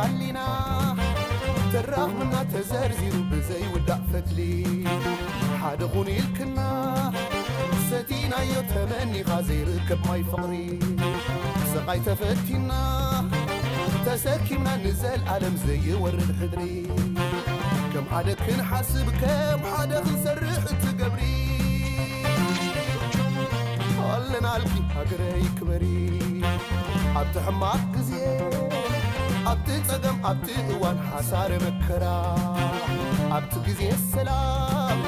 ኣሊና ተራኽብና ተዘርዚሩ ብዘይውዳእ ፈትሊ ሓደ ኹን ኢልክና ሰቲናዮ ተመኒኻ ዘይርከብ ማይ ፍቕሪ ስቓይ ተፈቲና ተሰኪምና ንዘልኣለም ዘይወርድ ሕድሪ ከም ሓደ ክንሓስብ ከም ሓደ ክንሰርሕ እትገብሪ ኣለናልኪ ሃገረይ ክበሪ ኣብቲ ሕማቕ ግዜ ኣብቲ ጸገም ኣብቲ እዋን ሓሳረ መከራ ኣብቲ ግዜ ሰላም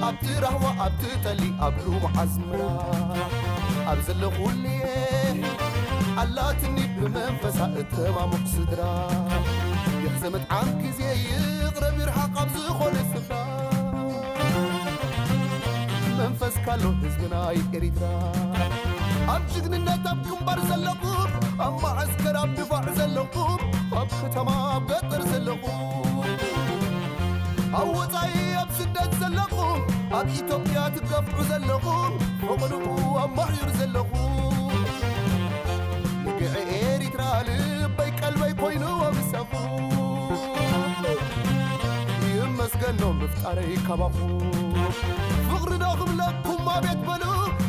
ኣብቲ ራህዋ ኣብቲ ጠሊ ኣብ ልሙዕ ኣዝመራ ኣብ ዘለኹልየ ኣላትኒ ብመንፈሳ እተማሙቕ ስድራ ይሕዘ ምጥዓም ግዜ ይቕረብ ይርሓቕ ኣብ ዝኾነ ስፍራ መንፈስ ካሎ ህዝብና ኤሪትራ ኣብ ጅግንነት ኣብ ግንባር ዘለኹም ኣብ ማዓስከር ኣብ ድፋዕ ዘለኹም ኣብ ከተማ ኣብ ገጠር ዘለኹም ኣብ ወፃኢ ኣብ ስደት ዘለኹም ኣብ ኢትዮጵያ ትገፍዑ ዘለኹም ፈቐድኡ ኣብ ማዕዩር ዘለኹም ንግዒ ኤሪትራ ልበይ ቀልበይ ኮይኑ ወምሰኹም ይመስገኖ ምፍጣረይ ካባኹም ፍቕሪ ዶ ክብለኩም ኣቤት በሉ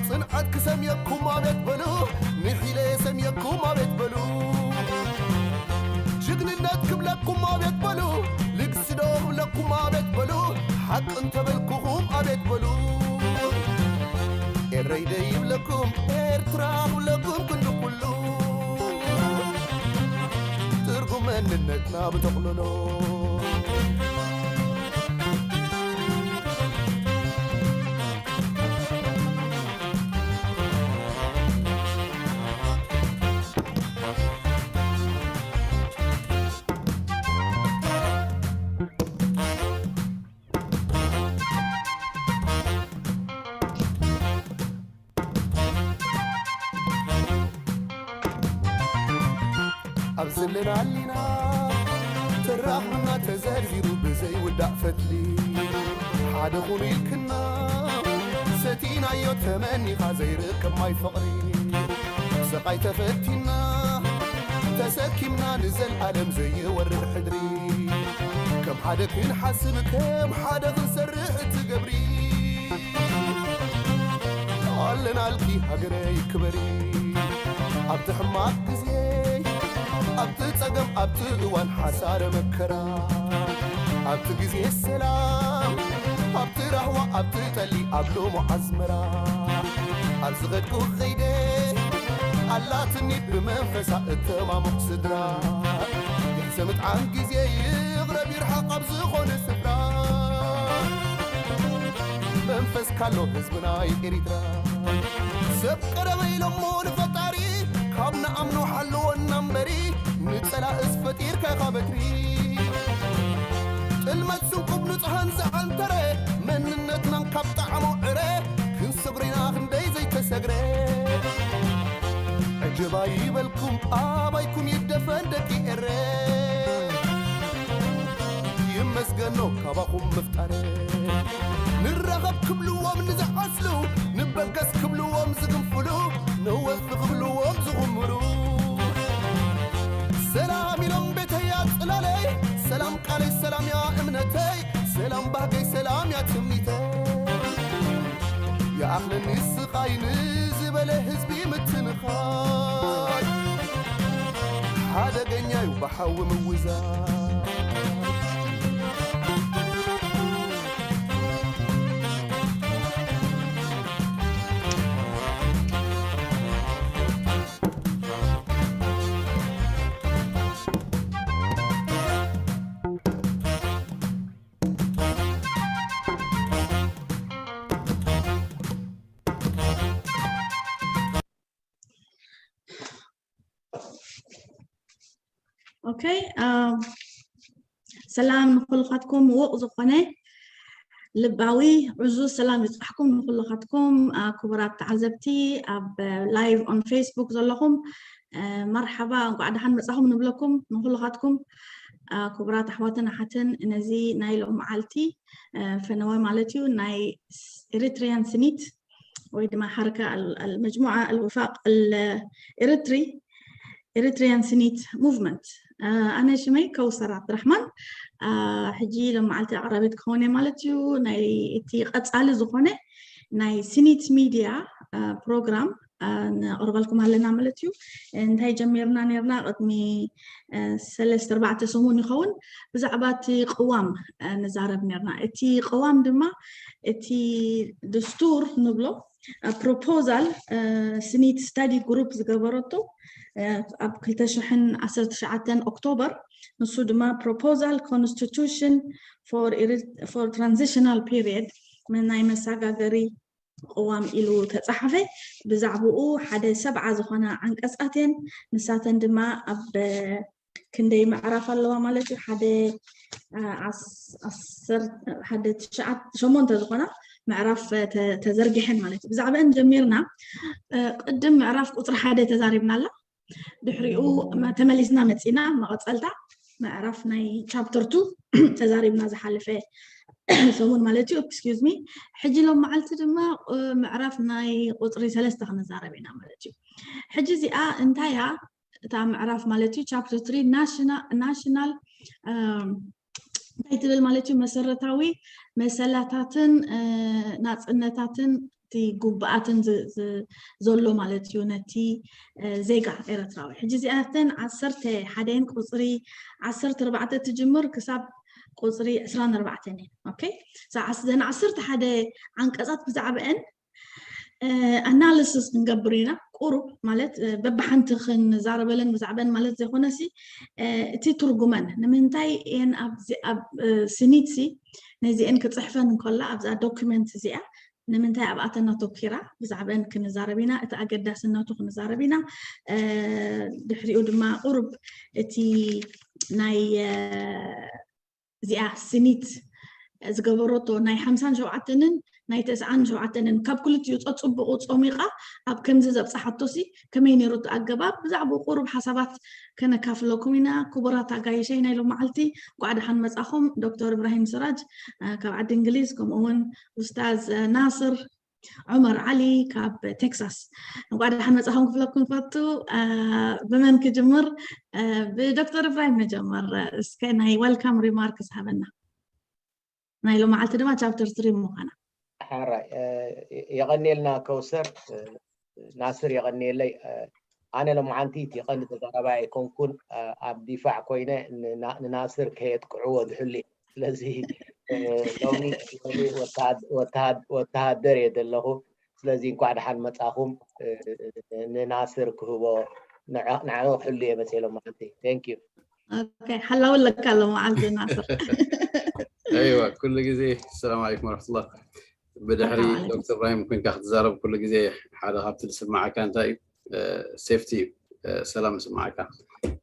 ጽንዓት ክሰምየኩም ኣቤት በሉ ንሒለ የሰምየኩም ኣቤት በሉ ጅግንነት ክብለኩም ኣቤት በሉ ልግሲ ዶ ክብለኩም ኣቤት በሉ ሓቂ እንተበልኩኹም ኣቤት በሉ ኤረይ ደይብለኩም ኤርትራ ክብለኩም ክንዲ ኩሉ ትርጉም መንነትና ብተቕልሎ ኣብ ዘለና ኣሊና ተራኽብና ተዘርዚሩ ብዘይውዳእ ፈትሊ ሓደ ኹኑ ኢልክና ሰቲናዮ ተመኒኻ ዘይርከብ ማይ ፍቕሪ ስቓይ ተፈቲና ተሰኪምና ንዘልኣለም ዘይወርድ ሕድሪ ከም ሓደ ክንሓስብ ከም ሓደ ክንሰርሕ እትገብሪ ኣለናልኪ ሃገረይ ክበሪ ኣብቲ ሕማቕ ግዜ ኣብቲ ጸገም ኣብቲ እዋን ሓሳረ መከራ ኣብቲ ግዜ ሰላም ኣብቲ ራህዋ ኣብቲ ጠሊ ኣብ ሎሞ ኣዝመራ ኣብ ዝኸድኩ ኸይደ ኣላትኒ ብመንፈሳ እተማሙቕ ስድራ ይሕሰ ምጥዓም ግዜ ይቕረብ ይርሓቕ ኣብ ዝኾነ ስፍራ መንፈስ ካሎ ህዝብና እዩ ኤሪትራ ሰብ ቀረበ ኢሎሞ ንፈጣሪ ካብ ንኣምኖ ሓለወና እምበሪ ንጸላእስ ፈጢርካ ኢኻ በትሪ ጥልመት ስንቁብ ንጹሃን ዝዓንተረ መንነትናን ካብ ጣዕሞ ዕረ ክንሰግሮ ኢና ክንደይ ዘይተሰግረ ዕጀባ ይበልኩም ኣባይኩም ይደፈን ደቂ ኤረ ይመስገኖ ካባኹም ምፍጣረ ንራኸብ ክብልዎም ንዝዓስሉ ንበገስ ክብልዎም ዝግንፍሉ ነወፍ ክብልዎም ዝኹምሩ ሰላም ኢሎም ቤተያ ጽላለይ ሰላም ቃለይ ሰላም ያ እምነተይ ሰላም ባህገይ ሰላም ያ ትምኒተይ ይኣኽለኒ ስቓይ ንዝበለ ህዝቢ ምትንኻይ ሓደገኛ እዩ ብሓዊ ምውዛብ ኦኬ ሰላም ንኩልኻትኩም ውቕ ዝኾነ ልባዊ ዕዙዝ ሰላም ይብጻሕኩም ንኩልኻትኩም ክቡራት ተዓዘብቲ ኣብ live on Facebook ዘለኹም መርሓባ እንኳዕ ደሓን መጻኹም ንብለኩም ንኩልኻትኩም ክቡራት ኣሕዋትን ኣሓትን ነዚ ናይ ሎም መዓልቲ ፈነወ ማለት እዩ ናይ Eritrean Senate ወይ ድማ ሓረካ መጅሙዓ ኣልውፋቅ ኤርትሪ Eritrean Senate Movement ኣነ ሽመይ ከውሰር ኣብድራሕማን። ሕጂ ሎም መዓልቲ ኣቕራቢት ክኸውን እየ ማለት እዩ። ናይ እቲ ቀጻሊ ዝኾነ ናይ ስኒት ሚድያ ፕሮግራም ነቕርበልኩም ኣለና ማለት እዩ። እንታይ ጀሚርና ነርና? ቅድሚ ሰለስተ ኣርባዕተ ሰሙን ይኸውን ብዛዕባ እቲ ቅዋም ንዛረብ ነርና። እቲ ቅዋም ድማ እቲ ድስቱር ንብሎ ፕሮፖዛል ስኒት ስታዲ ግሩፕ ዝገበረቶ ኣብ ክልተ ሽሕን ዓሰርተ ትሽዓተን ኦክቶበር፣ ንሱ ድማ ፕሮፖዛል ኮንስቲቱሽን ፎር ትራንዚሽናል ፒሪየድ፣ ናይ መሰጋገሪ ቅዋም ኢሉ ተጻሓፈ። ብዛዕባኡ ሓደ ሰብዓ ዝኾና ዓንቀጻት እየን። ንሳተን ድማ ኣብ ክንደይ ምዕራፍ ኣለዋ ማለት እዩ? ሓደ ሸሞንተ ዝኾና ምዕራፍ ተዘርጊሐን ማለት እዩ። ብዛዕባአን ጀሚርና ቅድም ምዕራፍ ቁፅሪ ሓደ ተዛሪብና ኣላ። ድሕሪኡ ተመሊስና መፂና መቐፀልታ ምዕራፍ ናይ ቻፕተር ቱ ተዛሪብና ዝሓለፈ ሰሙን ማለት እዩ። ኤክስኪዝ ሚ። ሕጂ ሎም መዓልቲ ድማ ምዕራፍ ናይ ቁፅሪ ሰለስተ ክንዛረብ ኢና ማለት እዩ። ሕጂ እዚኣ እንታይ እያ? እታ ምዕራፍ ማለት እዩ ቻፕተር ትሪ ናሽናል እንታይ ትብል ማለት እዩ? መሰረታዊ መሰላታትን ናፅነታትን እቲ ጉብኣትን ዘሎ ማለት እዩ ነቲ ዜጋ ኤረትራዊ። ሕጂ እዚኣተን ዓሰርተ ሓደን ቁፅሪ ዓሰርተ ኣርባዕተ ትጅምር ክሳብ ቁፅሪ ዕስራን ኣርባዕተን እየን። ኦኬ፣ ዘን ዓሰርተ ሓደ ዓንቀፃት ብዛዕባአን ኣናሊስስ ክንገብር ኢና። ቁሩብ ማለት በብሓንቲ ክንዛረበለን ብዛዕበን ማለት ዘይኮነሲ እቲ ትርጉመን ንምንታይ እየን ኣብ ስኒትሲ ነዚአን ክፅሕፈን እንከላ ኣብዛ ዶኪመንት እዚኣ ንምንታይ ኣብኣተን ኣተኪራ ብዛዕበን ክንዛረብ ኢና። እቲ ኣገዳስነቱ ክንዛረብ ኢና። ድሕሪኡ ድማ ቁሩብ እቲ ናይ እዚኣ ስኒት ዝገበረቶ ናይ ሓምሳን ሸውዓተንን ናይ ተስዓን ሸውዓተንን ካብ ክልቲኡ ፀፅቡቑ ፀሚቓ ኣብ ከምዚ ዘብፃሓቶሲ ከመይ ነይሩ እቲ ኣገባብ? ብዛዕባኡ ቁሩብ ሓሳባት ከነካፍለኩም ኢና። ክቡራት ኣጋይሸይ ናይ ሎም መዓልቲ እንኳዕ ደሓን መፃኹም። ዶክተር እብራሂም ስራጅ ካብ ዓዲ እንግሊዝ፣ ከምኡ እውን ኡስታዝ ናስር ዑመር ዓሊ ካብ ቴክሳስ። እንኳዕ ደሓን መፃኹም ክፍለኩም ፈቱ። ብመን ክጅምር? ብዶክተር እብራሂም ንጀምር። እስከ ናይ ወልካም ሪማርክስ ሃበና። ናይ ሎም መዓልቲ ድማ ቻፕተር ትሪ ምዃና። ሓራይ የቐንየልና ከውሰር። ናስር የቐንየለይ። ኣነ ሎምዓንቲ እቲ ቀንዲ ተዛራባይ ኣይኮንኩን። ኣብ ዲፋዕ ኮይነ ንናስር ከየጥቅዕዎ ዝሕሉ እየ። ስለዚ ሎሚ ወተሃደር እየ ዘለኹ። ስለዚ እንኳዕ ደሓን መፃኹም። ንናስር ክህቦ ንዕኡ ክሕሉ እየ መፅኤ ሎምዓንቲ። Thank you። ሓላው ኣለካ ሎምዓንቲ ናስር። ኣይዋ ኩሉ ግዜ ሰላም ዓለይኩም ወረሕመቱላህ። ብድሕሪ ዶክተር እብራሂም ኮይንካ ክትዛረብ ኩሉ ግዜ ሓደ ካብቲ ዝስማዓካ እንታይ እዩ? ሴፍቲ እዩ። ሰላም ዝስማዓካ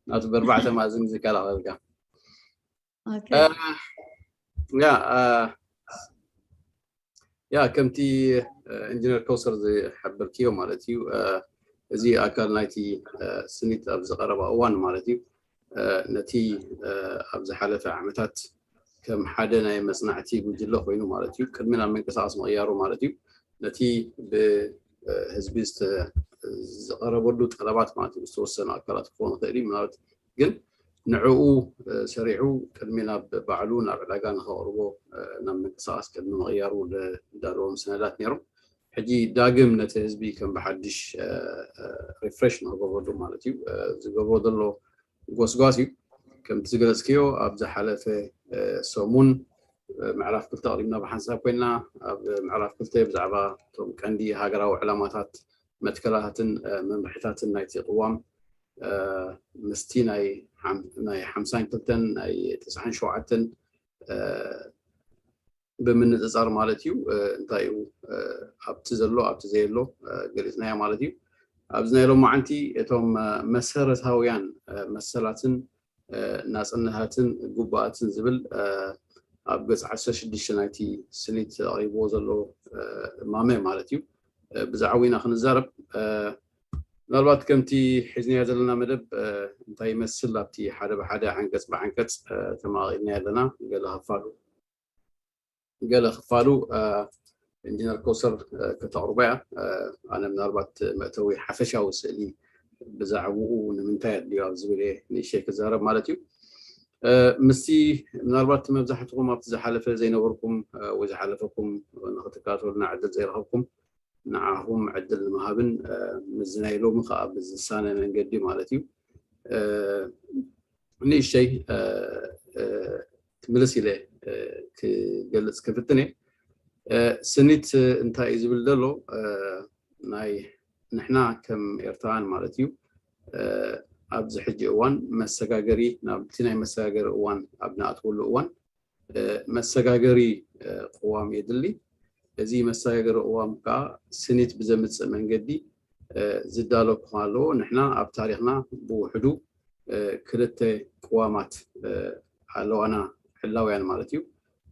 ናቱ በርባዕተ ማእዝን ዝከላኸልካ። ያ ያ ከምቲ ኢንጂነር ከውሰር ዝሓበርክዮ ማለት እዩ። እዚ ኣካል ናይቲ ስኒት ኣብ ዝቐረባ እዋን ማለት እዩ ነቲ ኣብ ዝሓለፈ ዓመታት ከም ሓደ ናይ መፅናዕቲ ጉጅለ ኮይኑ ማለት እዩ ቅድሚ ናብ ምንቅስቃስ ምቕያሩ ማለት እዩ ነቲ ብህዝቢ ዝቀረበሉ ጠለባት ማለት እዩ ዝተወሰኑ ኣካላት ክኾኑ ይኽእል እዩ ምናልባት ግን ንዕኡ ሰሪዑ ቅድሚ ናብ ባዕሉ ናብ ዕዳጋ ንኸቕርቦ ናብ ምንቅስቃስ ቅድሚ ምቕያሩ ዝዳለዎም ሰነዳት ነይሮም። ሕጂ ዳግም ነቲ ህዝቢ ከም ብሓድሽ ሪፍሬሽ ንክገብረሉ ማለት እዩ ዝገብሮ ዘሎ ጎስጓስ እዩ። ከምቲ ዝገለፅክዮ ኣብ ዝሓለፈ ሰሙን ምዕራፍ ክልተ ኣቕሪብና ብሓንሳብ ኮይና ኣብ ምዕራፍ ክልተ ብዛዕባ እቶም ቀንዲ ሃገራዊ ዕላማታት መትከላታትን መምርሒታትን ናይቲ ቅዋም ምስቲ ናይ ሓምሳን ክልተን ናይ ተስዓን ሸውዓተን ብምንፅፃር ማለት እዩ እንታይ እዩ ኣብቲ ዘሎ ኣብቲ ዘየሎ ገሊፅናዮ ማለት እዩ። ኣብዚ ናይ ሎማዓንቲ እቶም መሰረታውያን መሰላትን ናፅነታትን ጉባኣትን ዝብል ኣብ ገፅ ዓሰርተ ሽዱሽተ ናይቲ ስኒት ኣቕሪብዎ ዘሎ እማመ ማለት እዩ ብዛዕባ ኢና ክንዛረብ። ምናልባት ከምቲ ሒዝናዮ ዘለና መደብ እንታይ ይመስል ኣብቲ ሓደ ብሓደ ዓንቀፅ ብዓንቀፅ ተመቓቒልና ኣለና። ገለ ክፋሉ ገለ ክፋሉ ኢንጂነር ኮሰር ከተቕርቦ እያ። ኣነ ምናልባት መእተዊ ሓፈሻዊ ስእሊ ብዛዕባኡ ንምንታይ ኣድልዩ ኣብ ዝብል እየ ንእሽተይ ክዛረብ ማለት እዩ። ምስቲ ምናልባት መብዛሕትኹም ኣብቲ ዝሓለፈ ዘይነበርኩም ወይ ዝሓለፈኩም ንክትከታተሉና ዕድል ዘይረኸብኩም ንዓኹም ዕድል ንምሃብን ምስዚ ናይ ሎሚ ከዓ ብዝሳነ መንገዲ ማለት እዩ ንእሽተይ ክምልስ ኢለ ክገልፅ ክፍትን እየ። ስኒት እንታይ እዩ ዝብል ዘሎ ናይ ንሕና ከም ኤርትራውያን ማለት እዩ ኣብዚ ሕጂ እዋን መሰጋገሪ ናብቲ ናይ መሰጋገሪ እዋን ኣብ ንኣትወሉ እዋን መሰጋገሪ ቅዋም የድሊ። እዚ መሰጋገሪ ቅዋም ከዓ ስኒት ብዘምፅእ መንገዲ ዝዳሎ ክኾን ኣለዎ። ንሕና ኣብ ታሪክና ብውሕዱ ክልተ ቅዋማት ኣለዋና ሕላውያን ማለት እዩ።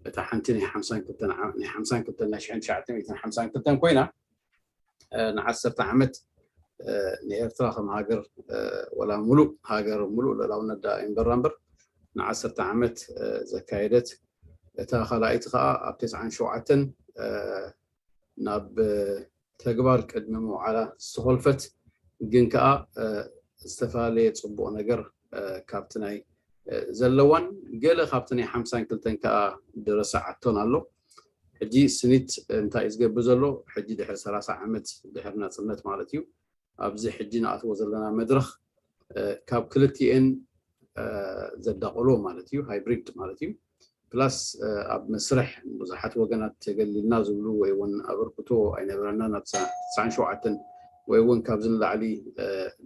እታ ሓንቲ ናይ ሓምሳን ክልተን ናይ ሓምሳን ክልተን ናይ ሽሕን ትሽዓተ ሚእትን ሓምሳን ክልተን ኮይና ንዓሰርተ ዓመት ንኤርትራ ከም ሃገር ወላ ሙሉእ ሃገር ሙሉእ ልእላውነት ዳ ይንበራ እምበር ንዓሰርተ ዓመት ዘካየደት እታ ካልኣይቲ ከዓ ኣብ ተስዓን ሸውዓተን ናብ ተግባር ቅድሚ ምውዓላ ዝተኾልፈት ግን ከዓ ዝተፈላለየ ፅቡቕ ነገር ካብቲ ናይ ዘለዋን ገለ ካብቲ ናይ ሓምሳን ክልተን ከዓ ድረሰዓቶን ኣሎ። ሕጂ ስኒት እንታይ እዩ ዝገብር ዘሎ? ሕጂ ድሕሪ ሰላሳ ዓመት ድሕሪ ናፅነት ማለት እዩ ኣብዚ ሕጂ ንኣትዎ ዘለና መድረኽ ካብ ክልቲኤን ዘዳቐሎ ማለት እዩ ሃይብሪድ ማለት እዩ ፕላስ ኣብ መስርሕ ብዙሓት ወገናት ተገሊልና ዝብሉ ወይ እውን ኣበርክቶ ኣይነበረና ናብ ትስዓን ሸውዓተን ወይ እውን ካብዚ ንላዕሊ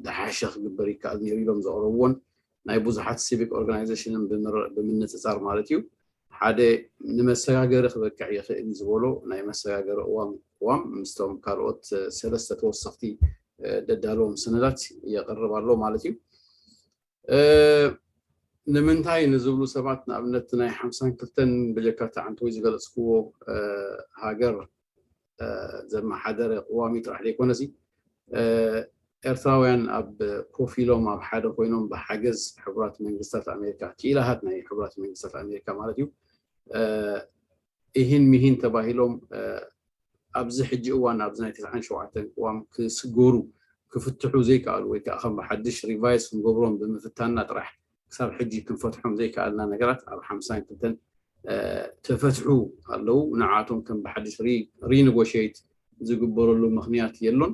ዝሓሸ ክግበር ይከኣል ነይሩ ኢሎም ዘቕረብዎን ናይ ብዙሓት ሲቪክ ኦርጋናይዜሽንን ብምንፅፃር ማለት እዩ ሓደ ንመሰጋገሪ ክበቅዕ ይኽእል ዝበሎ ናይ መሰጋገሪ እዋም እዋም ምስቶም ካልኦት ሰለስተ ተወሰኽቲ ደዳለዎም ሰነዳት የቕርብ ኣሎ ማለት እዩ። ንምንታይ ንዝብሉ ሰባት ንኣብነት ናይ ሓምሳን ክልተን ብጀካ ተዓንተወይ ዝገለፅክዎ ሃገር ዘመሓደረ ቅዋሚ ጥራሕ ዘይኮነሲ ኤርትራውያን ኣብ ኮፍ ኢሎም ኣብ ሓደ ኮይኖም ብሓገዝ ሕቡራት መንግስታት ኣሜሪካ ክኢላሃት ናይ ሕቡራት መንግስታት ኣሜሪካ ማለት እዩ ይህን ሚሂን ተባሂሎም ኣብዚ ሕጂ እዋን ኣብዚ ናይ ተስዓን ሸውዓተን ቅዋም ክስገሩ ክፍትሑ ዘይከኣሉ ወይ ከዓ ከም ብሓድሽ ሪቫይዝ ክንገብሮም ብምፍታንና ጥራሕ ክሳብ ሕጂ ክንፈትሖም ዘይከኣልና ነገራት ኣብ ሓምሳን ክልተን ተፈትሑ ኣለዉ። ንዓቶም ከም ብሓድሽ ሪኒጎሽት ዝግበረሉ ምክንያት የሎን።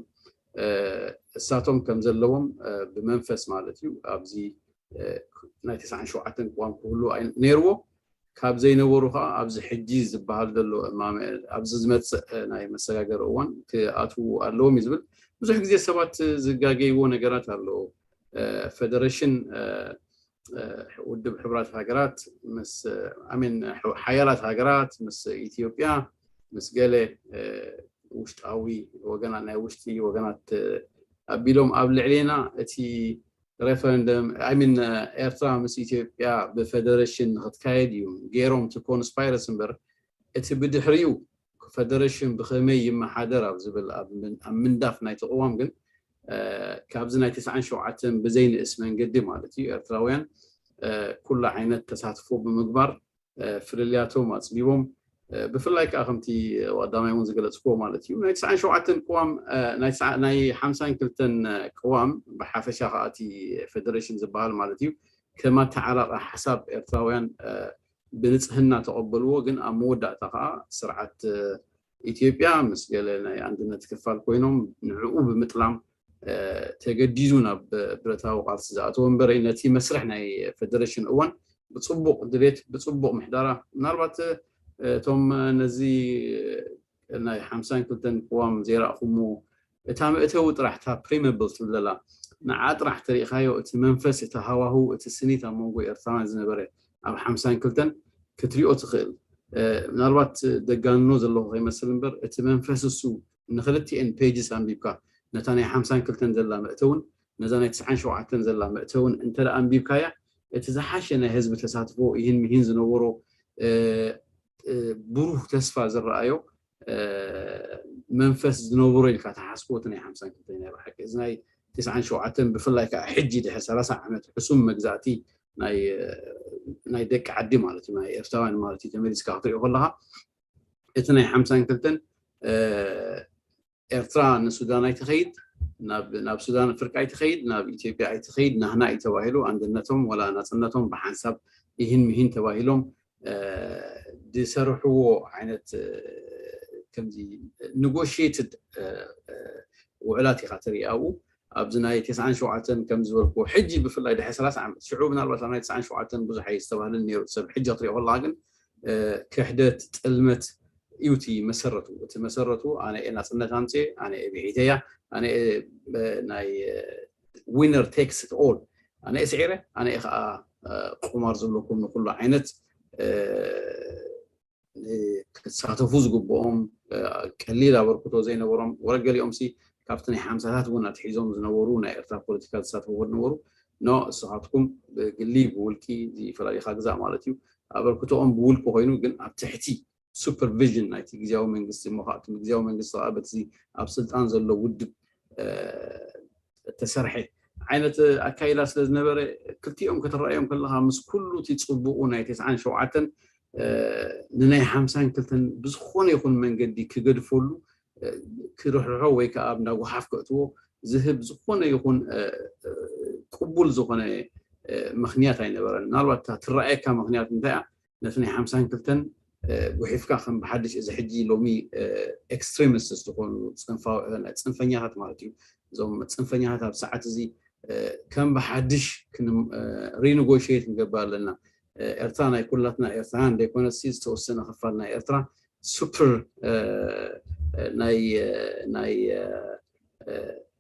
እሳቶም ከም ዘለዎም ብመንፈስ ማለት እዩ ኣብዚ ናይ ተስዓን ሸውዓተን ቅዋም ክህሉ ነይርዎ ካብ ዘይነበሩ ከዓ ኣብዚ ሕጂ ዝበሃል ዘሎ እማመ ኣብዚ ዝመፅእ ናይ መሰጋገሪ እዋን ክኣትዉ ኣለዎም እዩ ዝብል። ብዙሕ ግዜ ሰባት ዝጋገይዎ ነገራት ኣለዎ። ፌደሬሽን ውድብ ሕቡራት ሃገራት ምስ ኣሜን ሓያላት ሃገራት ምስ ኢትዮጵያ ምስ ገለ ውሽጣዊ ወገናት ናይ ውሽጢ ወገናት ኣቢሎም ኣብ ልዕሌና እቲ ሬፈረንደም ኣይ ሚን ኤርትራ ምስ ኢትዮጵያ ብፌደሬሽን ንክትካየድ እዩ ገይሮም እቲ ኮንስፓይረስ እምበር እቲ ብድሕሪኡ ፌደሬሽን ብኸመይ ይመሓደር ኣብ ዝብል ኣብ ምንዳፍ ናይ ተቕዋም ግን ካብዚ ናይ ተስዓን ሸውዓተን ብዘይንእስ መንገዲ ማለት እዩ ኤርትራውያን ኩሉ ዓይነት ተሳትፎ ብምግባር ፍልልያቶም ኣፅቢቦም ብፍላይ ከዓ ከምቲ ቀዳማይ እውን ዝገለፅክዎ ማለት እዩ ናይ ተስዓን ሸውዓተን ቅዋም ናይ ሓምሳን ክልተን ቅዋም ብሓፈሻ ከዓ እቲ ፌደሬሽን ዝበሃል ማለት እዩ ከም ኣተዓላቂ ሓሳብ ኤርትራውያን ብንፅህና ተቐበልዎ ግን ኣብ መወዳእታ ከዓ ስርዓት ኢትዮጵያ ምስ ገለ ናይ ኣንድነት ክፋል ኮይኖም ንዕኡ ብምጥላም ተገዲዱ ናብ ብረታዊ ቃልሲ ዝኣተወ እምበረይ ነቲ መስርሕ ናይ ፌደሬሽን እዋን ብፅቡቕ ድሌት ብፅቡቕ ምሕዳራ ምናልባት እቶም ነዚ ናይ ሓምሳን ክልተን ቅዋም ዘይረእኹምዎ እታ መእተዊ ጥራሕ እታ ፕሪመብል ትብል ዘላ ንዓ ጥራሕ ተሪእኻዮ እቲ መንፈስ እቲ ሃዋህው እቲ ስኒት ኣብ መንጎ ኤርትራውያን ዝነበረ ኣብ ሓምሳን ክልተን ክትሪኦ ትኽእል ምናልባት ደጋንኖ ዘለኹ ከይመስል እምበር እቲ መንፈስ እሱ ንክልቲኤን ፔጅስ ኣንቢብካ ነታ ናይ ሓምሳን ክልተን ዘላ መእተውን ነዛ ናይ ትስዓን ሸውዓተን ዘላ መእተውን እንተ ኣንቢብካያ እቲ ዝሓሸ ናይ ህዝቢ ተሳትፎ ይህን ምሂን ዝነበሮ ብሩህ ተስፋ ዝረኣዮ መንፈስ ዝነብሮ ኢልካ ተሓስቦ እቲ ናይ ሓምሳን ክልተን ናይ ብሓቂ እዚ ናይ ተስዓን ሸውዓተን ብፍላይ ከዓ ሕጂ ድሕሪ ሰላሳ ዓመት ሕሱም መግዛእቲ ናይ ደቂ ዓዲ ማለት እዩ ናይ ኤርትራውያን ማለት እዩ ተመሊስካ ክትሪኦ ከለካ እቲ ናይ ሓምሳን ክልተን ኤርትራ ንሱዳን ኣይትኸይድ ናብ ናብ ሱዳን ፍርቂ ኣይትኸይድ፣ ናብ ኢትዮጵያ ኣይትኸይድ፣ ናህና እዩ ተባሂሉ፣ ኣንድነቶም ወላ ናፅነቶም ብሓንሳብ ይህን ምሂን ተባሂሎም ዝሰርሕዎ ዓይነት ከምዚ ኒጎሽትድ ውዕላት ኢኻ ትርኢ ኣብኡ። ኣብዚ ናይ ተስዓን ሸውዓተን ከም ዝበልኩ ሕጂ ብፍላይ ድሕሪ ሰላሳ ዓመት ሽዑ ምናልባት ኣብ ናይ ተስዓን ሸውዓተን ብዙሕ ኣይዝተባህልን ነይሩ ሰብ ሕጂ ክትሪኦ ከለካ ግን ክሕደት ጥልመት እዩ እቲ መሰረቱ። እቲ መሰረቱ ኣነ እየ ናፅነት ኣምፅኤ፣ ኣነ እየ ብሒተያ፣ ኣነ እየ ናይ winner takes it all፣ ኣነ እየ ስዒረ፣ ኣነ እየ ከዓ ቁማር ዝብለኩም ንኩሉ ዓይነት ክሳተፉ ዝግብኦም ቀሊል ኣበርክቶ ዘይነበሮም ወረ ገሊኦም ሲ ካብቲ ናይ ሓምሳታት እውን ኣትሒዞም ዝነበሩ ናይ ኤርትራ ፖለቲካ ዝሳተፉ ዝነበሩ ኖ እስኻትኩም ብግሊ ብውልቂ ፈላሊኻ ግዛእ ማለት እዩ። ኣበርክቶኦም ብውልቂ ኮይኑ ግን ኣብ ትሕቲ supervision ናይቲ ግዜያዊ መንግስቲ እሞ ከዓ እቲ ግዜያዊ መንግስቲ ከዓ በቲ ኣብ ስልጣን ዘሎ ውድብ እተሰርሐ ዓይነት ኣካይዳ ስለ ዝነበረ ክልቲኦም ከተረኣዮም ከለካ ምስ ኩሉ እቲ ፅቡቁ ናይ ተስዓን ሸውዓተን ንናይ ሓምሳን ክልተን ብዝኮነ ይኹን መንገዲ ክገድፈሉ ክርሕርሖ ወይ ከዓ ኣብ እንዳጓሓፍ ከእትዎ ዝህብ ዝኾነ ይኹን ቅቡል ዝኾነ ምክንያት ኣይነበረን። ምናልባት እታ ትረኣየካ ምክንያት እንታይ እያ? ነቲ ናይ ሓምሳን ክልተን ጉሒፍካ ከም ብሓድሽ እዚ ሕጂ ሎሚ extremists ዝኾኑ ፅንፈኛታት ማለት እዩ። እዞም ፅንፈኛታት ኣብ ሰዓት እዚ ከም ብሓድሽ renegotiate ክንገብር ኣለና። ኤርትራ ናይ ኩላትና ኤርትራውያን ዘይኮነሲ ዝተወሰነ ክፋል ናይ ኤርትራ super ናይ ናይ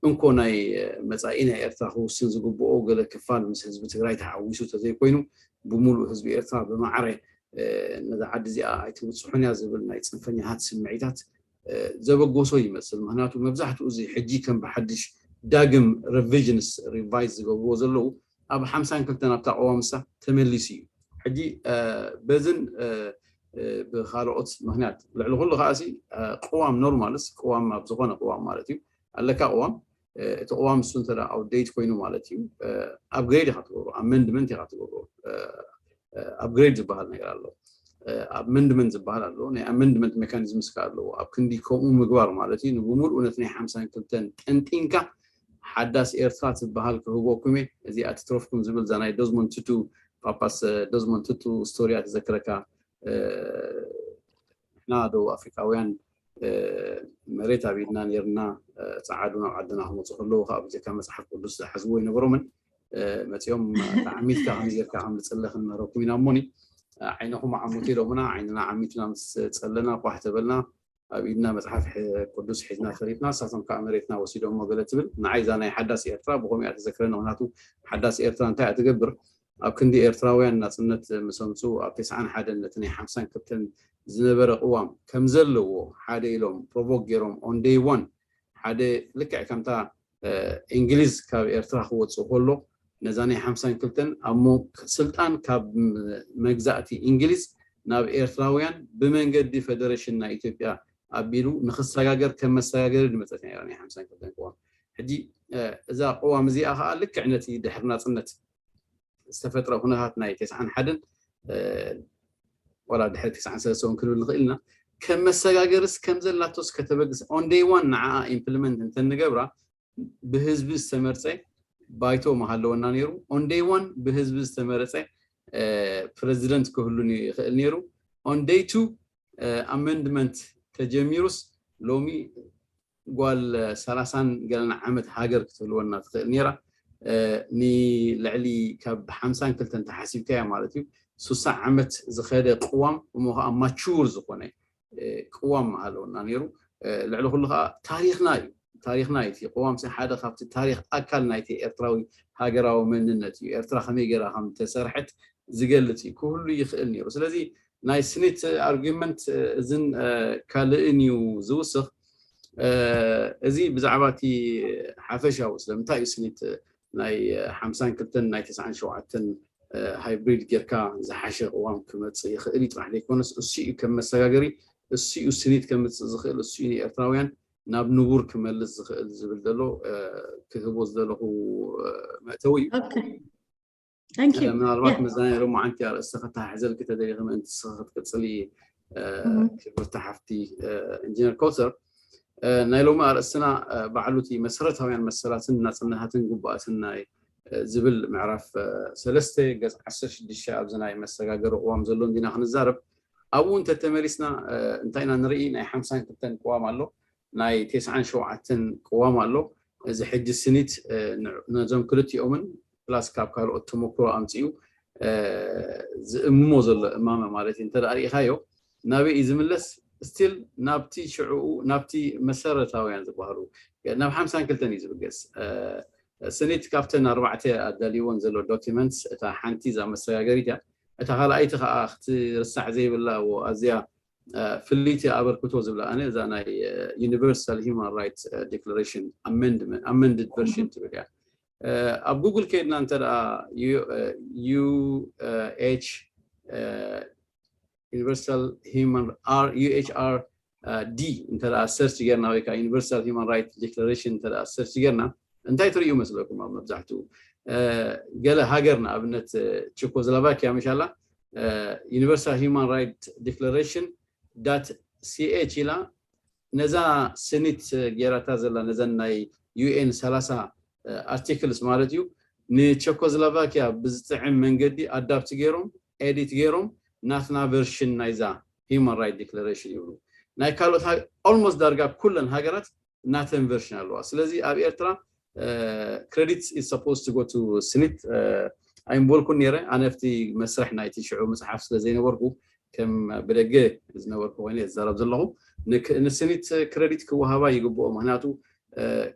እንኮ ናይ መፃኢ ናይ ኤርትራ ክውስን ዝግብኦ ገለ ክፋል ምስ ህዝቢ ትግራይ ተሓዊሱ ተዘይኮይኑ ብምሉእ ህዝቢ ኤርትራ ብማዕረ ነዛ ዓዲ እዚኣ ኣይትብፅሑን እያ ዝብል ናይ ፅንፈኛታት ስምዒታት ዘበገሶ ይመስል። ምክንያቱ መብዛሕትኡ እዚ ሕጂ ከም ብሓድሽ ዳግም revisions revise ዝገብርዎ ዘለዉ ኣብ ሓምሳን ክልተን ኣብታ ቀዋምሳ ተመሊሱ እዩ። ሕጂ በዝን ብካልኦት ምክንያት ልዕሊ ኩሉ ከዓሲ ቅዋም normalስ ቅዋም ኣብ ዝኾነ ቅዋም ማለት እዩ ኣለካ ቅዋም እቲ ቅዋም እሱ እንተ outdate ኮይኑ ማለት እዩ upgrade ኢኻ ትገብሮ፣ amendment ኢኻ ትገብሮ። upgrade ዝበሃል ነገር ኣሎ፣ amendment ዝበሃል ኣሎ፣ ናይ amendment mechanisms ከ ኣለዎ። ኣብ ክንዲ ከምኡ ምግባር ማለት እዩ ንብሙሉእ ነቲ ናይ ሓምሳን ክልተን ጠንጢንካ ሓዳስ ኤርትራ ትበሃል ክህበኩም እየ። እዚኣ ትትረፍኩም ዝብል እዛ ናይ ደዝሞንድ ቱቱ ፓፓስ ደዝሞንድ ቱቱ ስቶሪ እያ ትዘክረካ። ንሕና ደቡብ ኣፍሪቃውያን መሬት ኣብ ኢድና ነይርና፣ ጸዓዱ ናብ ዓድና ክመፁ ከለዉ ከዓ ብጀካ መፅሓፍ ቅዱስ ዝሓዝዎ ኣይነበሮምን። መፂኦም ተዓሚትካ ከመይ ጌርካ ከም ንፅለ ክንምህረኩም ኢና እሞኒ ዓይንኹም ዓሙቱ ኢሎምና። ዓይንና ዓሚትና ምስ ፀለና ኳሕ ተበልና ኣብ ኢድና መፅሓፍ ቅዱስ ሒዝና ፈሊጥና፣ ንሳቶም ከዓ መሬትና ወሲዶሞ ገለ ትብል። ንዓይ እዛ ናይ ሓዳስ ኤርትራ ብኸምኡ እያ ተዘክረኒ። ምክንያቱ ሓዳስ ኤርትራ እንታይ እያ ትገብር? ኣብ ክንዲ ኤርትራውያን ናጽነት ምስ ኣምጽኡ ኣብ ተስዓን ሓደን ነቲ ናይ ሓምሳን ክልተን ዝነበረ ቅዋም ከም ዘለዎ ሓደ ኢሎም provoke ገይሮም on day one ሓደ ልክዕ ከምታ እንግሊዝ ካብ ኤርትራ ክወጽእ ከሎ ነዛ ናይ ሓምሳን ክልተን ኣብ ስልጣን ካብ መግዛእቲ እንግሊዝ ናብ ኤርትራውያን ብመንገዲ ፈደረሽን ናይ ኢትዮጵያ ኣቢሉ ንክሰጋገር ከም መሰጋገሪ ዝመጸት ናይ ሓምሳን ክልተን ቅዋም። ሕጂ እዛ ቅዋም እዚኣ ከዓ ልክዕ ነቲ ድሕሪ ናጽነት ዝተፈጥረ ኩነታት ናይ ተስዓን ሓደን ዋላ ድሕሪ ተስዓን ሰለስተ እውን ክንብል ንኽእል ኢና። ከም መሰጋገርስ ከም ዘላቶስ ከተበግስ on day one ንዓኣ implement እንተንገብራ ብህዝቢ ዝተመርፀ ባይቶ ምሃለወና ነይሩ። On day one ብህዝቢ ዝተመረፀ ፕረዚደንት ክህሉ ይኽእል ነይሩ። On day two amendment ተጀሚሩስ ሎሚ ጓል ሰላሳን ገለን ዓመት ሃገር ክትህልወና ትኽእል ነይራ። ንልዕሊ ካብ ሓምሳን ክልተን ተሓሲብካያ ማለት እዩ ሱሳ ዓመት ዝኸደ ቅዋም እሞ ከዓ mature ዝኾነ ቅዋም ምሃለወና ነይሩ። ልዕሊ ኩሉ ከዓ ታሪኽና እዩ። ታሪኽና እዩ እቲ ቅዋም ሓደ ካብቲ ታሪኽ ኣካል ናይቲ ኤርትራዊ ሃገራዊ መንነት እዩ። ኤርትራ ከመይ ገይራ ከም ተሰርሐት ዝገልጽ እዩ። ክህሉ ይኽእል ነይሩ። ስለዚ ናይ ስኒት argument እዝን ካልእን እዩ ዝውስኽ። እዚ ብዛዕባ እቲ ሓፈሻዊ ስለምንታይ እዩ ስኒት ናይ ሓምሳን ክልተን ናይ ተስዓን ሸውዓተን hybrid ጌርካ ዝሓሸ ቅዋም ክመፅእ ይኽእል እዩ ጥራሕ ዘይኮነስ እሱ እዩ ከም መሰጋገሪ እሱ እዩ ስኒት ከምፅእ ዝኽእል እሱ እዩ ንኤርትራውያን ናብ ንቡር ክመልስ ዝኽእል ዝብል ዘሎ ክህቦ ዝደለኹ መእተዊ እዩ። ምናልባት መዛናይ ሎማዓንቲ ኣርእስቲ ከተሓሕዘልኪ ተደሊኺ ምእንቲ ንስኺ ክትቅፅሊ ክብርቲ ሓፍቲ ኢንጂነር ኮተር ናይ ሎሚ ኣርእስትና ባዕሉ እቲ መሰረታውያን መሰላትን ናፅነታትን ግቡኣትን ናይ ዝብል ምዕራፍ ሰለስተ ገፅ ዓሰርተ ሽዱሽተ ኣብዚ ናይ መሰጋገሪ ቅዋም ዘሎ እንዲና ክንዛረብ። ኣብኡ እንተተመሊስና እንታይ ኢና ንርኢ? ናይ ሓምሳን ክልተን ቅዋም ኣሎ፣ ናይ ተስዓን ሸውዓተን ቅዋም ኣሎ። እዚ ሕጂ ስኒት ነዞም ክልቲኦምን ፕላስ ካብ ካልኦት ተመክሮ ኣምፅኡ ዝእምሞ ዘሎ እማመ ማለት እዩ እንተ ርኢኻዮ ናበይ እዩ ዝምለስ? ስቲል ናብቲ ሽዕኡ ናብቲ መሰረታውያን ዝበሃሉ ናብ ሓምሳን ክልተን እዩ ዝብገስ። ስኒት ካብተን ኣርባዕተ ኣዳልይዎን ዘሎ ዶኪመንትስ እታ ሓንቲ እዛ መሰጋገሪት እያ። እታ ካልኣይቲ ከዓ ክትርሳዕ ዘይብላ ኣዝያ ፍልይቲ ኣበርክቶ ዝብላ ኣነ እዛ ናይ ዩኒቨርሳል ሂማን ራይት ዲክላሬሽን ኣመንድድ ቨርሽን ትብል እያ። ኣብ ጉግል ከይድና እንተ ዩኤች ዩኒቨርሳል ሂማን ዩኤችኣር ዲ እንተ ሰርች ጌርና ወይ ከዓ ዩኒቨርሳል ሂማን ራይት ዲክላሬሽን እንተ ሰርች ጌርና እንታይ ትርእዩ መስለኩም? ኣብ መብዛሕትኡ ገለ ሃገር ንኣብነት ቸኮስሎቫኪያ ምሻላ ዩኒቨርሳል ሂማን ራይት ዲክላሬሽን ዳት ሲኤች ኢላ ነዛ ስኒት ጌራታ ዘላ ነዘን ናይ ዩኤን ሰላሳ ኣርቲክልስ ማለት እዩ ንቸኮስሎቫኪያ ብዝጥዕም መንገዲ ኣዳፕት ገይሮም ኤዲት ገይሮም ናትና ቨርሽን ናይዛ ሂማን ራይት ዲክላሬሽን ይብሉ። ናይ ካልኦት ኦልሞስት ዳርጋ ኩለን ሃገራት ናተን ቨርሽን ኣለዋ። ስለዚ ኣብ ኤርትራ credit is supposed to go to ስኒት ኣይምበልኩን ነይረ። ኣነ ኣብቲ መስርሕ ናይቲ ሽዑ ምፅሓፍ ስለ ዘይነበርኩ ከም ብደገ ዝነበርኩ ኮይነ ዝዛረብ ዘለኹ። ንስኒት ክረዲት ክወሃባ ይግብኦ። ምክንያቱ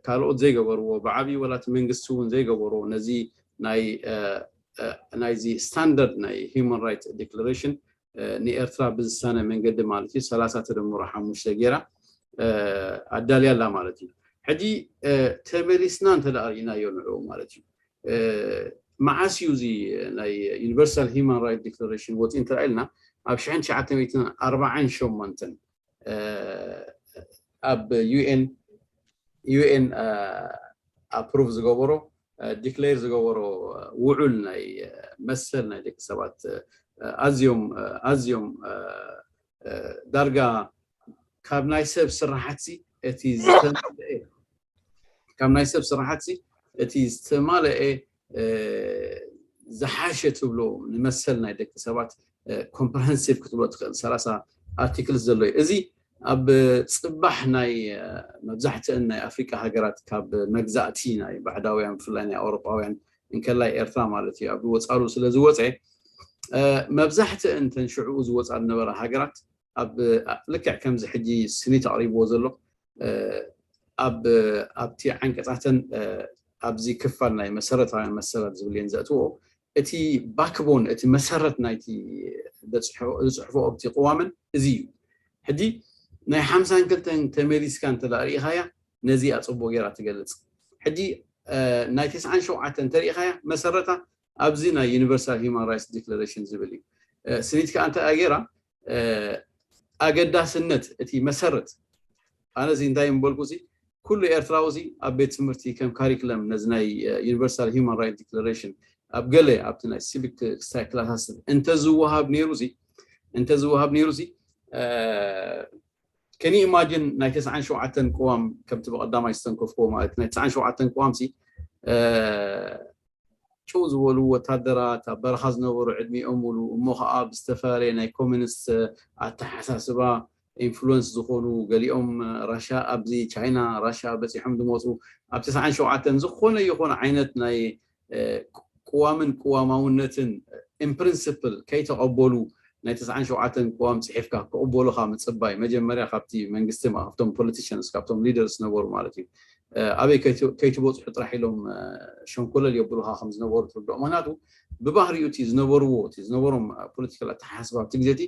ካልኦት ዘይገበርዎ ብዓብዪ ወላ እቲ መንግስቲ እውን ዘይገበርዎ ነዚ ናይ ናይዚ ስታንዳርድ ናይ ሂማን ራይት ዲክላሬሽን ንኤርትራ ብዝሳነ መንገዲ ማለት እዩ ሰላሳ ተደምሮ ሓሙሽተ ጌራ ኣዳልያ ኣላ ማለት እዩ። ሕጂ ተመሊስና እንተ ርኢናዮ ንዕኡ ማለት እዩ መዓስ እዩ እዚ ናይ ዩኒቨርሳል ሂማን ራይት ዲክላሬሽን ወፂኡ እንተ ኢልና ኣብ ሽሕን ትሽዓተ ሚእትን ኣርባዓን ሸሞንተን ኣብ ዩኤን ዩኤን ኣፕሩቭ ዝገበሮ ዲክሌር ዝገበሮ ውዑል ናይ መሰል ናይ ደቂ ሰባት ኣዝዮም ኣዝዮም ዳርጋ ካብ ናይ ሰብ ስራሓት እቲ ዝተማልአ ካብ ናይ ሰብ ስራሓት እቲ ዝተማልአ ዝሓሸ ትብሎ ንመሰል ናይ ደቂ ሰባት ኮምፕረሄንሲቭ ክትብሎ ትኽእል ሰላሳ ኣርቲክልስ ዘሎ እዩ። እዚ ኣብ ፅባሕ ናይ መብዛሕትአን ናይ ኣፍሪቃ ሃገራት ካብ መግዛእቲ ናይ ባዕዳውያን ብፍላይ ናይ ኣውሮጳውያን እንከላይ ኤርትራ ማለት እዩ ኣብ ዝወፃሉ ስለ ዝወፀ መብዛሕትአን ተን ሽዕኡ ዝወፃ ዝነበራ ሃገራት ኣብ ልክዕ ከምዚ ሕጂ ስኒት ኣቕሪብዎ ዘሎ ኣብ ኣብቲ ዓንቀፃተን ኣብዚ ክፋል ናይ መሰረታውያን መሰላት ዝብል እየን ዘእትዎ እቲ ባክቦን እቲ መሰረት ናይቲ ዝፅሕፎ ኣብቲ ቅዋመን እዚ እዩ። ሕጂ ናይ ሓምሳን ክልተን ተመሊስካ እንተ ርኢኻያ ነዚ ኣፅቦ ገይራ ትገልፅ። ሕጂ ናይ ተስዓን ሸውዓተን እንተ ርኢኻያ መሰረታ ኣብዚ ናይ ዩኒቨርሳል ሂማን ራይትስ ዲክለሬሽን ዝብል እዩ። ስኒት ከዓ እንታይ ገይራ ኣገዳስነት እቲ መሰረት ኣነ እዚ እንታይ ምበልኩ እዚ ኩሉ ኤርትራዊ እዚ ኣብ ቤት ትምህርቲ ከም ካሪክለም ነዚ ናይ ዩኒቨርሳል ሂማን ራይት ዲክለሬሽን ኣብ ገለ ኣብቲ ናይ ሲቪክ ክላሳስ እንተዝወሃብ ነይሩ እዚ እንተዝወሃብ ነይሩ እዚ ከኒ ኢማጅን ናይ ተስዓን ሸውዓተን ቅዋም ከምቲ ብቐዳማይ ዝተንከፍክዎ ማለት ናይ ተስዓን ሸውዓተን ቅዋም ሲ ጭው ዝበሉ ወታደራት ኣብ በረኻ ዝነበሩ ዕድሚኦም ሙሉ እሞ ከዓ ብዝተፈላለየ ናይ ኮሚኒስት ኣተሓሳስባ ኢንፍሉወንስ ዝኾኑ ገሊኦም ራሻ ኣብዚ ቻይና ራሻ በፂሖም ዝመፁ ኣብ ተስዓን ሸውዓተን ዝኾነ ይኾነ ዓይነት ናይ ቅዋምን ቅዋማውነትን ኢንፕሪንስፕል ከይተቐበሉ ናይ ተስዓን ሸውዓተን ቅዋም ፅሒፍካ ክቕበሉኻ ምፅባይ መጀመርያ ካብቲ መንግስቲ ካብቶም ፖለቲሽንስ ካብቶም ሊደርስ ነበሩ ማለት እዩ ኣበይ ከይትበፅሑ ጥራሕ ኢሎም ሸንኮለል የብሉኻ ከም ዝነበሩ ትርድኦ ምክንያቱ ብባህሪኡ እቲ ዝነበርዎ እቲ ዝነበሮም ፖለቲካል ኣተሓሳስባ ኣብቲ ግዜ እቲ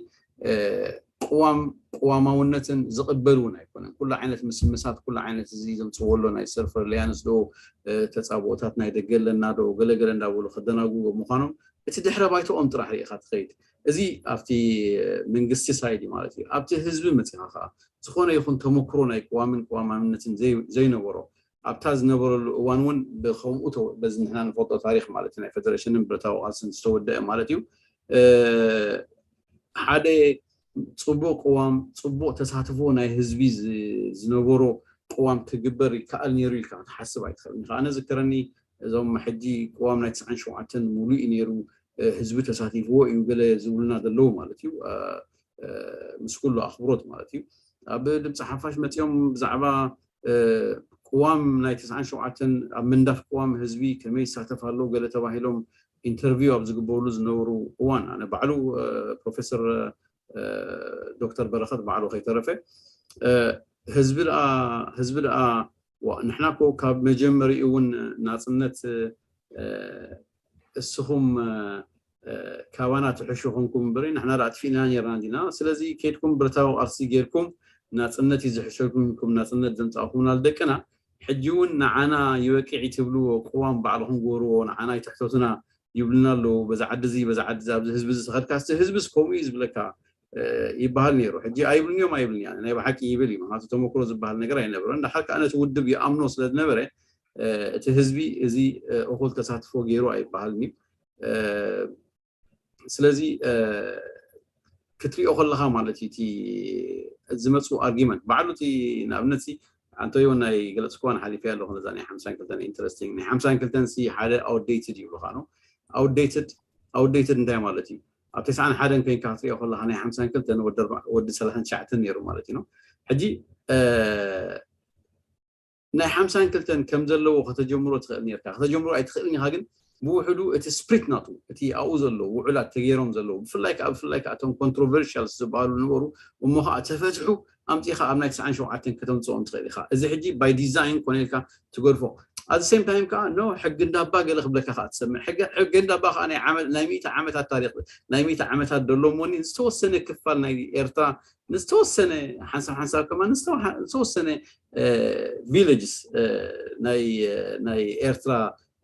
ቅዋም ቅዋማውነትን ዝቕበል እውን ኣይኮነን ኩሉ ዓይነት ምስምሳት ኩሉ ዓይነት እዚ ዘምፅዎ ኣሎ ናይ ሰልፍ ሪላያንስ ዶ ተፃብኦታት ናይ ደገ ኣለና ዶ ገለገለ እንዳበሉ ከደናጉ ምዃኖም እቲ ድሕረ ባይተኦም ጥራሕ ርኢኻ ትኸይድ እዚ ኣብቲ መንግስቲ ሳይድ ማለት እዩ ኣብቲ ህዝቢ መፂኻ ከዓ ዝኾነ ይኹን ተመክሮ ናይ ቅዋምን ቅዋማውነትን ዘይነበሮ ኣብታ ዝነበረሉ እዋን እውን ብከምኡ በዚ ንሕና ንፈልጦ ታሪክ ማለት ናይ ፌደሬሽንን ብረታዊ ቃልስን ዝተወደአ ማለት እዩ ሓደ ፅቡቅ ቅዋም፣ ፅቡቅ ተሳትፎ ናይ ህዝቢ ዝነበሮ ቅዋም ክግበር ይከኣል ነይሩ ኢልካ ክትሓስብ ኣይትኽእልን ኢኻ። ኣነ ዝከረኒ እዞም ሕጂ ቅዋም ናይ ትስዓን ሸውዓተን ሙሉእ እዩ ነይሩ፣ ህዝቢ ተሳቲፍዎ እዩ ገለ ዝብሉና ዘለዉ ማለት እዩ። ምስ ኩሉ ኣኽብሮት ማለት እዩ። ኣብ ድምፂ ሓፋሽ መፂኦም ብዛዕባ ቅዋም ናይ ትስዓን ሸውዓተን ኣብ ምንዳፍ ቅዋም ህዝቢ ከመይ ይሳተፍ ኣሎ ገለ ተባሂሎም ኢንተርቪው ኣብ ዝግበሩሉ ዝነበሩ እዋን ኣነ ባዕሉ ፕሮፌሰር ዶክተር በረኸት ባዕሉ ከይተረፈ ህዝቢ ደኣ ህዝቢ ደኣ ንሕና ኮ ካብ መጀመሪኡ እውን ናፅነት እስኹም ካባና ትሕሹ ኮንኩም እምበሪ ንሕና ደኣ ኣጥፊእና ነርና እንዲና። ስለዚ ከይድኩም ብረታዊ ቃልሲ ጌርኩም ናፅነት እዩ ዝሕሸኩም ኢልኩም ናፅነት ዘምፃእኩምና ደቅና ሕጂ እውን ንዓና ይበቅዕ ትብልዎ ቅዋም ባዕልኹም ግበርዎ ንዓና ይትሕተቱና ይብልና ኣለዉ። በዛ ዓዲ እዚ በዛ ዓዲ ኣብዚ ህዝቢ እዚ ተኸድካ እስቲ ህዝብስ ከምኡ እዩ ዝብለካ ይበሃል ነይሩ። ሕጂ ኣይብልን እዮም ኣይብልን እያ ናይ ብሓቂ ይብል እዩ። ምክንያቱ ተመክሮ ዝበሃል ነገር ኣይነበረን። እንድሓር ከዓ ነቲ ውድብ ይኣምኖ ስለ ዝነበረ እቲ ህዝቢ እዚ እኹል ተሳትፎ ገይሩ ኣይበሃልን እዩ። ስለዚ ክትሪኦ ከለኻ ማለት እዩ እቲ ዝመፁ ኣርጊመንት ባዕሉ እቲ ንኣብነት ኣንቶዮ ናይ ገለፅኩዋ ንሓሊፈ ኣለኹ ነዛ ናይ ሓምሳን ክልተን ኢንትረስቲንግ ናይ ሓምሳን ክልተን ሲ ሓደ ኣውትዴትድ ይብሉካ ነው ኣውትዴትድ ኣውትዴትድ እንታይ ማለት እዩ ኣብ ተስዓን ሓደን ኮይንካ ክትሪኦ ከለካ ናይ ሓምሳን ክልተን ወዲ ሰላሳን ትሽዓተን ነይሩ ማለት እዩ ሕጂ ናይ ሓምሳን ክልተን ከም ዘለዎ ከተጀምሮ ትኽእል ነርካ ከተጀምሮ ኣይትኽእልን ኢኻ ግን ብውሕዱ እቲ ስፕሪት ናቱ እቲ ኣብኡ ዘሎ ውዕላት ተገይሮም ዘለዉ ብፍላይ ከዓ ብፍላይ ከዓ እቶም ኮንትሮቨርሽል ዝበሃሉ ነበሩ እሞ ከዓ ተፈትሑ ኣምፂኻ ኣብ ናይ ትስዓን ሸውዓተን ከተምፅኦም ትኽእል ኢኻ እዚ ሕጂ ባይ ዲዛይን ኮነ ኢልካ ትገድፎ ኣት ሴም ታይም ከዓ ኖ ሕጊ እንዳባ ገለ ክብለካ ከዓ ትሰምዕ ሕጊ እንዳባ ከዓ ናይ ሚእቲ ዓመታት ታሪክ ናይ ሚእቲ ዓመታት ደሎ ሞኒ ዝተወሰነ ክፋል ናይ ኤርትራ ንዝተወሰነ ሓንሳብ ሓንሳብ ከማ ዝተወሰነ ቪሌጅስ ናይ ኤርትራ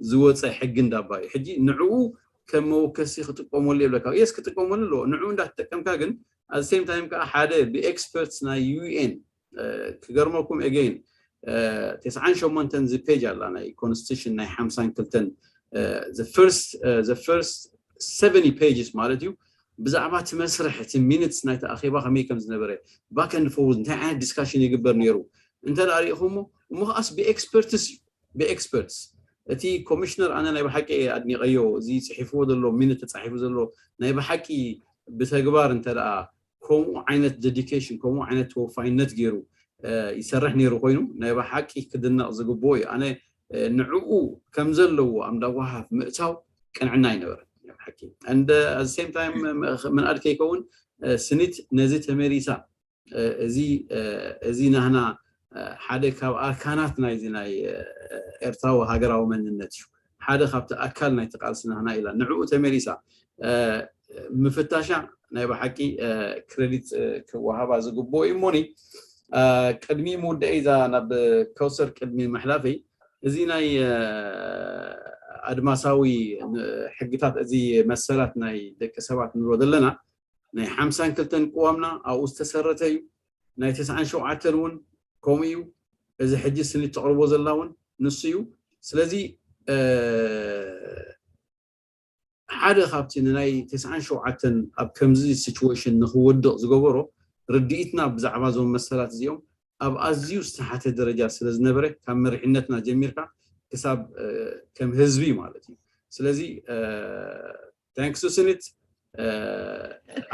ዝወፀ ሕጊ እንዳባ እዩ ሕጂ ንዕኡ ከም መወከሲ ክጥቀመሉ የብለካ የስ ክጥቀመሉ ኣለዎ ንዕኡ እንዳተጠቀምካ ግን ኣት ሴም ታይም ከዓ ሓደ ብኤክስፐርትስ ናይ ዩኤን ክገርመኩም ኤገይን ተስዓን ሸሞንተን ዚ ፔጅ ኣላ ናይ ኮንስቲቱሽን ናይ ሓምሳን ክልተን ፈርስት ሰቨኒ ፔጅስ ማለት እዩ ብዛዕባ እቲ መስርሕ እቲ ሚኒትስ ናይቲ ኣኼባ ከመይ ከም ዝነበረ ባክ ንድ ፎርዝ እንታይ ዓይነት ዲስካሽን ይግበር ነይሩ እንተ ሪኢኹሞ እሞ ከዓስ ብኤክስፐርትስ እዩ ብኤክስፐርትስ እቲ ኮሚሽነር ኣነ ናይ ብሓቂ ኣድኒቀዮ እዚ ፅሒፍዎ ዘሎ ሚኒት ተፃሒፉ ዘሎ ናይ ብሓቂ ብተግባር እንተ ከምኡ ዓይነት ዴዲኬሽን ከምኡ ዓይነት ተወፋይነት ገይሩ ይሰርሕ ነይሩ ኮይኑ ናይ ብሓቂ ክድነቕ ዝግብኦ እዩ ኣነ ንዕኡ ከም ዘለዎ ኣምዳ ጓሃፍ ምእታው ቅንዕና ኣይነበረን ሓቂ and at the same time ምንኣድ ከይከውን ስኒት ነዚ ተመሊሳ እዚ እዚ ናህና ሓደ ካብ ኣርካናት ናይዚ ናይ ኤርትራዊ ሃገራዊ መንነት እዩ ሓደ ካብቲ ኣካል ናይቲ ቃልሲ ናህና ኢላ ንዕኡ ተመሊሳ ምፍታሻ ናይ ብሓቂ ክረዲት ክወሃባ ዝግብኦ እዩ እሞኒ ቅድሚ ምውደአ እዛ ናብ ከውሰር ቅድሚ ምሕላፈይ እዚ ናይ ኣድማሳዊ ሕግታት እዚ መሰላት ናይ ደቂ ሰባት ንብሎ ዘለና ናይ ሓምሳን ክልተን ቅዋምና ኣብኡ ዝተሰረተ እዩ ናይ ተስዓን ሸውዓተን እውን ከምኡ እዩ እዚ ሕጂ ስኒ ተቕርቦ ዘላ እውን ንሱ እዩ ስለዚ ሓደ ካብቲ ንናይ ተስዓን ሸውዓተን ኣብ ከምዚ ሲቹዌሽን ንክወድቕ ዝገበሮ ርድኢትና ብዛዕባ እዞም መሰላት እዚኦም ኣብ ኣዝዩ ዝተሓተ ደረጃ ስለ ዝነበረ ካብ መሪሕነትና ጀሚርካ ክሳብ ከም ህዝቢ ማለት እዩ ስለዚ ታንክስ ስኒት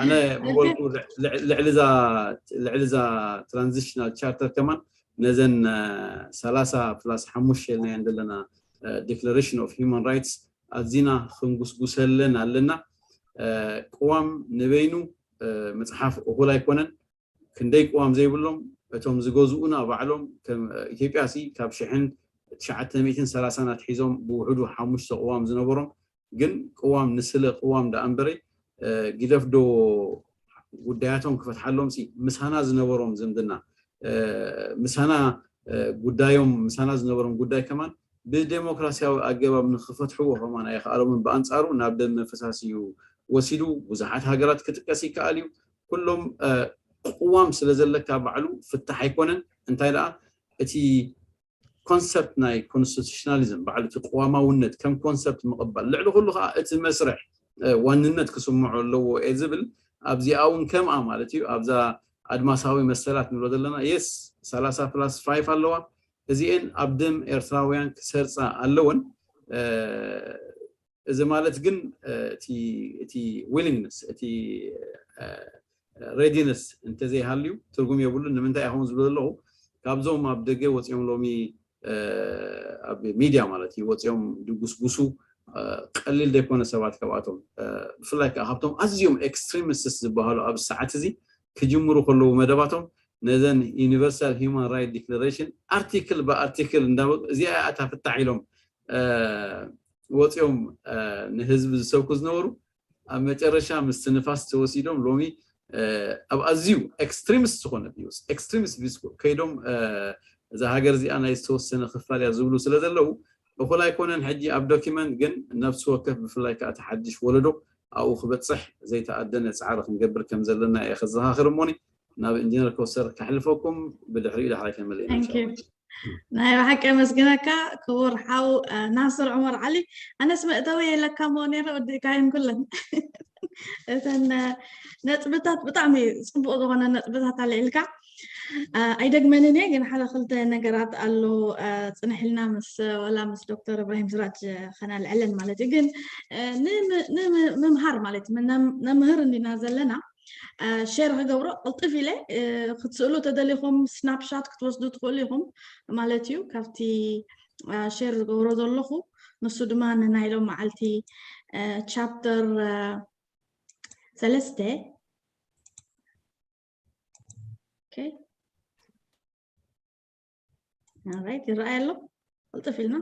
ኣነ ምበልኩ ልዕሊ እዛ ትራንዚሽናል ቻርተር ከማን ነዘን ሰላሳ ፕላስ ሓሙሽተ ኢልናየን ዘለና ዲክለሬሽን ኦፍ ሂማን ራይትስ ኣዚና ክንጉስጉሰለን ኣለና ቅዋም ንበይኑ መፅሓፍ እኹል ኣይኮነን ክንደይ ቅዋም ዘይብሎም እቶም ዝገዝኡና ባዕሎም ከም ኢትዮጵያ ሲ ካብ ሽሕን ትሽዓተ ሚእትን ሰላሳን ኣትሒዞም ብውሕዱ ሓሙሽተ ቅዋም ዝነበሮም ግን ቅዋም ንስለ ቅዋም ደኣ እምበረይ ጊደፍ ዶ ጉዳያቶም ክፈትሓሎም ሲ ምሳና ዝነበሮም ዝምድና ምሳና ጉዳዮም ምሳና ዝነበሮም ጉዳይ ከማን ብዴሞክራሲያዊ ኣገባብ ንክፈትሕዎ ከማን ኣይከኣሎምን ብኣንፃሩ ናብ ደም መፈሳሲ እዩ ወሲዱ ብዙሓት ሃገራት ክጥቀስ ይከኣል እዩ ኩሎም ቅዋም ስለ ዘለካ ባዕሉ ፍታሕ ኣይኮነን እንታይ ደኣ እቲ ኮንሰፕት ናይ ኮንስቲቱሽናሊዝም ባዕሉ እቲ ቅዋማውነት ከም ኮንሰፕት ምቕባል ልዕሊ ኩሉ ከዓ እቲ መስርሕ ዋንነት ክስምዖ ኣለዎ እየ ዝብል ኣብዚኣ እውን ከምኣ ማለት እዩ ኣብዛ ኣድማሳዊ መሰላት ንብሎ ዘለና yes ሰላሳ plus five ኣለዋ። እዚኤን ኣብ ደም ኤርትራውያን ክሰርፃ ኣለወን። እዚ ማለት ግን እቲ willingness እቲ readiness እንተዘይሃልዩ ትርጉም የብሉን። ንምንታይ ኢኹም ዝብሎ ዘለኹ ካብዞም ኣብ ደገ ወፂኦም ሎሚ ኣብ ሚድያ ማለት እዩ ወፂኦም ድጉስጉሱ ቀሊል ዘይኮነ ሰባት ካብኣቶም ብፍላይ ከዓ ካብቶም ኣዝዮም extremists ዝበሃሉ ኣብ ሰዓት እዚ ክጅምሩ ከለዉ መደባቶም ነዘን universal human right declaration article ብኣርቲክል እንዳበሉ እዚኣ እያ እታ ፍታሕ ኢሎም ወፂኦም ንህዝቢ ዝሰብኩ ዝነበሩ ኣብ መጨረሻ ምስ ንፋስ ተወሲዶም ሎሚ ኣብ ኣዝዩ extremist ዝኾነ views extremist views ከይዶም እዛ ሃገር እዚኣ ናይ ዝተወሰነ ክፋል እያ ዝብሉ ስለ ዘለዉ እኹል ኣይኮነን። ሕጂ ኣብ ዶኪመንት ግን ነብሲ ወከፍ ብፍላይ ከዓ ተሓድሽ ወለዶ ኣብኡ ክበፅሕ ዘይተኣደነ ፃዕሪ ክንገብር ከም ዘለና እየ ከዘኻኽር እሞኒ ናብ ኢንጂነር ከውሰር ከሕልፈኩም ብድሕሪኡ ዳሕራይ ከመልእ ናይ ብሓቂ ኣመስግነካ ክቡር ሓው ናስር ዑመር ዓሊ። ኣነስ መእተዊ የለካ ሞ ነይረ ወዲእካየን ኩለን እተን ነጥብታት ብጣዕሚ ፅቡቅ ዝኾነ ነጥብታት ኣልዒልካ። ኣይደግመንን እየ ግን ሓደ ክልተ ነገራት ኣሎ ፅንሕልና ምስ ዋላ ምስ ዶክተር እብራሂም ስራጅ ከነልዕለን ማለት እዩ ግን ንምምሃር ማለት ነምህር እንዲና ዘለና ሼር ክገብሮ ቅልጥፍ ኢለ ክትስእሉ ተደሊኹም ስናፕሻት ክትወስዱ ትኽእሉ ኢኹም ማለት እዩ ካብቲ ሼር ዝገብሮ ዘለኹ ንሱ ድማ ንናይ ሎም መዓልቲ ቻፕተር ሰለስተ ራይት ይረኣይ ኣሎ ቅልጥፍ ኢልና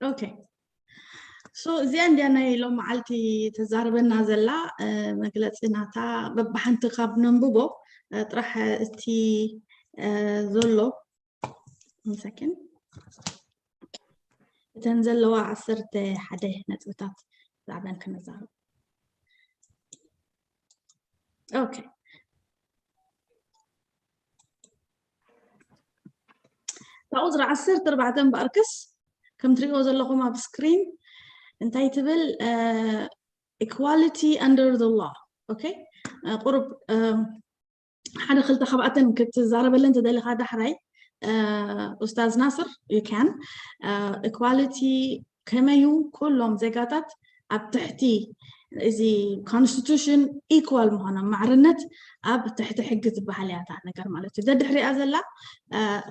ኦኬ ሶ እዚኣ እንዲያ ናይ ሎም መዓልቲ ተዛርበና ዘላ መግለፂ ናታ በብሓንቲ ካብ ነንብቦ ጥራሕ እቲ ዘሎ ሰኪን እተን ዘለዋ ዓሰርተ ሓደ ነጥብታት ዛዕበን ክነዛርብ ኦኬ እታ ቁፅሪ ዓሰርተ ኣርባዕተ እምበኣርከስ ከም ትሪእዎ ዘለኹም ኣብ ስክሪን እንታይ ትብል equality under the law okay ቁሩብ ሓደ ክልተ ካብኣተን ክትዛረበለን ተደሊኻ ዳሕራይ ኡስታዝ ናስር you can equality ከመዩ ኩሎም ዜጋታት ኣብ ትሕቲ እዚ constitution equal ምዃኖም ማዕርነት ኣብ ትሕቲ ሕጊ ዝበሃል እያ እታ ነገር ማለት እዩ ደድሕሪኣ ዘላ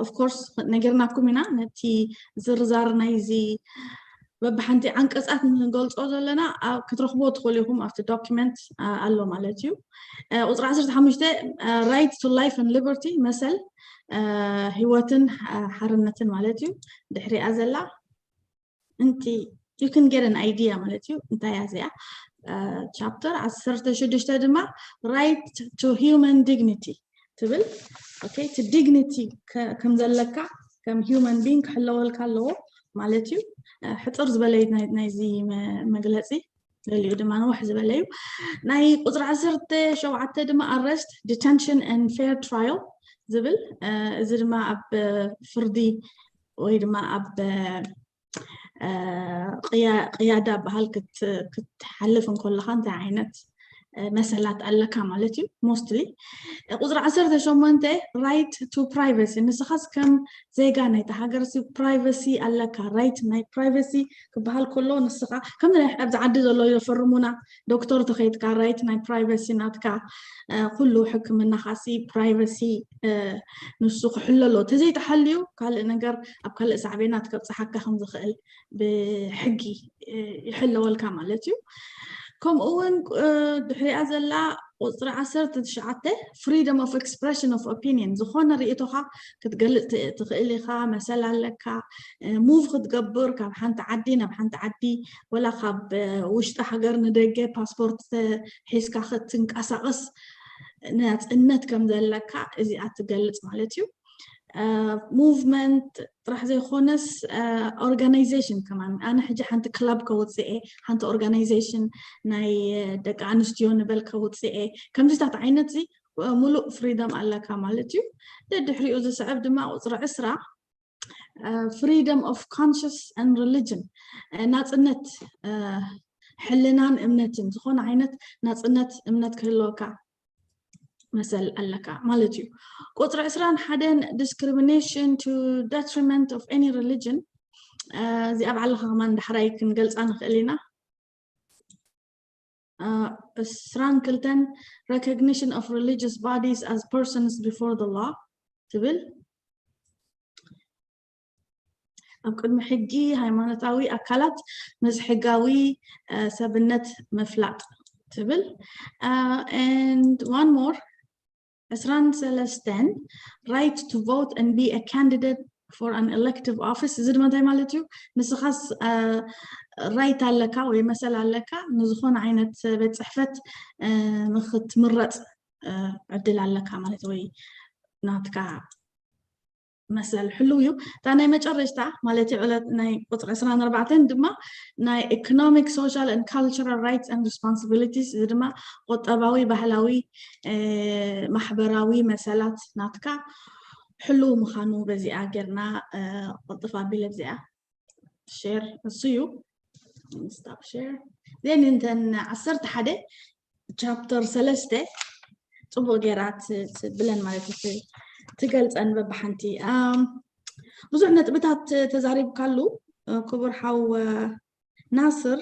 of course ነጊርናኩም ኢና ነቲ ዝርዛር ናይዚ በብሓንቲ ዓንቀፃት ንገልፆ ዘለና ክትረኽቦ ትኽእሉ ኢኹም ኣብቲ document ኣሎ ማለት እዩ ቁፅሪ ዓሰርተ ሓሙሽተ right to life and liberty መሰል ህይወትን ሓርነትን ማለት እዩ ድሕሪኣ ዘላ እንቲ you can get an idea ማለት እዩ እንታይ እያ እዚኣ ቻፕተር ዓሰርተ ሽዱሽተ ድማ right to human dignity ትብል okay እቲ dignity ከም ዘለካ ከም human being ክሕለወልካ ኣለዎ ማለት እዩ ሕፅር ዝበለ ናይዚ መግለፂ ገሊኡ ድማ ንውሕ ዝበለ እዩ ናይ ቁፅሪ ዓሰርተ ሸውዓተ ድማ arrest detention and fair trial ዝብል እዚ ድማ ኣብ ፍርዲ ወይ ድማ ኣብ ቅያዳ በሃል ክትሓልፍ እንከለካ እንታይ ዓይነት መሰላት ኣለካ ማለት እዩ mostly ቁፅሪ ዓሰርተ ሸሞንተ right to privacy ንስኻስ ከም ዜጋ ናይቲ ሃገር privacy ኣለካ right ናይ privacy ክበሃል ከሎ ንስኻ ከም ኣብዚ ዓዲ ዘሎ ዘፈርሙና ዶክተር ተኸይድካ right ናይ privacy ናትካ ኩሉ ሕክምናኻ privacy ንሱ ክሕለሎ ተዘይተሓልዩ ካልእ ነገር ኣብ ካልእ ሳዕቤናት ከብፅሓካ ከም ዝኽእል ብሕጊ ይሕለወልካ ማለት እዩ ከምኡ እውን ድሕሪኣ ዘላ ቁፅሪ ዓሰርተ ትሽዓተ freedom of expression of opinion ዝኾነ ርእቶኻ ክትገልፅ ትኽእል ኢኻ መሰል ኣለካ move ክትገብር ካብ ሓንቲ ዓዲ ናብ ሓንቲ ዓዲ ወላ ካብ ውሽጢ ሃገር ንደገ ፓስፖርት ሒዝካ ክትንቀሳቐስ ናፅነት ከም ዘለካ እዚኣ ትገልፅ ማለት እዩ movement ጥራሕ ዘይኮነስ organization ከማን ኣነ ሕጂ ሓንቲ club ከውፅእ እየ ሓንቲ organization ናይ ደቂ ኣንስትዮ ንበል ከውፅእ እየ ከምዚታት ዓይነት ዚ ሙሉእ freedom ኣለካ ማለት እዩ ደድሕሪኡ ዝስዕብ ድማ ቁፅሪ ዕስራ Freedom of conscience and religion፣ ናፅነት ሕልናን እምነትን፣ ዝኾነ ዓይነት ናፅነት እምነት ክህልወካ መሰል ኣለካ ማለት እዩ። ቁፅሪ ዕስራን ሓደን፣ discrimination to detriment of any religion፣ እዚኣ ባዕልኻ ከማን ዳሕራይ ክንገልፃ ንኽእል ኢና። ዕስራን ክልተን፣ recognition of religious bodies as persons before the law ትብል። ኣብ ቅድሚ ሕጊ ሃይማኖታዊ ኣካላት ምስ ሕጋዊ ሰብነት ምፍላጥ ትብል። And one more፣ ዕስራን ሰለስተን፣ right to vote and be a candidate for an elective office። እዚ ድማ እንታይ ማለት እዩ? ንስኻስ right ኣለካ ወይ መሰል ኣለካ ንዝኾነ ዓይነት ቤት ፅሕፈት ንክትምረፅ ዕድል ኣለካ ማለት ወይ ናትካ መሰል ሕሉው እዩ። እታ ናይ መጨረሽታ ማለት ዕለት ናይ ቁፅሪ ዕስራን ኣርባዕተን ድማ ናይ economic, social and cultural rights and responsibilities፣ እዚ ድማ ቁጠባዊ፣ ባህላዊ፣ ማሕበራዊ መሰላት ናትካ ሕሉው ምዃኑ በዚኣ ጌርና ቅልጥፍ ኣቢለ እዚኣ share እሱ እዩ። Stop share። Then እንተን ዓሰርተ ሓደ፣ chapter ሰለስተ ፅቡቅ ጌራ ትብለን ማለት እዩ፣ ትገልፀን በብሓንቲ። ብዙሕ ነጥብታት ተዛሪብካሉ ክቡር ሓው ናስር።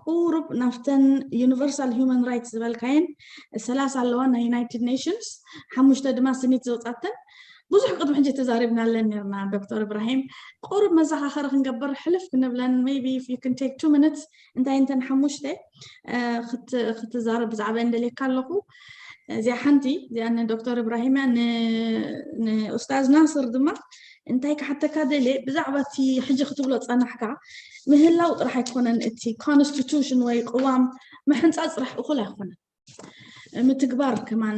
ቁሩብ ናፍተን universal human rights ዝበልካየን ሰላሳ ኣለዋ ናይ United Nations፣ ሓሙሽተ ድማ ስኒት ዘውፃተን። ብዙሕ ቅድሚ ሕጂ ተዛሪብናለን ነርና ዶክተር እብራሂም። ቁሩብ መዘኻኸሪ ክንገብር ሕልፍ ክንብለን፣ maybe if you can take two minutes፣ እንታይ እንተን ሓሙሽተ ክትዛረብ ብዛዕባ እንደልየካ ኣለኹ። እዚኣ ሓንቲ እዚኣ ንዶክተር እብራሂም እያ። ንኡስታዝ ናስር ድማ እንታይ ክሓተካ ደልየ፣ ብዛዕባ እቲ ሕጂ ክትብሎ ጸናሕካ፣ ምህላው ጥራሕ ኣይኮነን፣ እቲ constitution ወይ ቅዋም ምሕንጻጽ ጥራሕ እኹል ኣይኮነን። ምትግባር ከማን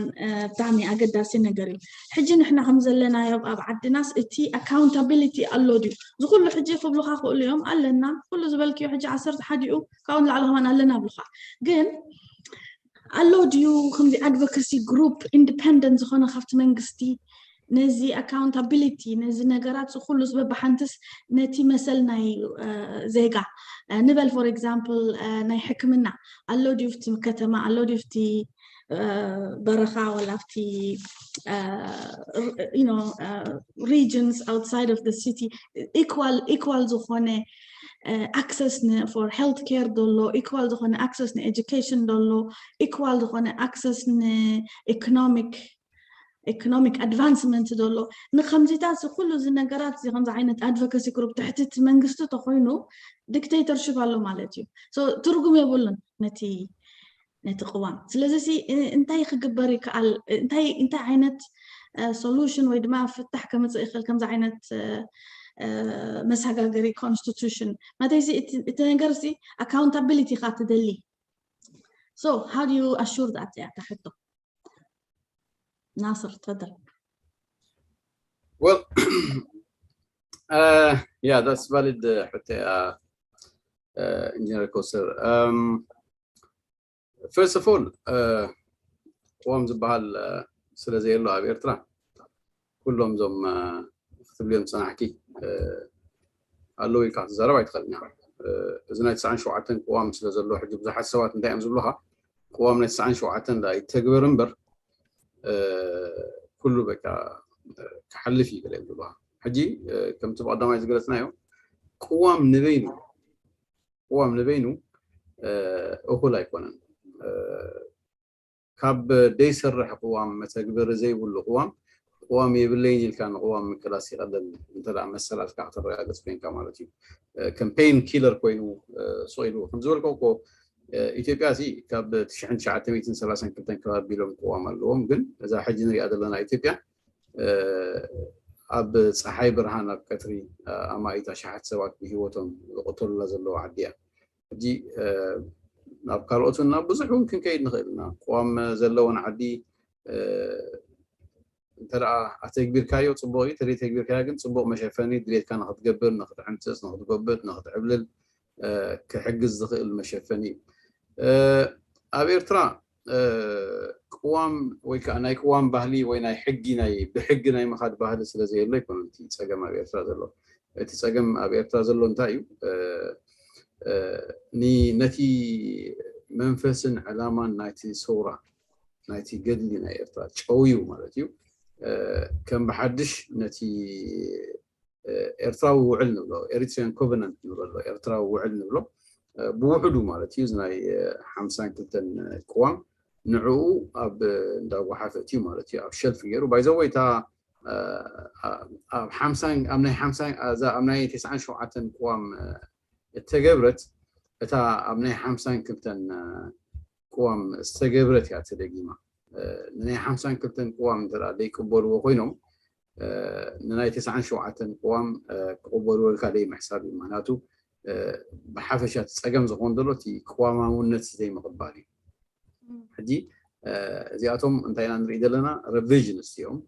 ብጣዕሚ ኣገዳሲ ነገር እዩ። ሕጂ ንሕና ከም ዘለናዮ ኣብ ዓድናስ እቲ accountability ኣሎ ድዩ? ዝኩሉ ሕጂ ክብሉካ ክእሉ እዮም፣ ኣለና፣ ኩሉ ዝበልክዮ ሕጂ ዓሰርተ ሓዲኡ ካብኡ ንላዕሊ ከማን ኣለና ብሉካ። ግን ኣሎ ድዩ ከምዚ advocacy group independent ዝኾነ ካብቲ መንግስቲ ነዚ accountability ነዚ ነገራት ዝኩሉ ዝበብሓንትስ ነቲ መሰል ናይ ዜጋ ንበል for example ናይ ሕክምና ኣሎ ድዩ ፍቲ ከተማ ኣሎ ድዩ ፍቲ በረኻ ወላ ፍቲ regions outside of the city equal equal ዝኾነ access for health care ዘሎ equal ዝኾነ access ን education ዘሎ equal ዝኾነ access ን economic economic advancement ዘሎ ንከምዚታት ኩሉ እዚ ነገራት እዚ ከምዚ ዓይነት advocacy group ትሕቲ እቲ መንግስቲ ተኮይኑ dictatorship ኣሎ ማለት እዩ። ትርጉም የብሉን ነቲ ነቲ ቅዋም። ስለዚ እንታይ ክግበር ይከኣል? እንታይ ዓይነት solution ወይ ድማ ፍታሕ ከምፅእ ይኽእል? ከምዚ ዓይነት መሰጋገሪ constitution ማለት እቲ ነገር accountability ካ ትደሊ። So how do you assure that? እያ እታ ሕቶ። ናስር ትፈደል። Well, uh, yeah, that's valid. Uh, ሕቶ እያ ኢንጂነር ኮስር። First of all, ቅዋም ዝበሃል ስለ ዘየሎ ኣብ ኤርትራ ኩሎም እዞም ክትብልዮም ዝፀናሕኪ ኣለዉ ኢልካ ክትዛረብ ኣይትኽእልን ኢኻ። እዚ ናይ ትስዓን ሸውዓተን ቅዋም ስለ ዘሎ ሕጂ ብዙሓት ሰባት እንታይ እዮም ዝብሉኻ፣ ቅዋም ናይ ትስዓን ሸውዓተን ዳ ይተግበር እምበር ኩሉ በቃ ክሓልፍ እዩ ገለ እዮም ዝብሉኻ። ሕጂ ከምቲ ብቐዳማይ ዝገለፅናዮ ቅዋም ንበይኑ ቅዋም ንበይኑ እኹል ኣይኮነን። ካብ ደይሰርሕ ቅዋም መተግበሪ ዘይብሉ ቅዋም ቅዋም የብለይን ኢልካ ንቅዋም ምቅላስ ይቐለል እንተ መሰላልካ ከተረጋግፅ ኮይንካ ማለት እዩ። ከም pain killer ኮይኑ ስቕ ኢሉ ከምዝበልከ እኮ ኢትዮጵያ ሲ ካብ ትሽዓን ትሽዓተ ሚእትን ሰላሳን ክልተን ከባቢ ቢሎም ቅዋም ኣለዎም። ግን እዛ ሕጂ ንሪኣ ዘለና ኢትዮጵያ ኣብ ፀሓይ ብርሃን ኣብ ቀትሪ ኣማኢት ኣሽሓት ሰባት ብሂወቶም ዝቐተሉላ ዘለዉ ዓዲ እያ። ሕጂ ናብ ካልኦት እውን ናብ ብዙሕ እውን ክንከይድ ንኽእል ኢና። ቅዋም ዘለወን ዓዲ እንተ ደኣ ኣተግቢርካዮ ፅቡቕ እዩ፣ ተዘይተግቢርካዮ ግን ፅቡቕ መሸፈኒ ድሌትካ ንኽትገብር፣ ንኽትዕምፅፅ፣ ንኽትጎብጥ፣ ንኽትዕብልል ክሕግዝ ዝኽእል መሸፈኒ እዩ። ኣብ ኤርትራ ቅዋም ወይ ከዓ ናይ ቅዋም ባህሊ ወይ ናይ ሕጊ ናይ ብሕጊ ናይ ምኻድ ባህሊ ስለ ዘየሎ ኣይኮነን እቲ ፀገም ኣብ ኤርትራ ዘሎ። እቲ ፀገም ኣብ ኤርትራ ዘሎ እንታይ እዩ? ነቲ መንፈስን ዕላማን ናይቲ ሰውራ ናይቲ ገድሊ ናይ ኤርትራ ጨውዩ ማለት እዩ። ከም ብሓድሽ ነቲ ኤርትራዊ ውዕል ንብሎ፣ ኤሪትሪያን ኮቨናንት ንብሎ፣ ኤርትራዊ ውዕል ንብሎ ብውሕዱ ማለት እዩ ናይ ሓምሳን ክልተን ቅዋም ንዕኡ ኣብ እንዳጓሓፈ እዩ ማለት እዩ ኣብ ሸልፍ ገይሩ ባይዘወይ እታ ኣብ ሓምሳን ኣብ ናይ ሓምሳን ኣብ ናይ ተስዓን ሸውዓተን ቅዋም እተገብረት እታ ኣብ ናይ ሓምሳን ክልተን ቅዋም ዝተገብረት እያ ተደጊማ። ንናይ ሓምሳን ክልተን ቅዋም እንተ ዘይቅበልዎ ኮይኖም ንናይ ተስዓን ሸውዓተን ቅዋም ክቕበልወልካ ደይ ምሕሳብ እዩ። ምክንያቱ ብሓፈሻ እቲ ፀገም ዝኾን ዘሎ እቲ ቅዋማውነት ዘይምቕባል እዩ። ሕጂ እዚኣቶም እንታይ ኢና ንርኢ ዘለና? ሬቪዥንስ እዮም።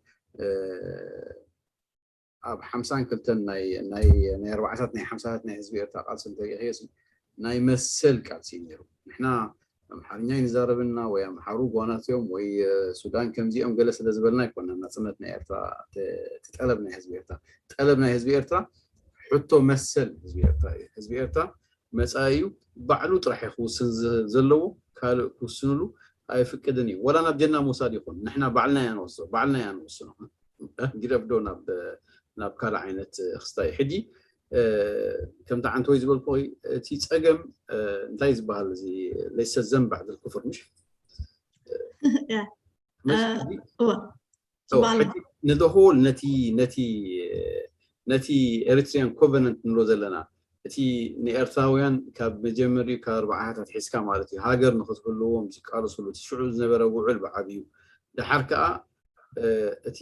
ኣብ ሓምሳን ክልተን ናይ ናይ ናይ ኣርባዓታት ናይ ሓምሳታት ናይ ህዝቢ ኤርትራ ቃልሲ እንተሪእኽዮ ናይ መሰል ቃልሲ እዩ ነይሩ። ንሕና ኣምሓርኛ ይንዛረብና ወይ ኣምሓሩ ጓናት እዮም ወይ ሱዳን ከምዚኦም ገለ ስለ ዝበልና ኣይኮነን ናፅነት ናይ ኤርትራ እቲ ጠለብ ናይ ህዝቢ ኤርትራ። ጠለብ ናይ ህዝቢ ኤርትራ ሕቶ መሰል ህዝቢ ኤርትራ እዩ። ህዝቢ ኤርትራ መፃኢኡ ባዕሉ ጥራሕ እዩ ክውስን ዘለዎ፣ ካልእ ክውስንሉ ኣይፍቅድን እዩ። ወላ ናብ ጀና ምውሳድ ይኹን ንሕና ባዕልና ኢና ንወስኖ ባዕልና ኢና ንወስኖ። ግደፍዶ ናብ ናብ ካልእ ዓይነት ክስታይ ሕጂ ከምቲ ዓንተወይ ዝበልኩ እቲ ፀገም እንታይ ዝበሃል እዚ ለይሰ ዘንብ ባዕድ ኩፍር ምሽ ንደሆል ነቲ ነቲ ነቲ ኤሪትሪያን ኮቨነንት ንብሎ ዘለና እቲ ንኤርትራውያን ካብ መጀመሪኡ ካብ ኣርባዓታት ሒዝካ ማለት እዩ ሃገር ንክትህልዎም ዝቃለስሉ እቲ ሽዑ ዝነበረ ውዕል ብዓብዩ ድሓር ከዓ እቲ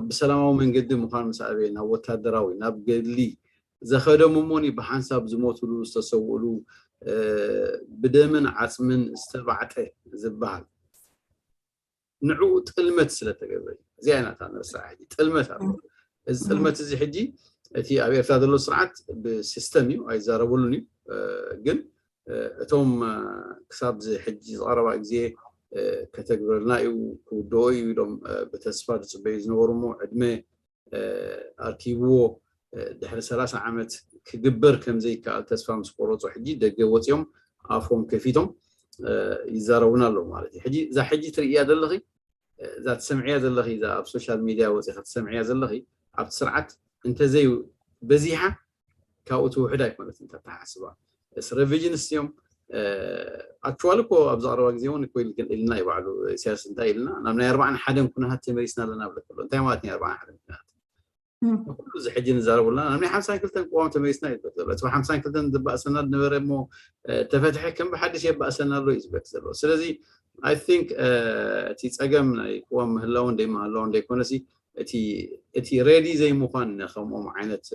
ብሰላማዊ መንገዲ ምዃን ምስ ኣበየ ናብ ወታደራዊ ናብ ገድሊ ዘኸደም እሞኒ ብሓንሳብ ዝሞትሉ ዝተሰውእሉ ብደምን ዓፅምን ዝተባዕጠ ዝበሃል ንዕኡ ጥልመት ስለተገብረ እዩ። እዚኣ ኢና እታ ንርስዓ ሕጂ ጥልመት ኣሎ። እዚ ጥልመት እዚ ሕጂ እቲ ኣብ ኤርትራ ዘሎ ስርዓት ብሲስተም እዩ ኣይዛረበሉን እዩ። ግን እቶም ክሳብ ሕጂ ዝቐረባ ግዜ ከተግብረልና እዩ ክውድኦ እዩ ኢሎም ብተስፋ ዝፅበዩ ዝነበሩ እሞ ዕድመ ኣርኪብዎ ድሕሪ ሰላሳ ዓመት ክግበር ከም ዘይከኣል ተስፋ ምስ ቆረፁ ሕጂ ደገ ወፂኦም ኣፎም ከፊቶም ይዛረቡና ኣለዉ ማለት እዩ። ሕጂ እዛ ሕጂ ትርእያ ዘለኺ እዛ ትሰምዕያ ዘለኺ እዛ ኣብ ሶሻል ሚድያ ወፂኻ ትሰምዕያ ዘለኺ ኣብቲ ስርዓት እንተዘይ በዚሓ ካብኡ ትውሕድ ኣይኮነትን ተተሓስባ ስ ሬቪዥንስ እዮም። ኣክቹዋሊ እኮ ኣብ ዝቐረባ ግዜ እውን እኮ ኢልና እዩ ባዕሉ ኢሳያስ እንታይ ኢልና ናብ ናይ ኣርባዓን ሓደን ኩነታት ተመሊስና ኣለና ብለክ ኣሎ እንታይ ማለት ናይ ኣርባዓን ሓደን ኩነታት ኩሉ እዚ ሕጂ ንዛረበሉና ናብ ናይ ሓምሳን ክልተን ቅዋም ተመሊስና እዩ ዘሎ እቲ ሓምሳን ክልተን ዝበእሰና ዝነበረ እሞ ተፈትሐ ከም ብሓድሽ የባእሰና ኣሎ እዩ ዝበክ ዘሎ ስለዚ I think እቲ ፀገም ናይ ቅዋም ምህላውን ደይምህላውን ደይኮነሲ እቲ ሬዲ ዘይምዃን ንከምኦም ዓይነት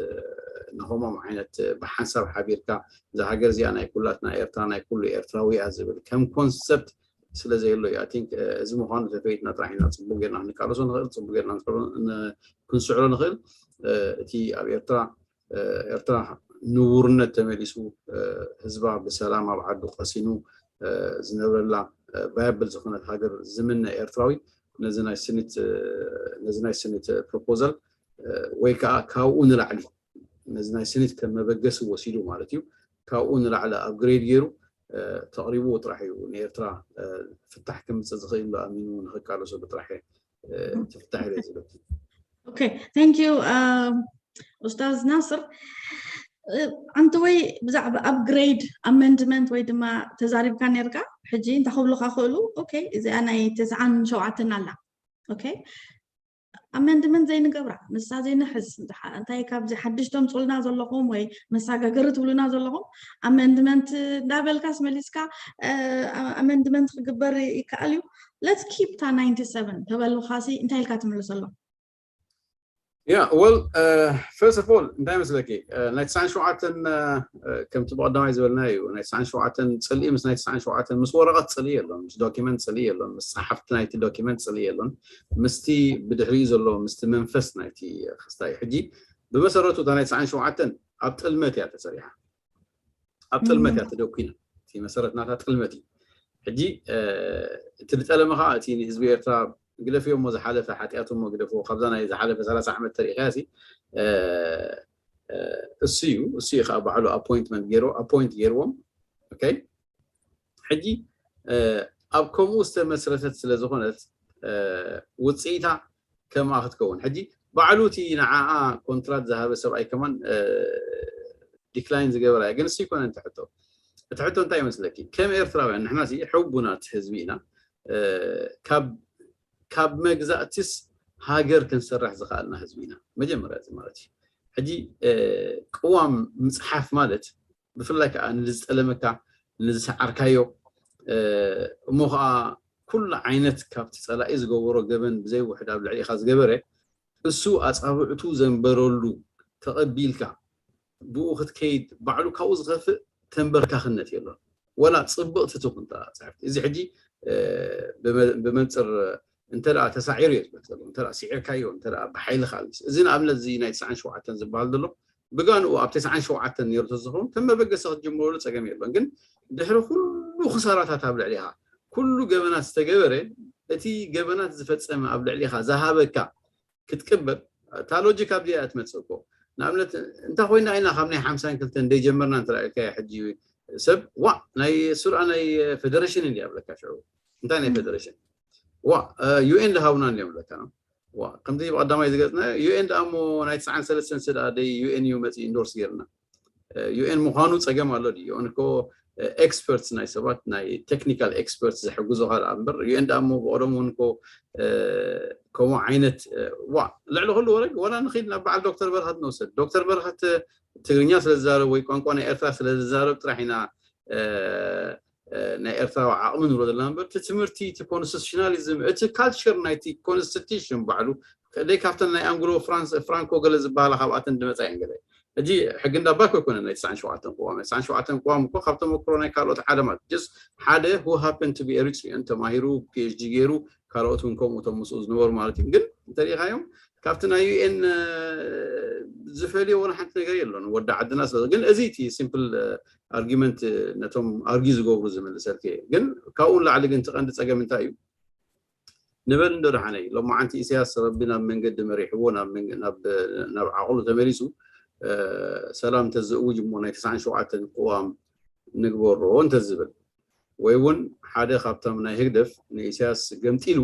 ንከምኦም ዓይነት ብሓንሳብ ሓቢርካ እዛ ሃገር እዚኣ ናይ ኩላትና ኤርትራ ናይ ኩሉ ኤርትራዊ እያ ዝብል ከም ኮንሰፕት ስለ ዘየሎ እዩ I think እዚ ምዃኑ ተፈይጥና ጥራሕ ኢና ፅቡቅ ጌርና ክንቃለሶ ንኽእል ፅቡቅ ጌርና ክንስዕሮ ንኽእል እቲ ኣብ ኤርትራ ኤርትራ ንቡርነት ተመሊሱ ህዝባ ብሰላም ኣብ ዓዱ ቀሲኑ ዝነብረላ ቫያብል ዝኾነት ሃገር ዝምነ ኤርትራዊ ነዚ ናይ ስኒት ነዚ ናይ ስኒት ፕሮፖዛል ወይ ከዓ ካብኡ ንላዕሊ ነዚ ናይ ስኒት ከም መበገሲ ወሲዱ ማለት እዩ ካብኡ ንላዕሊ ኣፕግሬድ ገይሩ ተቕሪብዎ ጥራሕ እዩ ንኤርትራ ፍታሕ ክምፅእ ዝኽእል ዶ ኣሚኑ ንኽቃለሰሉ ጥራሕ ትፍታሕ ኢለ ዝብል ኦኬ thank you ኡስታዝ ናስር ኣንቲ ወይ ብዛዕባ ኣፕግሬድ ኣመንድመንት ወይ ድማ ተዛሪብካ ነርካ ሕጂ እንታይ ክብሉካ ክእሉ ኦኬ እዚኣ ናይ ተስዓን ሸውዓተን ኣላ ኦኬ ኣመንድመንት ዘይንገብራ ንሳ ዘይንሕዝ እንታይ ካብዚ ሓድሽ ተምፅሉና ዘለኹም ወይ መሳጋገሪ ትብሉና ዘለኹም ኣመንድመንት እንዳበልካስ መሊስካ ኣመንድመንት ክግበር ይከኣል እዩ let's keep እታ ninety seven ተበልኻሲ እንታይ ኢልካ ትምልሰሎም Yeah, well, uh, first of all, እንታይ መስለኪ ናይ ትስዓን ሸውዓተን ከምቲ ብቐዳማይ ዝበልና እዩ ናይ ትስዓን ሸውዓተን ፅልኢ ምስ ናይ ትስዓን ሸውዓተን ምስ ወረቐት ፅልኢ የሎን ምስ ዶኪመንት ፅልኢ የሎን ምስ ፀሓፍቲ ናይቲ ዶኪመንት ፅልኢ የሎን ምስቲ ብድሕሪኡ ዘሎ ምስቲ መንፈስ ናይቲ ክስታይ ሕጂ ብመሰረቱ እታ ናይ ትስዓን ሸውዓተን ኣብ ጥልመት እያ ተሰሪሓ ኣብ ጥልመት እያ ተደኩና እቲ መሰረት ናታ ጥልመት እዩ ሕጂ እቲ ዝጠለመ ከዓ እቲ ንህዝቢ ኤርትራ ግደፍዮ እሞ ዝሓለፈ ሓጢኣቱ እሞ ግደፍዎ ካብዛ ናይ ዝሓለፈ ሰላሳ ዓመት ተሪእካያ ሲ እሱ እዩ እሱ እዩ ከዓ ባዕሉ ኣፖይንትመንት ገይሩ ኣፖይንት ገይርዎም። ኦኬ ሕጂ ኣብ ከምኡ ዝተመስረተት ስለ ዝኾነት ውፅኢታ ከምኣ ክትከውን ሕጂ ባዕሉ እቲ ንዓኣ ኮንትራት ዝሃበ ሰብኣይ ከማን ዲክላይን ዝገበራ እያ ግን እሱ ይኮነ እንተ ሕቶ እቲ ሕቶ እንታይ ይመስለኪ ከም ኤርትራውያን ንሕና ሲ ሕቡናት ህዝቢ ኢና ካብ መግዛእትስ ሃገር ክንሰርሕ ዝኽኣልና ህዝቢ ኢና መጀመርያ እዚ ማለት እዩ ሕጂ ቅዋም ምፅሓፍ ማለት ብፍላይ ከዓ ንዝጠለመካ ንዝሰዓርካዮ እሞ ከዓ ኩሉ ዓይነት ካብቲ ፀላኢ ዝገበሮ ገበን ብዘይውሕድ ኣብ ልዕሊኻ ዝገበረ እሱ ኣፃብዕቱ ዘንበረሉ ተቐቢልካ ብኡ ክትከይድ ባዕሉ ካብኡ ዝኸፍእ ተንበርካኽነት የሎን ወላ ፅብቕቲ ትኹን ፅሕፍቲ እዚ ሕጂ ብመንፅር እንተ ተሳዒሩ እየ ዝበል ዘሎ እንተ ስዒርካዮ እንተ ብሓይሊ ካልስ እዚ ንኣብነት እዚ ናይ ትስዓን ሸውዓተን ዝበሃል ዘሎ ብጋንኡ ኣብ ተስዓን ሸውዓተን ነይሩ ተዝኸውን ከም መበገሲ ክትጅምረሉ ፀገም የሎን ግን ድሕሪ ኩሉ ክሳራታት ኣብ ልዕሊኻ ኩሉ ገበናት ዝተገበረ እቲ ገበናት ዝፈፀመ ኣብ ልዕሊኻ ዝሃበካ ክትቅበል እታ ሎጂክ ኣብዚኣ ትመፅእ እኮ ንኣብነት እንታይ ኮይና ኢና ካብ ናይ ሓምሳን ክልተን ደይጀመርና እንተልካ ሕጂ ሰብ ዋ ናይ ሱርኣ ናይ ፌደሬሽን እንዲ ኣብለካ ሽዑ እንታይ ናይ ፌደሬሽን ዋ ዩኤን ዝሃቡና እንዲዮም ብለካ ዋ ከምዚ ብቀዳማይ ዝገፅና ዩኤን ደኣ እሞ ናይ ትስዓን ሰለስተን ስዳ ደይ ዩኤን እዩ መፅእ ኢንዶርስ ገይርና ዩኤን ምዃኑ ፀገም ኣሎ ድዩ ኦን እኮ ኤክስፐርትስ ናይ ሰባት ናይ ቴክኒካል ኤክስፐርትስ ዝሕግዞ ካልኣ እምበር ዩኤን ደኣ እሞ ብቀደም እውን እኮ ከምኡ ዓይነት ዋ ልዕሊ ኩሉ ወረ ወላ ንኽድ ናብ በዓል ዶክተር በረኸት ንወሰድ ዶክተር በረኸት ትግርኛ ስለ ዝዛረብ ወይ ቋንቋ ናይ ኤርትራ ስለ ዝዛረብ ጥራሕ ኢና ናይ ኤርትራዊ ዓቕሚ ንብሎ ዘለና እምበር እቲ ትምህርቲ እቲ ኮንስቲቱሽናሊዝም እቲ ካልቸር ናይቲ ኮንስቲቱሽን ባዕሉ ከደይ ካብተን ናይ ኣንግሎ ፍራንኮ ገለ ዝበሃላ ካብኣተን ድመፃ እየን ገለ ሕጂ ሕጊ እንዳባ ኮይኮነ ናይ ትስዓን ሸውዓተን ቅዋም ናይ ትስዓን ሸውዓተን ቅዋም እኮ ካብ ተመክሮ ናይ ካልኦት ዓለማት ጀስ ሓደ who happen to be Eritrean ተማሂሩ ፒኤችዲ ገይሩ ካልኦት እውን ከምኡ እቶም ምስኡ ዝነበሩ ማለት እዩ ግን እንተሪኢኻዮም ካብቲ ናይ ዩኤን ዝፈልዮ ወላ ሓንቲ ነገር የሎን ወዲ ዓድና ስለ ግን እዚ እቲ ሲምፕል ኣርጊመንት ነቶም ኣርጊ ዝገብሩ ዝምልሰልክ ግን ካብኡ ላዕሊ ግን ትቐንዲ ፀገም እንታይ እዩ ንበል እንዶ ደሓነይ ሎማዓንቲ ኢሳያስ ረቢ ናብ መንገዲ መሪሕዎ ናብ ዓቕሉ ተመሊሱ ሰላም ተዝእውጅ እሞ ናይ ተስዓን ሸውዓተን ቅዋም ንግበሮ እንተዝብል ወይ እውን ሓደ ካብቶም ናይ ህግደፍ ንኢሳያስ ገምጢሉ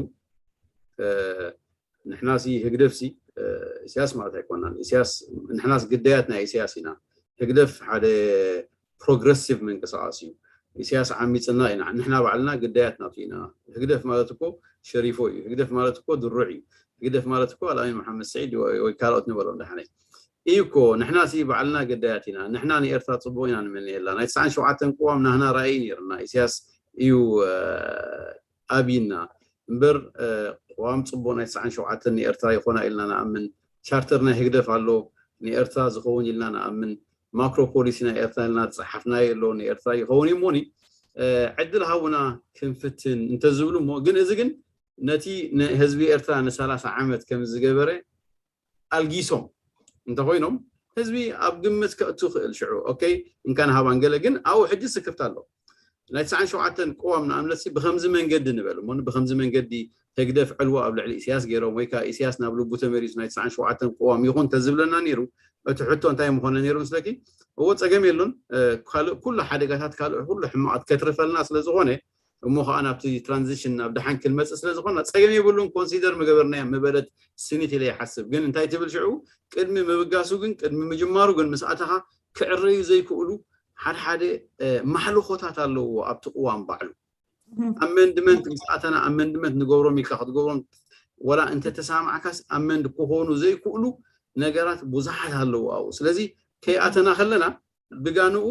ንሕናሲ ህግደፍሲ ኢሳያስ ማለት ኣይኮናን ኢሳያስ ንሕናስ ግዳያት ናይ ኢሳያስ ኢና ህግደፍ ሓደ ፕሮግረሲቭ ምንቅስቃስ እዩ ኢሳያስ ዓሚፅና ኢና ንሕና ባዕልና ግዳያት ናቱ ኢና ህግደፍ ማለት እኮ ሸሪፎ እዩ ህግደፍ ማለት እኮ ድሩዕ እዩ ህግደፍ ማለት እኮ ኣልኣሚን መሓመድ ስዒድ ወይ ካልኦት ንበሎም ዳሕነይ እዩ እኮ ንሕናሲ ባዕልና ግዳያት ኢና ንሕና ንኤርትራ ፅቡቅ ኢና ንመንየላ ናይ ትስዓን ሸውዓተን ቅዋም ናህና ራእይ ነይርና ኢሳያስ እዩ ኣብይና እምበር ቅዋም ፅቡቅ ናይ ትስዓን ሸውዓተን ንኤርትራ ይኾና ኢልና ንኣምን ቻርተር ናይ ህግደፍ ኣሎ ንኤርትራ ዝኸውን ኢልና ንኣምን ማክሮ ፖሊሲ ናይ ኤርትራ ኢልና ዝፀሓፍናዮ ኣሎ ንኤርትራ ይኸውን እዩ እሞኒ ዕድል ሃቡና ክንፍትን እንተዝብሉ እሞ ግን እዚ ግን ነቲ ንህዝቢ ኤርትራ ንሰላሳ ዓመት ከም ዝገበረ ኣልጊሶም እንተኮይኖም ህዝቢ ኣብ ግምት ከእቱ ክእል ሽዑ ኦኬ እንካን ሃባን ገለ ግን ኣብኡ ሕጂ ስክፍታ ኣሎ ናይ ትስዓን ሸውዓተን ቅዋም ንኣብነት ብከምዚ መንገዲ ንበል እሞ ብከምዚ መንገዲ ህግደፍ ዕልዋ ኣብ ልዕሊ ኢሳያስ ገይሮም ወይ ከዓ ኢሳያስ ናብ ልቡ ተመሊሱ ናይ ትስዓን ሸውዓተን ቅዋም ይኹን ተዝብለና ነይሩ እቲ ሕቶ እንታይ ምኾነ ነይሩ ምስለኪ እዎ ፀገም የሉን ካልእ ኩሉ ሓደጋታት ካልእ ኩሉ ሕማቃት ከትርፈልና ስለዝኾነ እሞ ከዓ ናብቲ ትራንዚሽን ናብ ደሓን ክንመፅእ ስለዝኾና ፀገም የብሉን ኮንሲደር ምገበርናዮ ምበለት ስኒት ኢለ ይሓስብ ግን እንታይ ትብል ሽዑ ቅድሚ ምብጋሱ ግን ቅድሚ ምጅማሩ ግን ምስ ኣተኻ ክዕረዩ ዘይክእሉ ሓደ ሓደ ማሕልኾታት ኣለዎ ኣብቲ ቅዋም ባዕሉ ኣመንድመንት ምስ ኣተና ኣመንድመንት ንገብሮም ኢልካ ክትገብሮም ወላ እንተተሳማዕካስ ኣመንድ ክኾኑ ዘይክእሉ ነገራት ብዙሓት ኣለዉ ኣብኡ ስለዚ ከይኣተና ከለና ብጋንኡ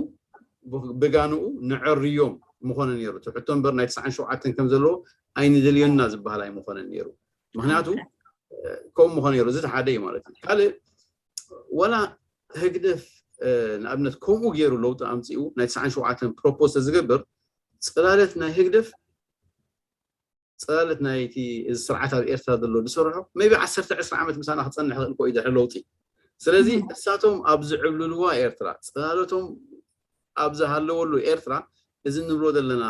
ብጋንኡ ንዕርዮም ምኾነ ነይሩ እቲ ሕቶ እምበር ናይ ትስዓን ሸውዓተን ከም ዘለዎ ኣይንደልዮና ዝበሃል ኣይምኾነን ነይሩ ምክንያቱ ከምኡ ምኾነ ነይሩ እዚ ሓደ እዩ ማለት እዩ ካልእ ወላ ህግደፍ ንኣብነት ከምኡ ገይሩ ለውጢ ኣምፂኡ ናይ ትስዓን ሸውዓተን ፕሮፖዝ ተዝገብር ፅላለት ናይ ህግደፍ ፅላለት ናይቲ እዚ ስርዓት ኣብ ኤርትራ ዘሎ ዝሰርሖ ቢ ዓሰርተ ዕስራ ዓመት ምሳና ክፀንሕ ክእል ኮዩ ድሕሪ ለውጢ ስለዚ እሳቶም ኣብ ዝዕብልልዋ ኤርትራ ፅላለቶም ኣብ ዝሃለወሉ ኤርትራ እዚ እንብሎ ዘለና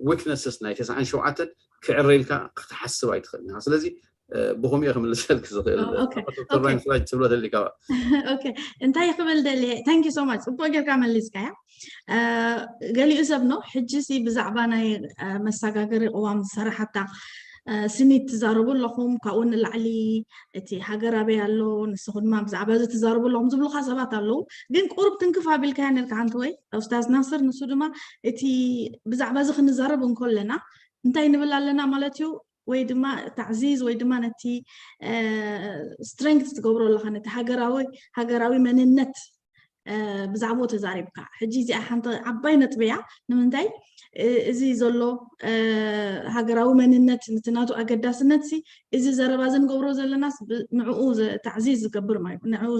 weaknesses ናይ ተስዓን ሸውዓተን ክዕረ ኢልካ ክትሓስብ ኣይትኽእልን ኢኻ። ስለዚ ብኸምኡ እየ ክምልሰልክ ዝኽእል። ኦኬ፣ ዶክተር ራይን ስራጅ ትብሎ ተሊካ ኦኬ፣ እንታይ ክብል ደልየ? Thank you so much። ጽቡቅ ጌርካ መሊስካያ። ገሊኡ ሰብ ነው ሕጂ ሲ ብዛዕባ ናይ መሰጋገሪ ቅዋም ዝሰራሓታ ስኒት ትዛረቡ ኣለኹም፣ ካብኡ ንላዕሊ እቲ ሃገር ኣበይ ኣሎ፣ ንስኹ ድማ ብዛዕባ እዚ ትዛረቡ ኣለኹም ዝብሉካ ሰባት ኣለዉ። ግን ቁሩብ ትንክፍ ኣቢልካያ ነርካ ሓንቲ ወይ ኡስታዝ ናስር፣ ንሱ ድማ እቲ ብዛዕባ እዚ ክንዛረብ እንከለና እንታይ ንብል ኣለና ማለት እዩ፣ ወይ ድማ ታዕዚዝ ወይ ድማ ነቲ strength ትገብሮ ኣለኻ፣ ነቲ ሃገራዊ ሃገራዊ መንነት ብዛዕባኡ ተዛሪብካ። ሕጂ እዚኣ ሓንቲ ዓባይ ነጥቢ እያ። ንምንታይ እዚ ዘሎ ሃገራዊ መንነት፣ ነቲ ናቱ ኣገዳስነት ሲ እዚ ዘረባ እዚ ንገብሮ ዘለናስ ንዕኡ ታዕዚዝ ዝገብር ማለት ንዕኡ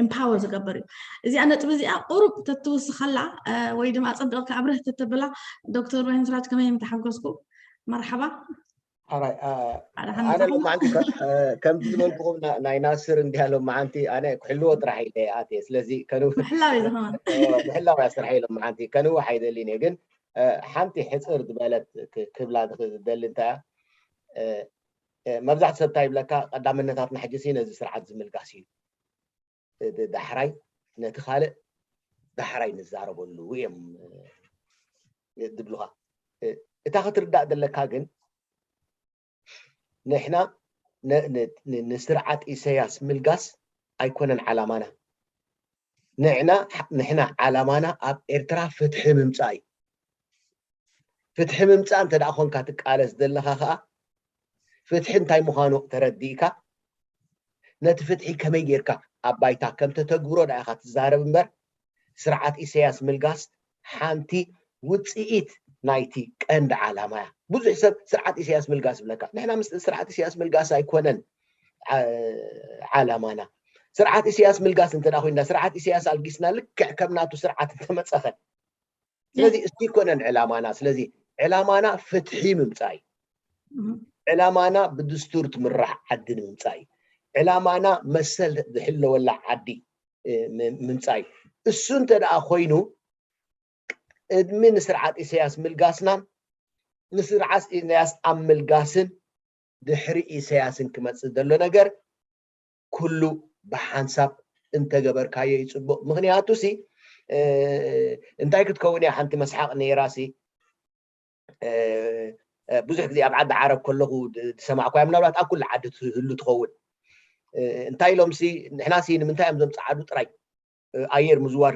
empower ዝገብር እዩ። እዚኣ ነጥቢ እዚኣ ቁሩብ ተትውስኸላ ወይ ድማ ኣጸቢቕካ ኣብርህ ተተብላ ዶክተር ብርሃን ስራጅ ከመይ ምተሓጎስኩ። መርሓባ። ኣነ ሎማዓንቲ ከምቲ ዝበልኩኹም ናይ ናስር እንዲያ ሎማዓንቲ ኣነ ክሕልዎ ጥራሕ ኢለ ኣትየ። ስለዚ ምሕላው እዩ ዝኸውን። ምሕላው እያ ስራሕ ኢለ ሎማዓንቲ ከንውሕ ኣይደልን እየ። ግን ሓንቲ ሕፅር ዝበለት ክብላ ዝደሊ እንታይ እያ፣ መብዛሕትኡ ሰብ እንታይ ይብለካ፣ ቀዳምነታትና ሕጂ ሲ ነዚ ስርዓት ዝምልጋስ እዩ፣ ዳሕራይ ነቲ ካልእ ዳሕራይ ንዛረበሉ እዮም ዝብሉኻ። እታ ክትርዳእ ዘለካ ግን ንሕና ንስርዓት ኢሰያስ ምልጋስ ኣይኮነን ዓላማና። ንሕና ዓላማና ኣብ ኤርትራ ፍትሒ ምምፃእ እዩ። ፍትሒ ምምፃእ እንተ ደኣ ኾንካ ትቃለስ ዘለኻ ኸኣ ፍትሒ እንታይ ምዃኑ ተረዲእካ ነቲ ፍትሒ ከመይ ጌርካ ኣብ ባይታ ከም ተተግብሮ ደኣ ኢኻ ትዛረብ እምበር ስርዓት ኢሰያስ ምልጋስ ሓንቲ ውፅኢት ናይቲ ቀንዲ ዓላማ እያ። ብዙሕ ሰብ ስርዓት ኢሰያስ ምልጋስ ይብለካ። ንሕና ምስ ስርዓት ኢሰያስ ምልጋስ ኣይኮነን ዓላማና። ስርዓት ኢሰያስ ምልጋስ እንተ ኮይንና ስርዓት ኢሰያስ ኣልጊስና ልክዕ ከም ናቱ ስርዓት እንተመፀኸ ስለዚ እስቲ ይኮነን ዕላማና። ስለዚ ዕላማና ፍትሒ ምምፃእ እዩ። ዕላማና ብድስቱር ትምራሕ ዓዲ ንምምፃእ እዩ። ዕላማና መሰል ዝሕለወላ ዓዲ ምምፃእ እዩ። እሱ እንተ ደኣ ኮይኑ ቅድሚ ንስርዓት ኢሰያስ ምልጋስናን ንስርዓት ኢሰያስ ኣብ ምልጋስን ድሕሪ ኢሰያስን ክመፅእ ዘሎ ነገር ኩሉ ብሓንሳብ እንተገበርካዮ ይፅቡቕ። ምክንያቱ ሲ እንታይ ክትከውን እያ ሓንቲ መስሓቕ ነይራ ሲ ብዙሕ ግዜ ኣብ ዓዲ ዓረብ ከለኹ ዝሰማዕኳያ ምናልባት ኣብ ኩሉ ዓዲ ትህሉ ትኸውን። እንታይ ኢሎም ሲ ንሕና ሲ ንምንታይ እዮም ዞም ፀዓዱ ጥራይ ኣየር ምዝዋር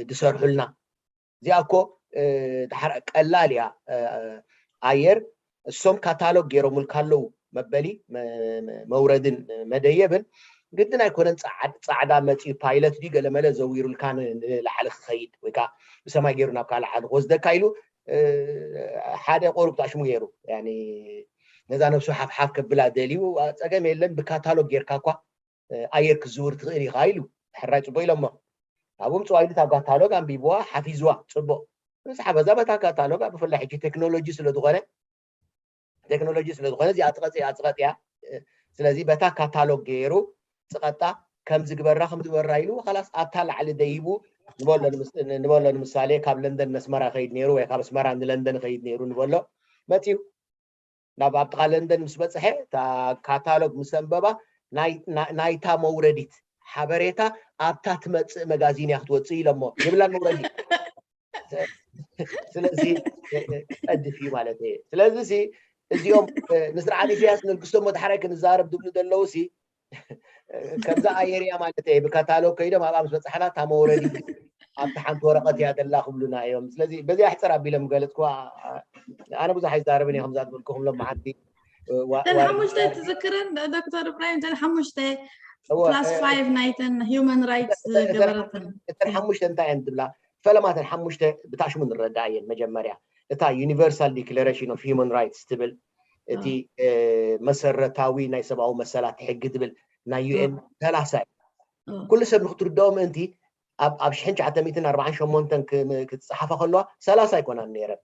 ዝሰርሑልና? እዚኣ እኮ ቀላል እያ። ኣየር እሶም ካታሎግ ገይሮምልካ ኣለዉ መበሊ መውረድን መደየብን። ግድን ኣይኮነን ፃዕዳ መፂኡ ፓይለት ድዩ ገለመለ ዘዊሩልካ ንላዕሊ ክኸይድ ወይ ከዓ ብሰማይ ገይሩ ናብ ካልእ ዓዲ ክወስደካ ኢሉ ሓደ ቆሩብ ታሽሙ ገይሩ ነዛ ነብሱ ሓፍሓፍ ከብላ ደልዩ። ፀገም የለን ብካታሎግ ጌርካ እኳ ኣየር ክዝውር ትኽእል ኢኻ ኢሉ። ሕራይ ፅቡቅ ኢሎሞ። ኣብኡ ምፅዋ ኢሉ እታ ካታሎግ ኣንቢብዋ ሓፊዝዋ ፅቡቅ። ምስ ሓፈዛ በታ ካታሎግ ብፍላይ ሕጂ ቴክኖሎጂ ስለዝኾነ ቴክኖሎጂ ስለዝኾነ እዚኣ ፅቐፅ እያ ፅቐጥ እያ። ስለዚ በታ ካታሎግ ገይሩ ፅቐጣ ከም ዝግበራ ከም ዝግበራ ኢሉ ካላስ ኣብታ ላዕሊ ደይቡ ንበሎ ንምሳሌ ካብ ለንደን ነስመራ ከይድ ነይሩ ወይ ካብ ኣስመራ ንለንደን ከይድ ነይሩ ንበሎ መፅዩ ናብ ኣብ ጥቓ ለንደን ምስ በፅሐ እታ ካታሎግ ምስ ኣንበባ ናይታ መውረዲት ሓበሬታ ኣብታ ትመፅእ መጋዚን እያ ክትወፅእ ኢሎሞ ይብላ መውረዲት። ስለዚ ቀድፍ እዩ ማለት እየ። ስለዚ ሲ እዚኦም ንስርዓት ኢሳያስ ነልግሶሞ ድሓራይ ክንዛረብ ዝብሉ ዘለዉ ሲ ከምዛ ኣየር እያ ማለት እየ። ብካታሎግ ከይዶም ኣብኣ ምስ በፃሕና እታ መውረዲት ኣብቲ ሓንቲ ወረቐት እያ ዘላ ክብሉና እዮም። ስለዚ በዚኣ ሕፅር ኣቢሎም ገለፅኩዋ። ኣነ ብዙሕ ኣይዛረብን እየ ከምዛ ዝበልኩኹም ሎማዓንቲ። እተን ሓሙሽተ ትዝክረን ዶክተር እብራሂም፣ እተን ሓሙሽተ ክላስ ፋይቭ ናይተን ሂውማን ራይትስ ዝገበረተን እተን ሓሙሽተ እንታይ እየን ትብላ? ፈለማ እተን ሓሙሽተ ብታሽሙ ንረዳእ እየን። መጀመርያ እታ ዩኒቨርሳል ዲክለሬሽን ኦፍ ሂውማን ራይትስ ትብል እቲ መሰረታዊ ናይ ሰብኣዊ መሰላት ሕጊ ትብል ናይ ዩኤን ሰላሳ እዩ። ኩሉ ሰብ ንክትርድኦ ምእንቲ ኣብ ሽሕን ትሽዓተ ሚእትን ኣርባዓን ሸሞንተን ክትፀሓፋ ከለዋ ሰላሳ ኣይኮናን ነይረን።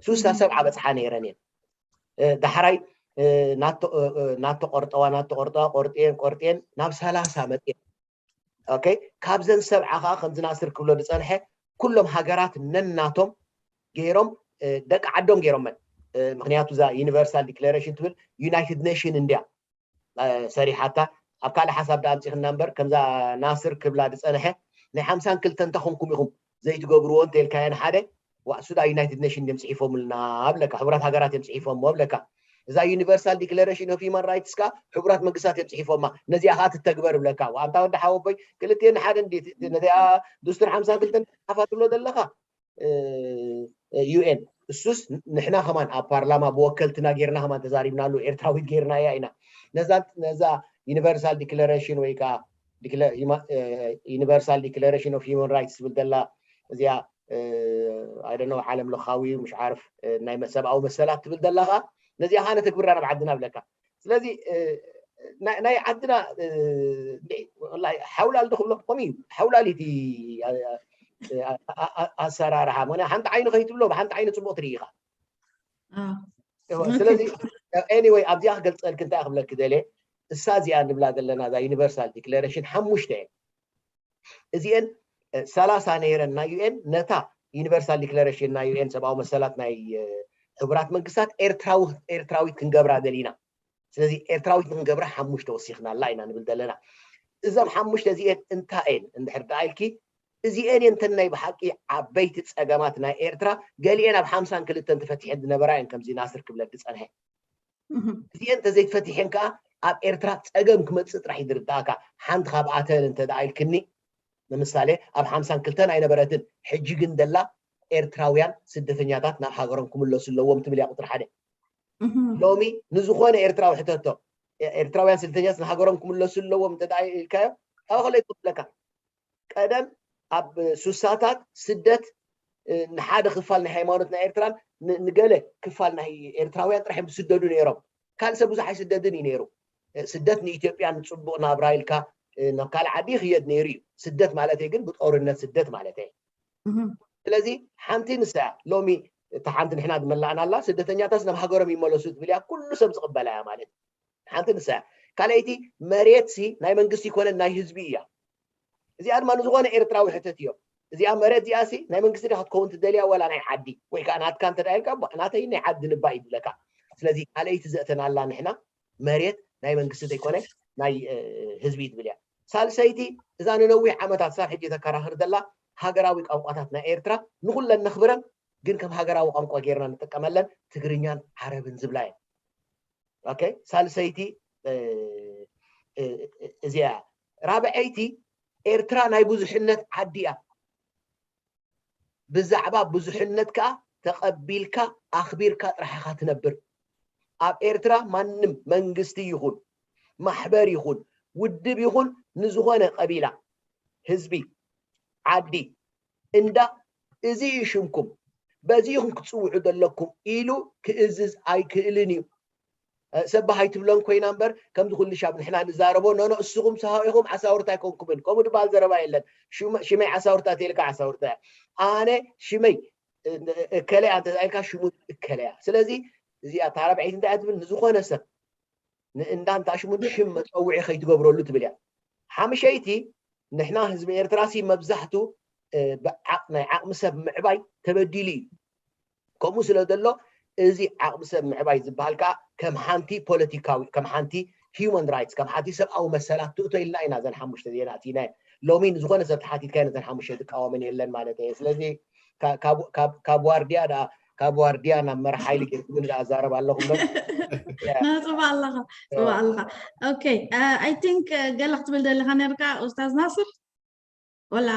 ሱሳ ሰብ ዓበፅሓ ነይረን እየን። ዳሕራይ ናተቆርጠዋ ናተቆርጠዋ ቆርጥየን ቆርጥየን ናብ ሰላሳ መፅየን። ኦኬ ካብዘን ሰብዓ ከዓ ከምዚ ናስር ክብሎ ዝፀንሐ ኩሎም ሃገራት ነናቶም ገይሮም ደቂ ዓዶም ገይሮመን። ምክንያቱ እዛ ዩኒቨርሳል ዲክለሬሽን ትብል ዩናይትድ ኔሽን እንድያ ሰሪሓታ። ኣብ ካልእ ሓሳብ ዳ ኣምፂኽና እምበር ከምዛ ናስር ክብላ ዝፀንሐ ናይ ሓምሳን ክልተን ተኾንኩም ኢኹም ዘይትገብርዎ እንተልካየን ሓደ ዋእሱዳ ዩናይትድ ኔሽን እዮም ፅሒፎምልና ብለካ፣ ሕቡራት ሃገራት እዮም ፅሒፎምዎ ብለካ። እዛ ዩኒቨርሳል ዲክለሬሽን ኦፍ ሂማን ራይትስ ካ ሕቡራት መንግስታት እዮም ፅሒፎማ፣ ነዚኣ ከዓ ትተግበር ብለካ። ኣንታ ወዲ ሓወቦይ ክልቲኤን ሓደ እንዲ ነዚኣ ዱስቱር ሓምሳ ክልተን ሓፋ ትብሎ ዘለኻ ዩኤን እሱስ ንሕና ከማን ኣብ ፓርላማ ብወከልትና ጌርና ከማን ተዛሪብናሉ ኤርትራዊት ጌርናያ ኢና። ነዛ ነዛ ዩኒቨርሳል ዲክለሬሽን ወይ ከዓ ዩኒቨርሳል ዲክለሬሽን ኦፍ ሂማን ራይትስ ትብል ዘላ እዚኣ ኣይደኖ ዓለም ለኻዊ ምሽ ዓርፍ ናይ ሰብኣዊ መሰላት ትብል ዘላ ከዓ ነዚኣ ከዓ ነተግብራ ናብ ዓድና ብለካ። ስለዚ ናይ ዓድና ሓውላል ዶ ክብሎ ከምኡ እዩ። ሓውላል እቲ ኣሰራርሓ ሞ ሓንቲ ዓይኒ ከይትብሎ ብሓንቲ ዓይኒ ፅቡቅ ትርኢ ኢኻ። ስለዚ ኤኒወይ ኣብዚኣ ክገልፀልክ እንታይ ክብለክ ደለ እሳ እዚኣ ንብላ ዘለና እዛ ዩኒቨርሳል ዲክለሬሽን ሓሙሽተ እየን። እዚአን ሰላሳ ነይረን ናይ ዩኤን ነታ ዩኒቨርሳል ዲክለሬሽን ናይ ዩኤን ሰብኣዊ መሰላት ናይ ሕቡራት መንግስታት ኤርትራዊ ኤርትራዊት ክንገብራ ደሊና። ስለዚ ኤርትራዊት ንክንገብራ ሓሙሽተ ወሲኽናላ ኢና ንብል ዘለና። እዞም ሓሙሽተ እዚአን እንታይ እየን እንድሕር ደኣ ኢልኪ እዚአን እየን ተን ናይ ብሓቂ ዓበይቲ ፀገማት ናይ ኤርትራ ገሊአን ኣብ ሓምሳን ክልተን ተፈቲሐን ዝነበራ እየን ከምዚ ናስር ክብለክ ዝፀንሐ እዚአን እንተዘይተፈቲሐን ከዓ ኣብ ኤርትራ ፀገም ክመፅእ ጥራሕ ይድርዳእካ። ሓንቲ ካብኣተን እንተ ደኣ ኢልክኒ ንምሳሌ ኣብ ሓምሳን ክልተን ኣይነበረትን ሕጂ ግን ደላ ኤርትራውያን ስደተኛታት ናብ ሃገሮም ክምለሱ ኣለዎም ትብል እያ ቁፅሪ ሓደ። ሎሚ ንዝኾነ ኤርትራዊ ሕተቶ ኤርትራውያን ስደተኛታት ንሃገሮም ክምለሱ ኣለዎም እንተ ደኣ ኢልካዮ ካብ ከለ ይክፍለካ ቀደም ኣብ ሱሳታት ስደት ንሓደ ክፋል ናይ ሃይማኖት ናይ ኤርትራን ንገለ ክፋል ናይ ኤርትራውያን ጥራሕ እዮም ዝስደዱ ነይሮም። ካልእ ሰብ ብዙሕ ኣይስደድን እዩ ነይሩ። ስደት ንኢትዮጵያ ንፅቡቅ ናብራ ኢልካ ናብ ካልእ ዓዲ ይኽየድ ነይሩ እዩ። ስደት ማለት ግን ብጦርነት ስደት ማለት እየ። ስለዚ ሓንቲ ንሳ እያ። ሎሚ እታ ሓንቲ ንሕና ዝመላእናላ ስደተኛታት ናብ ሃገሮም ይመለሱ ትብል እያ። ኩሉ ሰብ ዝቕበላ እያ ማለት ሓንቲ ንሳ እያ። ካልኣይቲ መሬት ሲ ናይ መንግስቲ ይኮነን ናይ ህዝቢ እያ። እዚኣ ድማ ንዝኾነ ኤርትራዊ ሕተት እዮም። እዚኣ መሬት እዚኣ ሲ ናይ መንግስቲ ዳ ክትከውን ትደልያ ዋላ ናይ ዓዲ ወይ ከዓ ናትካ እንተ ኢልካ ናተይ ናይ ዓዲ ንባ ይብለካ። ስለዚ ካልኣይቲ ዘእተናላ ንሕና መሬት ናይ መንግስቲ ዘይኮነ ናይ ህዝቢ ትብል እያ። ሳልሰይቲ እዛ ንነዊሕ ዓመታት ሳብ ሕጂ ተከራኽር ዘላ ሃገራዊ ቋንቋታት ናይ ኤርትራ ንኩለን ነኽብረን ግን ከም ሃገራዊ ቋንቋ ጌርና ንጥቀመለን ትግርኛን ዓረብን ዝብላ እየን። ሳልሰይቲ እዚኣ። ራብዐይቲ ኤርትራ ናይ ብዙሕነት ዓዲ እያ። ብዛዕባ ብዙሕነት ከዓ ተቐቢልካ ኣኽቢርካ ጥራሕ ኢኻ ትነብር። ኣብ ኤርትራ ማንም መንግስቲ ይኹን ማሕበር ይኹን ውድብ ይኹን ንዝኾነ ቀቢላ፣ ህዝቢ፣ ዓዲ፣ እንዳ እዚ እዩ ሽምኩም በዚ ኢኹም ክትፅውዑ ዘለኩም ኢሉ ክእዝዝ ኣይክእልን እዩ። ሰብ ሃይ ትብሎም ኮይና እምበር ከምዚ ኩሉ ሻብ ንሕና ንዛረቦ ኖኖ እስኹም ሰሃው ኢኹም ዓሳውርት ኣይኮንኩምን ከምኡ ድበሃል ዘረባ የለን። ሽመይ ዓሳውርታ ተልካ ዓሳውርታ ኣነ ሽመይ እከለያ እንተ ኢልካ ሽሙ እከለያ። ስለዚ እዚኣ ታራብዐይቲ እንታይ ትብል ንዝኾነ ሰብ ንእንዳ እንታ ሽሙ ሽም መፀውዒ ከይትገብረሉ ትብል እያ። ሓምሸይቲ ንሕና ህዝቢ ኤርትራ ሲ መብዛሕቱ ናይ ዓቕሚ ሰብ ምዕባይ ተበዲሉ እዩ። ከምኡ ስለ ዘሎ እዚ ዓቕሚ ሰብ ምዕባይ ዝበሃል ከዓ ከም ሓንቲ ፖለቲካዊ ከም ሓንቲ ሂማን ራይትስ ከም ሓንቲ ሰብኣዊ መሰላት ትእቶ ኢልና ኢና ዘን ሓሙሽተ ዜና ኣቲና ሎሚ ንዝኾነ ሰብ ተሓቲትካ ነተን ሓሙሽተ ዝቃወምን የለን ማለት እየ። ስለዚ ካብ ዋርድያ ዳ ካብ ዋርድያ ናብ መራሕ ሓይሊ ገይርኩምን ዳ ኣዛረብ ኣለኹ እምበር ጽቡቅ ኣለኻ ጽቡቅ ኣለኻ። ኦኬ፣ ኣይ ቲንክ ገለ ክትብል ዘለካ ነርካ ኡስታዝ ናስር ወላ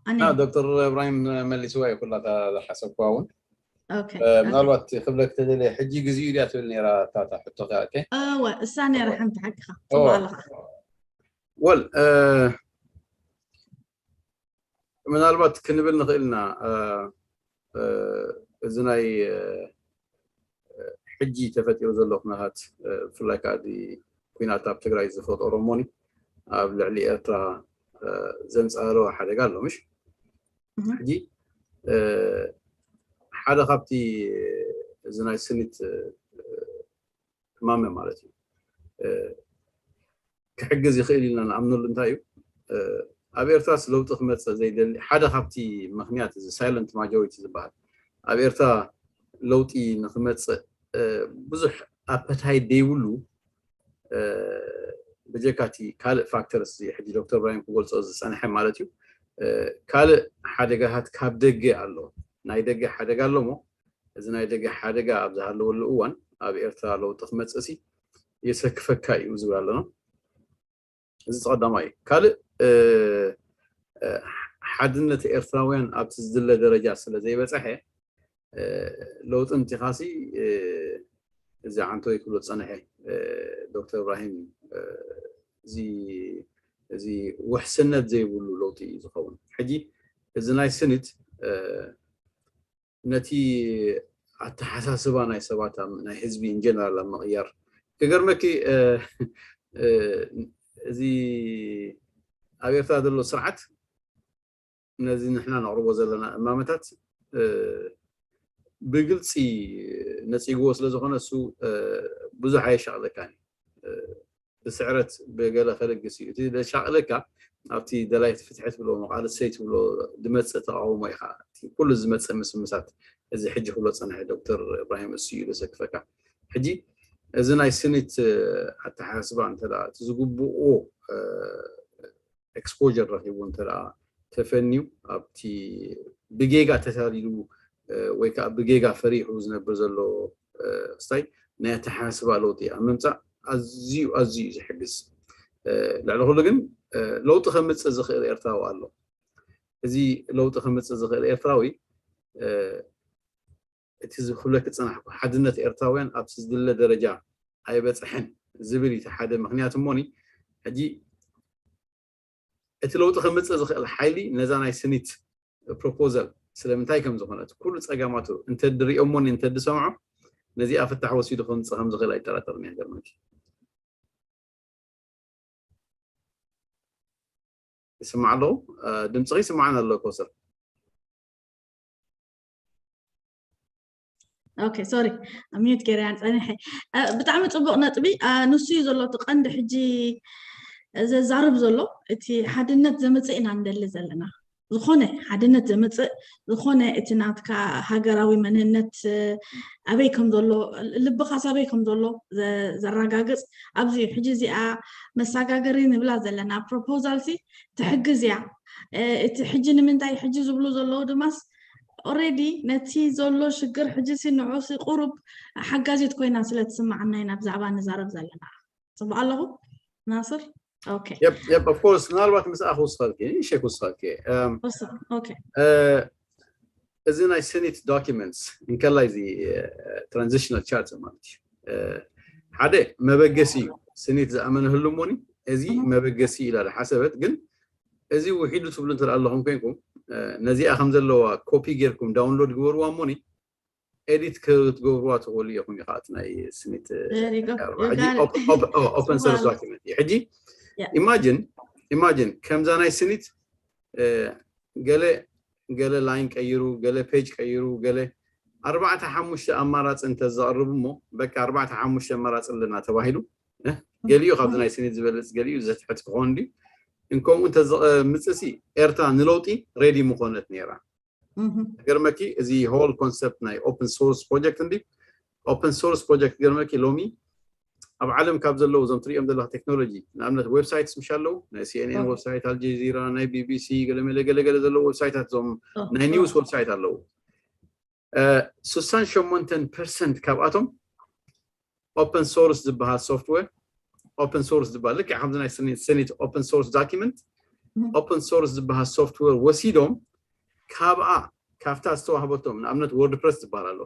ኣነ ዶክተር እብራሂም መሊስዋ እዩ ኩላ ዝሓሰብኩዋ እውን። ምናልባት ክብለክ ተደልየ ሕጂ ግዜኡ ድያ ትብል ነራ ታታ ሕቶ ከ እወ እሳ ነራ ሓንቲ ሓቅኻ ጽቡቅ ኣለኻ። ወል ምናልባት ክንብል ንኽእል ኢና እዚ ናይ ሕጂ ተፈጢሩ ዘሎ ኩነታት ብፍላይ ከዓ ኩናት ኣብ ትግራይ ዝፈጠሮ ሞኒ ኣብ ልዕሊ ኤርትራ ዘንፃሮ ሓደጋ ኣሎ ምሽ ሕጂ ሓደ ካብቲ እዚ ናይ ስኒት ሕማመ ማለት እዩ ክሕግዝ ይኽእል ኢልና ንኣምነሉ እንታይ እዩ ኣብ ኤርትራስ ለውጢ ክመፅእ ዘይደሊ ሓደ ካብቲ ምክንያት እዚ silent majority ዝበሃል ኣብ ኤርትራ ለውጢ ንክመፅእ ብዙሕ appetite ዘይብሉ ብጀካቲ ካልእ factors እዚ ሕጂ ዶክተር እብራሂም ክገልፆ ዝፀንሐ ማለት እዩ ካልእ ሓደጋታት ካብ ደገ ኣሎ ናይ ደገ ሓደጋ ኣሎሞ እዚ ናይ ደገ ሓደጋ ኣብ ዝሃለወሉ እዋን ኣብ ኤርትራ ለውጢ ክመፅእ ሲ የሰክፈካ እዩ ዝብል ኣለና እዚ ቀዳማይ እዩ ካልእ ሓድነት ኤርትራውያን ኣብቲ ዝድለ ደረጃ ስለ ዘይበፀሐ ለውጢ እንቲኻሲ እዚ ዓንተወይ ክብሎ ዝፀንሐ ዶክተር እብራሂም እዚ እዚ ውሕስነት ዘይብሉ ለውጢ እዩ ዝኸውን ሕጂ እዚ ናይ ስኒት ነቲ ኣተሓሳስባ ናይ ሰባት ናይ ህዝቢ ኢንጀነራል ኣብ ምቕያር ክገርመኪ እዚ ኣብ ኤርትራ ዘሎ ስርዓት ነዚ ንሕና ነቕርቦ ዘለና እማመታት ብግልፂ ነፂግዎ ስለ ዝኾነ እሱ ብዙሕ ኣየሻቕለካን እዩ ብስዕረት ብገለ ከልግስ እዩ እቲ ዘሻቕለካ ኣብቲ ደላይቲ ፍትሒ ትብሎ መቓልሰይ ትብሎ ዝመፅእ ተቃውሞ ኢኻ ኩሉ ዝመፅእ ምስምሳት እዚ ሕጂ ክብሎ ፀንሐ ዶክተር እብራሂም እሱ እዩ ዘሰክፈካ ሕጂ እዚ ናይ ስኒት ኣተሓሳስባ እንተ እቲ ዝግብኦ exposure ረኺቡ እንተ ተፈንዩ ኣብቲ ብጌጋ ተታሊሉ ወይ ከዓ ብጌጋ ፈሪሑ ዝነብር ዘሎ ክስታይ ናይ ኣተሓሳስባ ለውጢ ኣብ ምምፃእ ኣዝዩ ኣዝዩ ዝሕግዝ ልዕሊ ኩሉ ግን ለውጢ ከምፅእ ዝኽእል ኤርትራዊ ኣሎ እዚ ለውጢ ከምፅእ ዝኽእል ኤርትራዊ እቲ ዝብለኪ ዝፀናሕኩ ሓድነት ኤርትራውያን ኣብቲ ዝድለ ደረጃ ኣይበፅሐን ዝብል እቲ ሓደ ምክንያት እሞኒ ሕጂ እቲ ለውጢ ከምፅእ ዝኽእል ሓይሊ ነዛ ናይ ስኒት proposal ስለምንታይ ከም ዝኾነት ኩሉ ፀገማቱ እንተድሪኦሞኒ እንተድሰምዖ ነዚኣ ፍታሕ ወሲዱ ከምፅእ ከም ዝኽእል ኣይጠራጠርን እየ ገርመኪ ይስማዕ ኣለኹ ድምፅኺ ይስማዓን ኣሎ ኮሰር ኦኬ ሶሪ ሚዩት ገይረያን ፀኒሐ ብጣዕሚ ፅቡቅ ነጥቢ ንሱ እዩ ዘሎ እቲ ቀንዲ ሕጂ ዘዛርብ ዘሎ እቲ ሓድነት ዘምፅእ ኢና ንደሊ ዘለና ዝኾነ ሓድነት ዘምፅእ ዝኾነ እቲ ናትካ ሃገራዊ መንነት ኣበይ ከም ዘሎ ልብኻስ ኣበይ ከም ዘሎ ዘራጋግፅ ኣብዚ ሕጂ እዚኣ መሰጋገሪ ንብላ ዘለና proposal ሲ ትሕግዝ እያ እቲ ሕጂ ንምንታይ ሕጂ ዝብሉ ዘለዉ ድማስ already ነቲ ዘሎ ሽግር ሕጂ ሲ ንዑ ሲ ቁሩብ ሓጋዚት ኮይና ስለ ትስማዓና ኢና ብዛዕባ ንዛረብ ዘለና ፅቡቅ ኣለኹ ናስር okay of course ምናልባት ምስኣ ክውስኸልኪ ንእሽተይ ክውስኸልኪ okay እዚ ናይ ስኒት documents እንከላይ እዚ transitional charter ማለት እዩ ሓደ መበገሲ እዩ ስኒት ዝኣመነህሉ እሞኒ እዚ መበገሲ ኢላ ዝሓሰበት ግን እዚ ውሒዱ ትብሉ እንተ ኣለኹም ኮይንኩም ነዚኣ ከም ዘለዋ ኮፒ ጌርኩም download ግበርዋ እሞኒ ኤዲት ክትገብርዋ ትኽእሉ ኢኹም ኢኻ እቲ ናይ ስኒት open source document እዩ ሕጂ imagine imagine ከምዛ ናይ ስኒት ገለ ገለ line ቀይሩ ገለ page ቀይሩ ገለ ኣርባዕተ ሓሙሽተ ኣማራፂ እንተዘቕርብ እሞ በቃ ኣርባዕተ ሓሙሽተ ኣማራፂ ኣለና ተባሂሉ ገሊኡ ካብዚ ናይ ስኒት ዝበልፅ ገሊኡ ዘትሕት ክኾን ድዩ እንከምኡ እንተዘቕምፅሲ ኤርትራ ንለውጢ ready ምኾነት ነይራ ገርመኪ እዚ whole concept ናይ open source project እንዲ open source project ገርመኪ ሎሚ ኣብ ዓለም ካብ ዘለዉ እዞም ትሪኦም ዘለካ ቴክኖሎጂ ንኣብነት websites ምሽ ኣለዉ ናይ cnn website ኣልጀዚራ ናይ bbc ገለመለ ገለገለ ዘለዉ websiteታት እዞም ናይ news website ኣለዉ ስሳን ሸሞንተን percent ካብኣቶም open source ዝበሃል software open source ዝበሃል ልክዕ ከምዚ ናይ ስኒት open source document open source ዝበሃል software ወሲዶም ካብኣ ካብታ ዝተዋህበቶም ንኣብነት wordpress ዝበሃል ኣሎ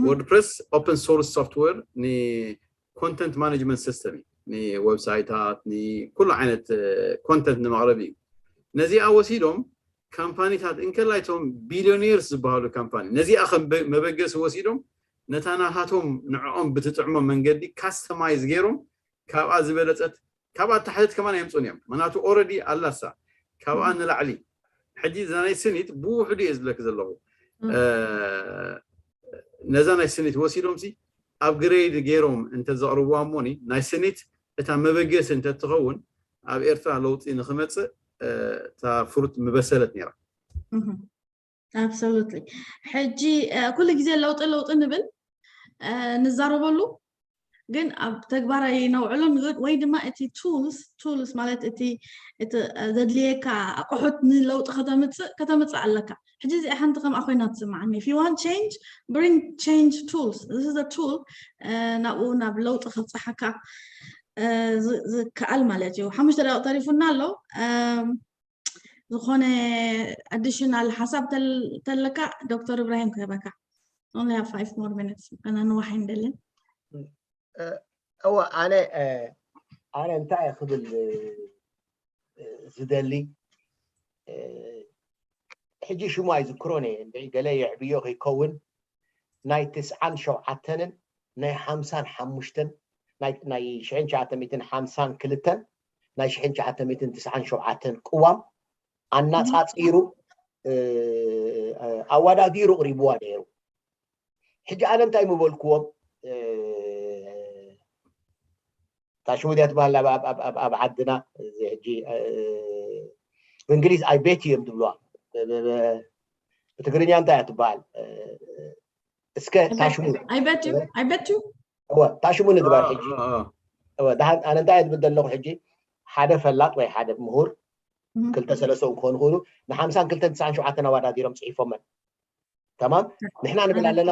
wordpress open source software ን content management system እዩ ንwebsiteታት ንኩሉ ዓይነት content ንመቕረቢ እዩ ነዚኣ ወሲዶም ካምፓኒታት እንከላይቶም billionaires ዝበሃሉ ካምፓኒ ነዚኣ ከም መበገሲ ወሲዶም ነታ ናታቶም ንዕኦም ብትጥዕሞ መንገዲ customize ገይሮም ካብኣ ዝበለፀት ካብኣ ታሕተት ከማን የምፁን እዮም ምክንያቱ already ኣላሳ ካብኣ ንላዕሊ ሕጂ እዛ ናይ ስኒት ብውሕዱ እየ ዝብለክ ዘለኹ ነዛ ናይ ስኒት ወሲዶም ሲ upgrade ገይሮም እንተዘቕርብዋ እሞኒ ናይ ስኒት እታ መበገሲ እንተትኸውን ኣብ ኤርትራ ለውጢ ንክመፅእ እታ ፍሩት ምበሰለት ነይራ። Absolutely። ሕጂ ኩሉ ግዜ ለውጢ ለውጢ ንብል ንዛረበሉ፣ ግን ኣብ ተግባር ኣይነውዕሎን። ወይ ድማ እቲ tools tools ማለት እቲ ዘድልየካ ኣቑሑት ንለውጢ ከተምፅእ ከተምፅእ ኣለካ። ሕጂ እዚኣ ሓንቲ ከምኣ ኮይና ትስማዓኒ። If you want change, bring change tools. This is a tool ናብኡ ናብ ለውጢ ከብፅሓካ ዝከኣል ማለት እዩ። ሓሙሽተ ደቂቕ ተሪፉና ኣሎ። ዝኾነ additional ሓሳብ ተለካ ዶክተር እብራሂም ክህበካ። Only have five more minutes። ኣነ ንዋሕ ኣይንደልን። እወ ኣነ ኣነ እንታይ ክብል ዝደሊ፣ ሕጂ ሽሙ ኣይዝክሮን እየ፣ እንድዒ ገለ የዕብዮ ከይከውን፣ ናይ ትስዓን ሸውዓተንን ናይ ሓምሳን ሓሙሽተን ናይ ሽሕን ትሽዓተ ሚእትን ሓምሳን ክልተን ናይ ሽሕን ትሽዓተ ሚእትን ትስዓን ሸውዓተን ቅዋም ኣናፃፂሩ ኣወዳዲሩ ቅሪብዋ ነይሩ። ሕጂ ኣነ እንታይ ምበልክዎም፣ ታሽሙ ድያ ትበሃል ኣብ ዓድና፣ እዚ ሕጂ ብእንግሊዝ I bet you እዮም ዝብልዋ። ብትግርኛ እንታይ እያ ትበሃል? እስከ ታሽሙ I bet you I bet you እወ ታሽሙ ንግበር። ሕጂ እወ ደሓን ኣነ እንታይ እየ ዝብል ዘለኹ፣ ሕጂ ሓደ ፈላጥ ወይ ሓደ ምሁር ክልተ ሰለስተ ክኾኑ ይኽእሉ፣ ንሓምሳን ክልተን ትስዓን ሸውዓተን ኣወዳዲሮም ፅሒፎመን። ተማም ንሕና ንብል ኣለና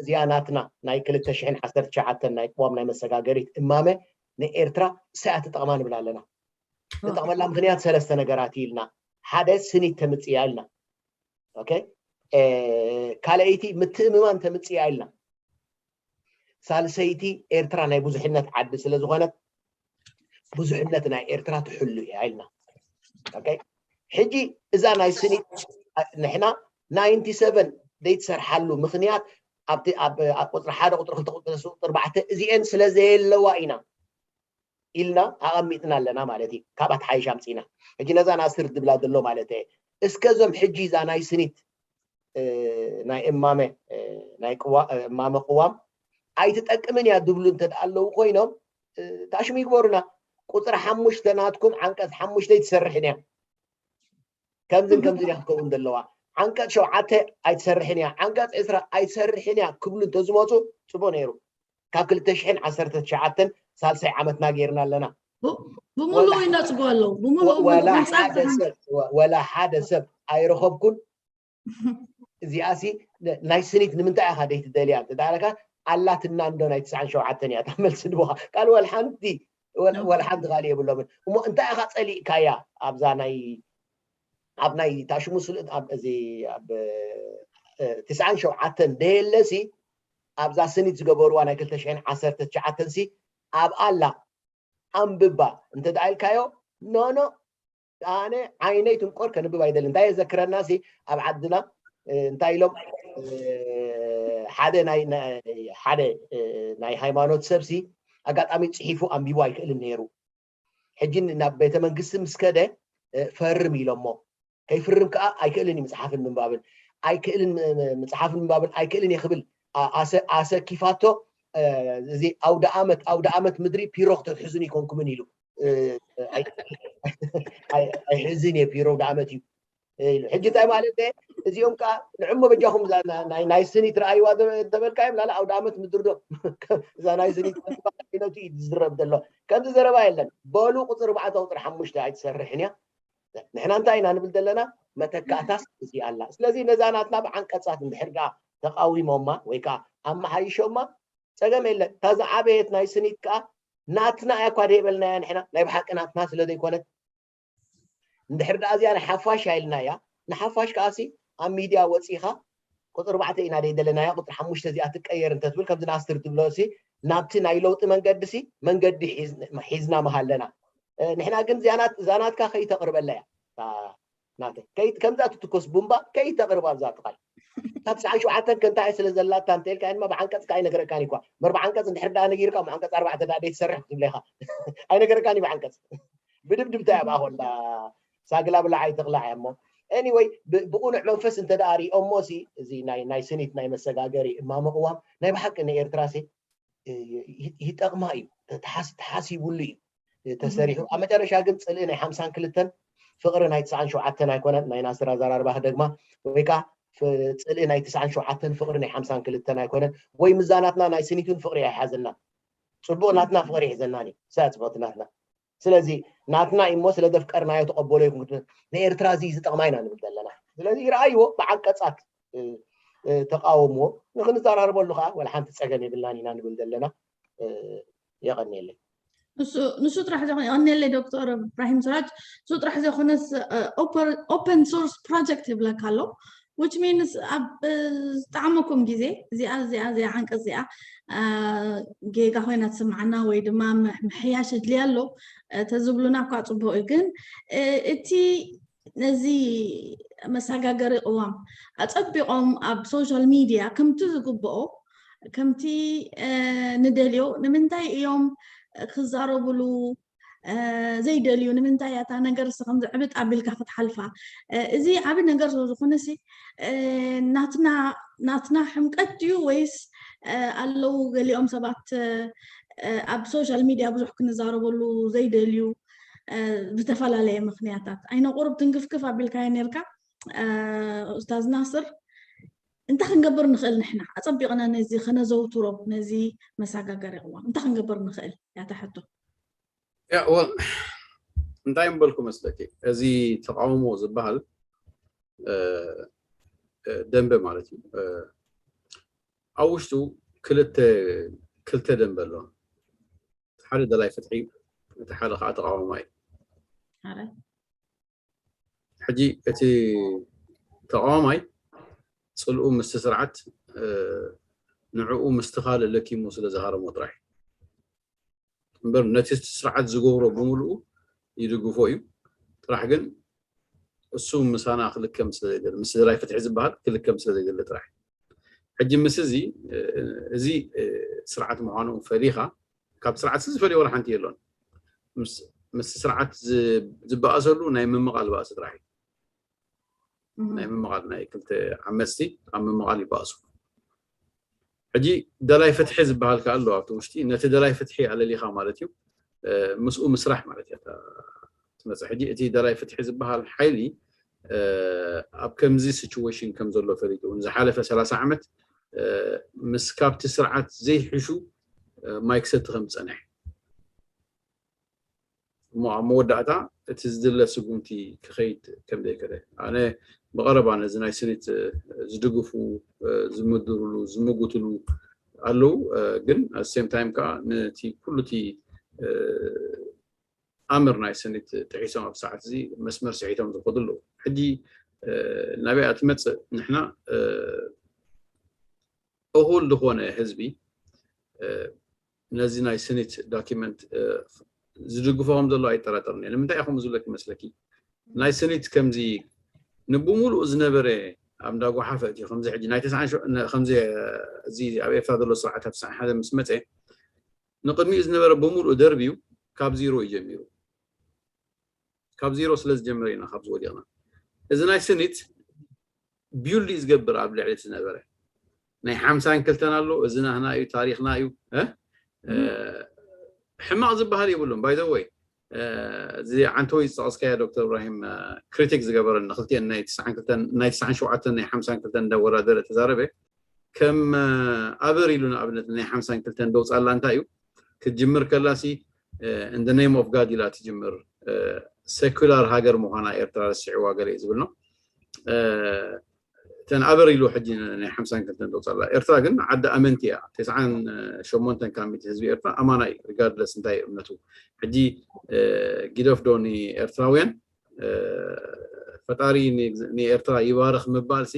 እዚኣ ናትና ናይ ክልተ ሽሕን ዓሰርተ ትሽዓተን ናይ ቅዋም ናይ መሰጋገሪት እማመ ንኤርትራ እሳያ ትጠቕማ ንብል ኣለና። ትጠቕመላ ምኽንያት ሰለስተ ነገራት ኢልና፣ ሓደ ስኒት ተምፅያ ኢልና፣ ካልኣይቲ ምትእምማን ተምፅያ ኢልና፣ ሳልሰይቲ ኤርትራ ናይ ብዙሕነት ዓዲ ስለዝኾነት ብዙሕነት ናይ ኤርትራ ትሕሉ እያ ኢልና። ሕጂ እዛ ናይ ስኒት ንሕና ናይንቲ ሰቨን ዘይትሰርሓሉ ምኽንያት ኣብቲ ኣብ ቁፅሪ ሓደ ቁፅሪ ክልተ ቁፅሪ ቁፅሪ ኣርባዕተ እዚአን ስለ ዘየለዋ ኢና ኢልና ኣቐሚጥና ኣለና ማለት እዩ። ካብኣ ተሓይሽ ኣምፂና ሕጂ ነዛ ናስር ዝብላ ዘሎ ማለት እየ። እስከ እዞም ሕጂ እዛ ናይ ስኒት ናይ እማመ ናይ እማመ ቅዋም ኣይትጠቅምን እያ ዝብሉ እንተ ኣለዉ ኮይኖም ታሽሙ ይግበሩና። ቁፅሪ ሓሙሽተ ናትኩም ዓንቀፅ ሓሙሽተ ኣይትሰርሕን እያ፣ ከምዝን ከምዝን እያ ክትከውን ዘለዋ። ዓንቀፅ ሸውዓተ ኣይትሰርሕን እያ፣ ዓንቀፅ ዕስራ ኣይትሰርሕን እያ ክብሉ እንተዝመፁ ፅቡቅ ነይሩ። ካብ ክልተ ሽሕን ዓሰርተ ትሽዓተን ሳልሳይ ዓመትና ገይርና ኣለና። ብምሉኡ ይነፅጎ ኣለዉ። ወላ ሓደ ሰብ ኣይረኸብኩን። እዚኣሲ ናይ ስኒት ንምንታይ ኢኻ ደይትደልያ እንተዳለካ ኣላትና እንዶ ናይ ትስዓን ሸውዓተን እያ እታ መልሲ ድቦኻ። ካልእ ወላ ሓንቲ ወላ ሓንቲ ካልእ የብሎምን። እሞ እንታይ ኢኻ ጸሊእካያ ኣብዛ ናይ ኣብ ናይ ታሽሙ ስልእት ኣብ እዚ ኣብ ትስዓን ሸውዓተን ደየለሲ ኣብዛ ስኒት ዝገበርዋ ናይ ክልተ ሽሕን ዓሰርተ ትሽዓተን ሲ ኣብ ኣላ ኣንብባ እንተ ደኣ ኢልካዮ ኖኖ ኣነ ዓይነይ ትንቆር ከንብብ ኣይደልን። እንታይ የዘክረና ሲ ኣብ ዓድና እንታይ ኢሎም ሓደ ናይ ሓደ ናይ ሃይማኖት ሰብሲ ኣጋጣሚ ጽሒፉ ኣንቢቡ ኣይክእልን ነይሩ። ሕጂ ናብ ቤተ መንግስቲ ምስ ከደ ፈርም ኢሎሞ ከይፍርም ከዓ ኣይክእልን እዩ ምፅሓፍን ምንባብን ኣይክእልን ምፅሓፍን ምንባብን ኣይክእልን እየ ክብል ኣሰኪፋቶ እዚ ኣውደ ዓመት ኣውደ ዓመት ምድሪ ፒሮ ክትሕዙን ይኮንኩምን ኢሉ ኣይሕዝን እየ ፒሮ ኣውደ ዓመት እዩ ኢሉ ሕጂ እንታይ ማለት እየ እዚኦም ከዓ ንዕሞ በጃኹም ናይ ስኒት ረኣይዋ ተበልካዮም ላለ ኣውደ ዓመት ምድሪ ዶ እዛ ናይ ስኒት ነቱ እዩ ዝዝረብ ዘሎ ከምዚ ዘረባ የለን በሉ ቁፅሪ ባዕተ ቁፅሪ ሓሙሽተ ኣይትሰርሕን እያ ንሕና እንታይ ኢና ንብል ዘለና መተካእታስ እዚ ኣላ ስለዚ ነዛ ናትና ብዓንቀፃት እንድሕር ዳ ተቃዊሞማ ወይ ከዓ ኣመሓይሾማ ፀገም የለን እታ ዝዓበየት ናይ ስኒት ከዓ ናትና እያ እኳ ደይበልናያ ንሕና ናይ ብሓቂ ናትና ስለ ዘይኮነት እንድሕር ዳ እዚኣ ንሓፋሽ ኣይልና እያ ንሓፋሽ ከዓሲ ኣብ ሚድያ ወፂኻ ቁፅሪ ባዕተ ኢና ደይደለናያ ቁፅሪ ሓሙሽተ እዚኣ ትቀየር እንተትብል ከምዚ ናስትር ትብሎ ሲ ናብቲ ናይ ለውጢ መንገዲ ሲ መንገዲ ሒዝና መሃለና ንሕና ግን እዛ ናትካ ከይተቕርበላ እያ ናተይ ከምዛ ትትኮስ ቡምባ ከይተቕርባ ኣብዛ ትኻል ካብ ሰዓን ሸውዓተን ከንታይ ስለ ዘላታ እንተልካ ድማ ብዓንቀፅ ከዓ ይነግረካን ይኳ መርባ ዓንቀፅ እንድሕር ዳ ነጊርካ ዓንቀፅ ኣርባዕተ ዳ ደይትሰርሕ ክትብለካ ኣይነገረካን እዩ ብዓንቀፅ ብድብድብታ እያ ብኣ ኮላ ሳግላ ብላዕ ኣይትቕላዕ እያ እሞ anyway ብቁኑዕ መንፈስ እንተ ደኣ ሪኦሞ ሲ እዚ ናይ ናይ ስኒት ናይ መሰጋገሪ እማመ ቅዋም ናይ ብሓቂ ንኤርትራ ሲ ይጠቕማ እዩ ተሓሲቡሉ እዩ ተሰሪሑ ኣብ መጨረሻ ግን ፅልኢ ናይ ሓምሳን ክልተን ፍቕሪ ናይ ትስዓን ሸውዓተን ኣይኮነን፣ ናይ ናስር ኣዘራርባ ክደግማ፣ ወይ ከዓ ጽልኢ ናይ ትስዓን ሸውዓተን ፍቕሪ ናይ ሓምሳን ክልተን ኣይኮነን፣ ወይ ምዛናትና ናይ ስኒትን ፍቕሪ ኣይሓዘና። ጽቡቕ ናትና ፍቕሪ ይሕዘና እዩ፣ ሳያ ጽብቕቲ ናትና። ስለዚ ናትና እሞ ስለ ዘፍቀርናዮ ተቐበሎ ይኹን፣ ንኤርትራ እዚ ዝጠቕማ ኢና ንብል ዘለና። ስለዚ ይረኣይዎ ብዓንቀጻት ተቃውሞ ንክንዘራርበሉ ከዓ ወላ ሓንቲ ፀገም የብልናን ኢና ንብል ዘለና። የቀንየለይ። ንሱ ጥራሕ ዘይኮነ፣ የቀንየለይ ዶክተር እብራሂም ስራጅ። ንሱ ጥራሕ ዘይኮነስ ኦፐን ሶርስ ፕሮጀክት ይብለካ ኣሎ። Which means ኣብ ዝጠዓመኩም ግዜ እዚኣ እዚኣ እዚኣ ዓንቀፅ እዚኣ ጌጋ ኮይና ትስምዓና ወይ ድማ ምሕያሽ ኣድልያ ኣሎ ተዝብሉና እኳ ፅቡቅ እዩ። ግን እቲ ነዚ መሰጋገሪ ቅዋም ኣፀቢቆም ኣብ ሶሻል ሚድያ ከምቲ ዝግብኦ ከምቲ ንደልዮ ንምንታይ እዮም ክዛረብሉ ዘይደልዩ? ንምንታይ እያ እታ ነገር ከምዚ ዕብጥ ኣቢልካ ክትሓልፋ? እዚ ዓቢ ነገር ስለዝኾነ ሲ ናትና ናትና ሕምቀት ድዩ ወይስ ኣለዉ ገሊኦም ሰባት ኣብ ሶሻል ሚድያ ብዙሕ ክንዛረበሉ ዘይደልዩ ብተፈላለየ ምኽንያታት? ኣይነ ቁሩብ ትንክፍክፍ ኣቢልካዮ ነርካ ኡስታዝ ናስር። እንታይ ክንገብር ንኽእል ንሕና ኣፀቢቕና ነዚ ከነዘውትሮ ነዚ መሰጋገሪ ቅዋም እንታይ ክንገብር ንኽእል? ያታ ሕቶ እንታይ ምበልኩ መስለኪ፣ እዚ ተቃውሞ ዝበሃል ደንበ ማለት እዩ። ኣብ ውሽጡ ክልተ ክልተ ደንበ ኣሎ። ሓደ ደላይ ፍትሒ እዩ፣ እቲ ሓደ ከዓ ተቃዋማይ እዩ። ሕጂ እቲ ተቃዋማይ ፅልኡ ምስቲ ስርዓት ንዕኡ ምስቲ ካልእ ለኪሙ ስለ ዝሃረሞ ጥራሕ እምበር ነቲ ስርዓት ዝገብሮ ብምልኡ ይድግፎ እዩ። ጥራሕ ግን እሱ ምሳና ክልከም ስለዘይደሊ ምስ ደላይ ፍትሒ ዝበሃል ክልከም ስለዘይደሊ ጥራሕ። ሕጂ ምስ እዚ እዚ ስርዓት ምዃኑ ፈሊኻ ካብ ስርዓት ዝፈልዮ ወላ ሓንቲ የሎን። ምስ ስርዓት ዝበኣሰሉ ናይ ምምቓል ባእሲ ጥራሕ እዩ። ናይ ምምቓል ናይ ክልተ ዓመፅቲ ኣብ ምምቓል ይበኣሱ። ሕጂ ደላይ ፍትሒ ዝበሃል ከ ኣሎ ኣብቲ ውሽጢ ነቲ ደላይ ፍትሒ ኣለሊኻ ማለት እዩ ምስኡ ምስራሕ ማለት እያ ትመፅእ። ሕጂ እቲ ደላይ ፍትሒ ዝበሃል ሓይሊ ኣብ ከምዚ ሲቹዌሽን ከም ዘሎ ፈሊጡ ዝሓለፈ ሰላሳ ዓመት ምስ ካብቲ ስርዓት ዘይሕሹ ማይ ክሰቲ ከም ዝፀንሐ እሞ ኣብ መወዳእታ እቲ ዝድለ ስጉምቲ ክኸይድ ከም ዘይክእል ኣነ ብቐረባ ነዚ ናይ ስኒት ዝድግፉ ዝምድርሉ ዝምጉትሉ ኣለዉ። ግን ሴም ታይም ከዓ ነቲ ኩሉ እቲ ኣምር ናይ ስኒት ጥሒሶም ኣብ ሰዓት እዚ መስመር ስሒቶም ዝኸዱ ኣለዉ። ሕጂ ናበይ እያ ትመፅእ? ንሕና እኹል ዝኾነ ህዝቢ ነዚ ናይ ስኒት ዳኪመንት ዝድግፎ ከም ዘሎ ኣይጠራጠርን እየ። ንምንታይ እየ ከምኡ ዝብለኪ መስለኪ? ናይ ስኒት ከምዚ ንብሙሉኡ ዝነበረ ኣብ እንዳጓሓፈ እቲ ከምዚ ሕጂ ናይ ተስዓን ሸ- ነ- ከምዚ እዚ ኣብ ኤርትራ ዘሎ ስርዓት ኣብ ተስዓን ሓደ ምስ መፀ ንቅድሚኡ ዝነበረ ብሙሉኡ ደርብዩ ካብ ዚሮ እዩ ጀሚሩ። ካብ ዚሮ ስለ ዝጀመረ ኢና ካብዚ ወዲቕና። እዚ ናይ ስኒት ቢውልድ እዩ ዝገብር ኣብ ልዕሊ እቲ ዝነበረ ናይ ሓምሳን ክልተን ኣሎ። እዚ ናህና እዩ፣ ታሪኽና እዩ። እ? እ፣ ሕማቕ ዝበሃል የብሉን። ባይ ዘ ወይ እዚ ዓንተወይ ዝጠቐስካዮ ዶክተር እብራሂም ክሪቲክ ዝገበረኒ ክልቲኤን ናይ ትስዓን ክልተን ናይ ትስዓን ሸውዓተን ናይ ሓምሳን ክልተን እንዳወዳደረ ተዛረበ ከም ኣበር ኢሉ ንኣብነት ናይ ሓምሳን ክልተን ደውፃላ እንታይ እዩ ክትጅምር ከላሲ in the name of God ኢላ ትጅምር። ሰኩላር ሃገር ምዃና ኤርትራ ረስዕዋ ገለ እዩ ዝብል ነው። እተን ኣበር ኢሉ ሕጂ ናይ ሓምሳን ክልተን ደውፃላ። ኤርትራ ግን ዓዲ ኣመንቲ እያ። ተስዓን ሸሞንተን ካብ ሚእቲ ህዝቢ ኤርትራ ኣማና እዩ ሪጋርድለስ እንታይ እዩ እምነቱ። ሕጂ ጊደፍ ዶ ንኤርትራውያን ፈጣሪ ንኤርትራ ይባርኽ ምባል ሲ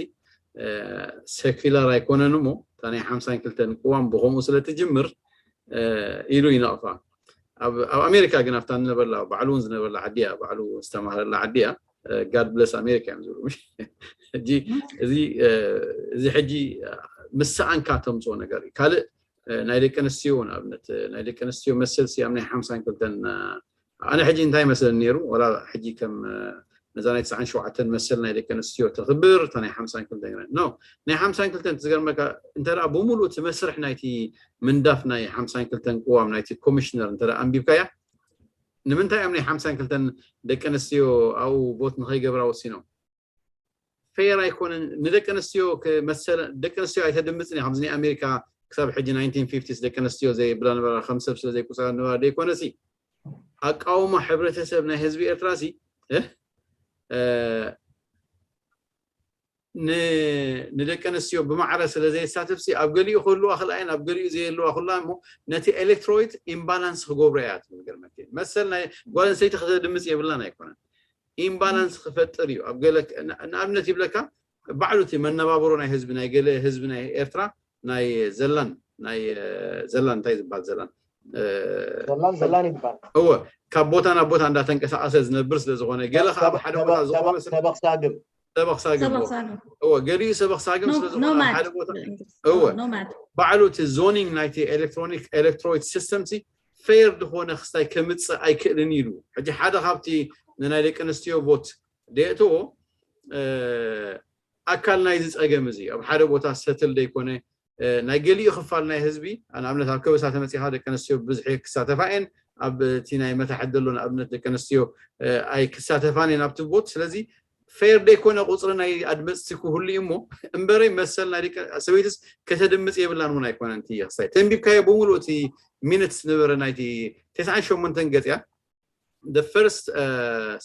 ሰኩላር ኣይኮነን እሞ እታ ናይ ሓምሳን ክልተን ቅዋም ብኸምኡ ስለ ትጅምር ኢሉ ይነቕፋ። ኣብ ኣሜሪካ ግን ኣብታ ዝነበረላ ባዕሉ እውን ዝነበረላ ዓዲ እያ፣ ባዕሉ ዝተማሃረላ ዓዲ እያ። God bless America እዮም ዝብሉ። እዚ ሕጂ ምስ ሰኣንካ ተምፅኦ ነገር እዩ። ካልእ ናይ ደቂ ኣንስትዮ ንኣብነት ናይ ደቂ ኣንስትዮ መሰል ሲ ኣብ ናይ ሓምሳን ክልተን ኣነ ሕጂ እንታይ መስለኒ ነይሩ ወላ ሕጂ ከም ነዛ ናይ ትስዓን ሸውዓተን መሰል ናይ ደቂ ኣንስትዮ ተኽብር እታ ናይ ሓምሳን ክልተን ኖ ናይ ሓምሳን ክልተን ዝገርመካ እንተ ብሙሉእ እቲ መስርሕ ናይቲ ምንዳፍ ናይ ሓምሳን ክልተን ቅዋም ናይቲ ኮሚሽነር እንተ ኣንቢብካያ ንምንታይ እዮም ናይ ሓምሳን ክልተን ደቂ ኣንስትዮ ኣብኡ ቮት ንኸይገብራ ወሲኖም? ፌር ኣይኮነን። ንደቂ ኣንስትዮ ክመሰለ ደቂ ኣንስትዮ ኣይተድምፅን እያ። ከምዚ ናይ ኣሜሪካ ክሳብ ሕጂ ናይንቲን ፊፍቲስ ደቂ ኣንስትዮ ዘይብላ ነበራ፣ ከም ሰብ ስለ ዘይቁፀራ ነበራ ዘይኮነሲ ኣቃውማ ሕብረተሰብ ናይ ህዝቢ ኤርትራ ሲ ንደቂ ኣንስትዮ ብማዕረ ስለ ዘየሳትፍሲ ኣብ ገሊኡ ክህልዋ ክልኣየን ኣብ ገሊኡ ዘየልዋ ኩላ እሞ ነቲ ኤሌክትሮይት ኢምባላንስ ክገብሮ እያ ትብል። ገርመኪ መሰል ናይ ጓል ኣንስተይቲ ከተድምፅ የብላን ኣይኮነን፣ ኢምባላንስ ክፈጥር እዩ። ኣብ ገለ ንኣብነት ይብለካ ባዕሉ እቲ መነባብሮ ናይ ህዝቢ ናይ ገለ ህዝቢ ናይ ኤርትራ ናይ ዘላን ናይ ዘላን እንታይ ዝበሃል ዘላን ዘላን ዘላን ይበሃል። እወ ካብ ቦታ ናብ ቦታ እንዳተንቀሳቀሰ ዝነብር ስለ ዝኾነ ገለ ካብ ሓደ ቦታ ዝኾነ ሰበኽ ሳግም ሰበኽ ሳግም እወ ገሊኡ ሰበኽ ሳግም ስለ ዝኾነ ሓደ ቦታ እወ ባዕሉ እቲ ዞኒንግ ናይቲ ኤሌክትሮኒክ ኤሌክትሮይት ሲስተም ሲ ፌር ዝኾነ ክስታይ ከምፅእ ኣይክእልን ኢሉ። ሕጂ ሓደ ካብቲ ንናይ ደቂ ኣንስትዮ ቮት ደየእትዎ ኣካል ናይዚ ፀገም እዚ ኣብ ሓደ ቦታ ሰትል ደይኮነ ናይ ገሊኡ ክፋል ናይ ህዝቢ ንኣብነት ኣብ ከበሳ ተመፂኻ ደቂ ኣንስትዮ ብብዝሒ ክሳተፋ እየን ኣብ እቲ ናይ መታሕት ዘሎ ንኣብነት ደቂ ኣንስትዮ ኣይክሳተፋን እየን ኣብቲ ቦት ስለዚ ፌር ደይኮነ ቁፅሪ ናይ ኣድመፅቲ ክህሉ እዩ እሞ እምበረይ መሰል ናይ ደቂ ሰበይትስ ከተድምፅ የብላን እውን ኣይኮነን እቲ ክሳይ ተንቢብካዮ ብምሉእ እቲ ሚኒትስ ነበረ ናይቲ ተስዓን ሸሞንተን ገፅ እያ the first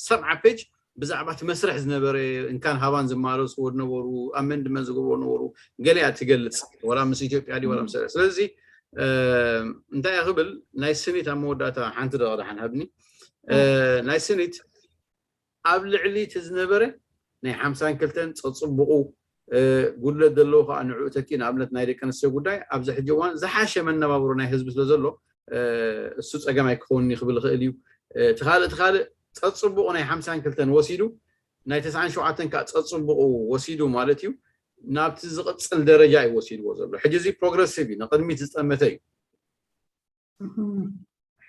ሰብዓ ፔጅ ብዛዕባ እቲ መስርሕ ዝነበረ እንካን ሃባን ዝመላለሱ ዝነበሩ ኣመንድመንት ዝገብሩ ነበሩ ገሊኣ ትገልፅ ወላ ምስ ኢትዮጵያ ድዩ ወላ ምስ ስለዚ እንታይ እያ ክብል ናይ ስኒት ኣብ መወዳእታ ሓንቲ ደቂ ደሓን ሃብኒ ናይ ስኒት ኣብ ልዕሊ እቲ ዝነበረ ናይ ሓምሳን ክልተን ፀፅቡቑ ጉድለት ዘለዎ ከዓ ንዕኡ ተኪ ንኣብነት ናይ ደቂ ኣንስትዮ ጉዳይ ኣብዚ ሕጂ እዋን ዝሓሸ መነባብሮ ናይ ህዝቢ ስለ ዘሎ እሱ ፀገም ኣይክኸውን ክብል ይኽእል እዩ እቲ ካልእ እቲ ካልእ ፀፅቡቑ ናይ ሓምሳን ክልተን ወሲዱ ናይ ተስዓን ሸውዓተን ከዓ ፀፅቡቑ ወሲዱ ማለት እዩ ናብቲ ዝቕፅል ደረጃ እዩ ወሲድዎ ዘሎ ሕጂ እዚ ፕሮግረሲቭ እዩ ንቕድሚት ዝጠመተ እዩ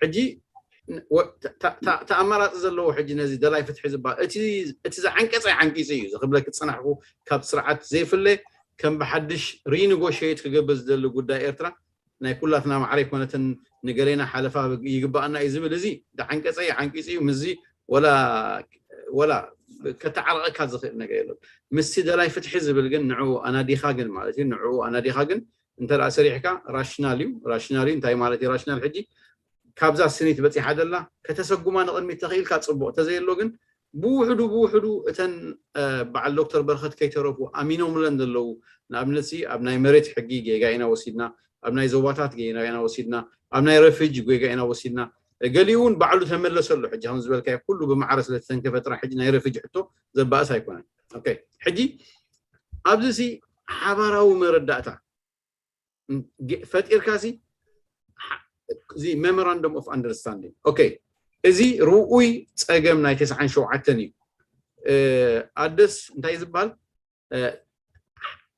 ሕጂ ተኣማራፂ ዘለዎ ሕጂ ነዚ ደላይ ፍትሒ ዝበሃል እቲ ዝዓንቀፀ ዓንቂፂ እዩ ዝክብለክ ዝፅናሕኩ ካብ ስርዓት ዘይፍለ ከም ብሓድሽ ሪኒጎሽት ክገብር ዝደሊ ጉዳይ ኤርትራ ናይ ኩላትና ማዕረ ይኮነትን ንገሌና ሓለፋ ይግባኣና እዩ ዝብል እዚ ዝዓንቀፀ ዓንቂፂ እዩ ምስዚ ወላ ወላ ከተዓርቐካ ዝኽእል ነገር የለን ምስቲ ደላይ ፍትሒ ዝብል ግን ንዕኡ ኣናዲኻ ግን ማለት እዩ ንዕኡ ኣናዲኻ ግን እንተ ሰሪሕካ ራሽናል እዩ ራሽናል እዩ እንታይ ማለት እዩ ራሽናል ሕጂ ካብዛ ስኒት በፂሓ ደላ ከተሰጉማ ንቕድሚት ተኽኢልካ ፅቡቕ ተዘየሎ ግን ብውሕዱ ብውሕዱ እተን በዓል ዶክተር በረኸት ከይተረፉ ኣሚኖምለን ዘለዉ ንኣብነት ኣብ ናይ መሬት ሕጊ ጌጋ ኢና ወሲድና ኣብ ናይ ዞባታት ጌጋ ኢና ወሲድና ኣብ ናይ ረፊጅ ጌጋ ኢና ወሲድና ገሊኡ እውን ባዕሉ ተመለሰሉ ሕጂ ከም ዝበልካዮ ኩሉ ብማዕረ ስለተተንከፈ ጥራሕ ሕጂ ናይ ረፊጅ ሕቶ ዘባእስ ኣይኮነን ሕጂ ኣብዚ ሓባራዊ መረዳእታ ፈጢርካ እዚ memorandum of understanding okay እዚ ርኡይ ፀገም ናይ ተስዓን ሸውዓተን እዩ ኣደስ እንታይ ዝበሃል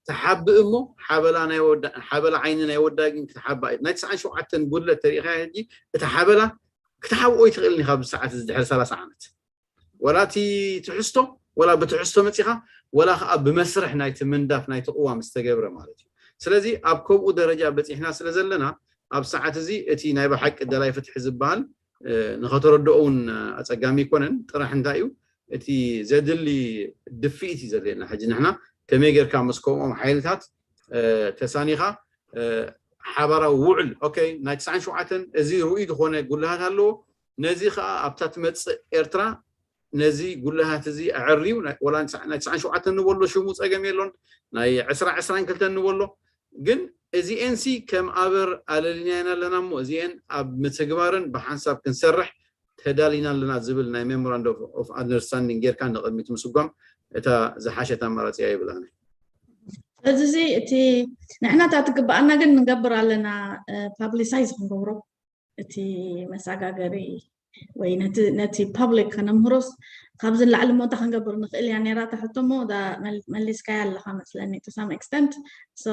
ትሓብእ እሞ ሓበላ ናይ ወዳ ሓበላ ዓይኒ ናይ ወዳ ግን ክትሓባ ናይ ተስዓን ሸውዓተን ጉድለት ተሪኢኻ ሕጂ እቲ ሓበላ ክትሓብኦ ይትኽእል ኢኻ ብሰዓት እዚ ድሕሪ ሰላሳ ዓመት ወላ እቲ ትሕዝቶ ወላ ብትሕዝቶ መፂኻ ወላ ከዓ ብመስርሕ ናይቲ ምንዳፍ ናይቲ ቅዋም ዝተገብረ ማለት እዩ ስለዚ ኣብ ከምኡ ደረጃ በፂሕና ስለ ዘለና ኣብ ሰዓት እዚ እቲ ናይ ብሓቂ ደላይ ፍትሒ ዝበሃል ንኸተረድኦ እውን ኣፀጋሚ ይኮነን ጥራሕ እንታይ እዩ እቲ ዘድሊ ድፍኢት እዩ ዘድልየና ሕጂ ንሕና ከመይ ጌርካ ምስ ከምኦም ሓይልታት ተሳኒኻ ሓባራዊ ውዕል ኦኬ ናይ ትስዓን ሸውዓተን እዚ ርኡይ ዝኾነ ጉልሃት ኣለዎ ነዚ ከዓ ኣብታ ትመፅእ ኤርትራ ነዚ ጉልሃት እዚ ኣዕርዩ ወላ ናይ ትስዓን ሸውዓተን ንበሎ ሽሙ ፀገም የሎን ናይ ዕስራ ዕስራን ክልተን ንበሎ ግን እዚኤን ሲ ከም ኣበር ኣለሊናየን ኣለና እሞ እዚኤን ኣብ ምትግባርን ብሓንሳብ ክንሰርሕ ተዳሊና ኣለና ዝብል ናይ memorandum of understanding ጌርካ ንቕድሚት ምስጓም እታ ዝሓሸት ኣማራፂ እያ ይብል ኣነ ስለዚ እዚ እቲ ንሕና እታ ትግበኣና ግን ንገብር ኣለና publicize ክንገብሮ እቲ መሰጋገሪ ወይ ነቲ public ከነምህሮስ ካብዚ ንላዕሊ ሞ እንታይ ክንገብር ንኽእል እያ ነራ እታ ሕቶ ሞ መሊስካያ ኣለኻ መስለኒ to some extent so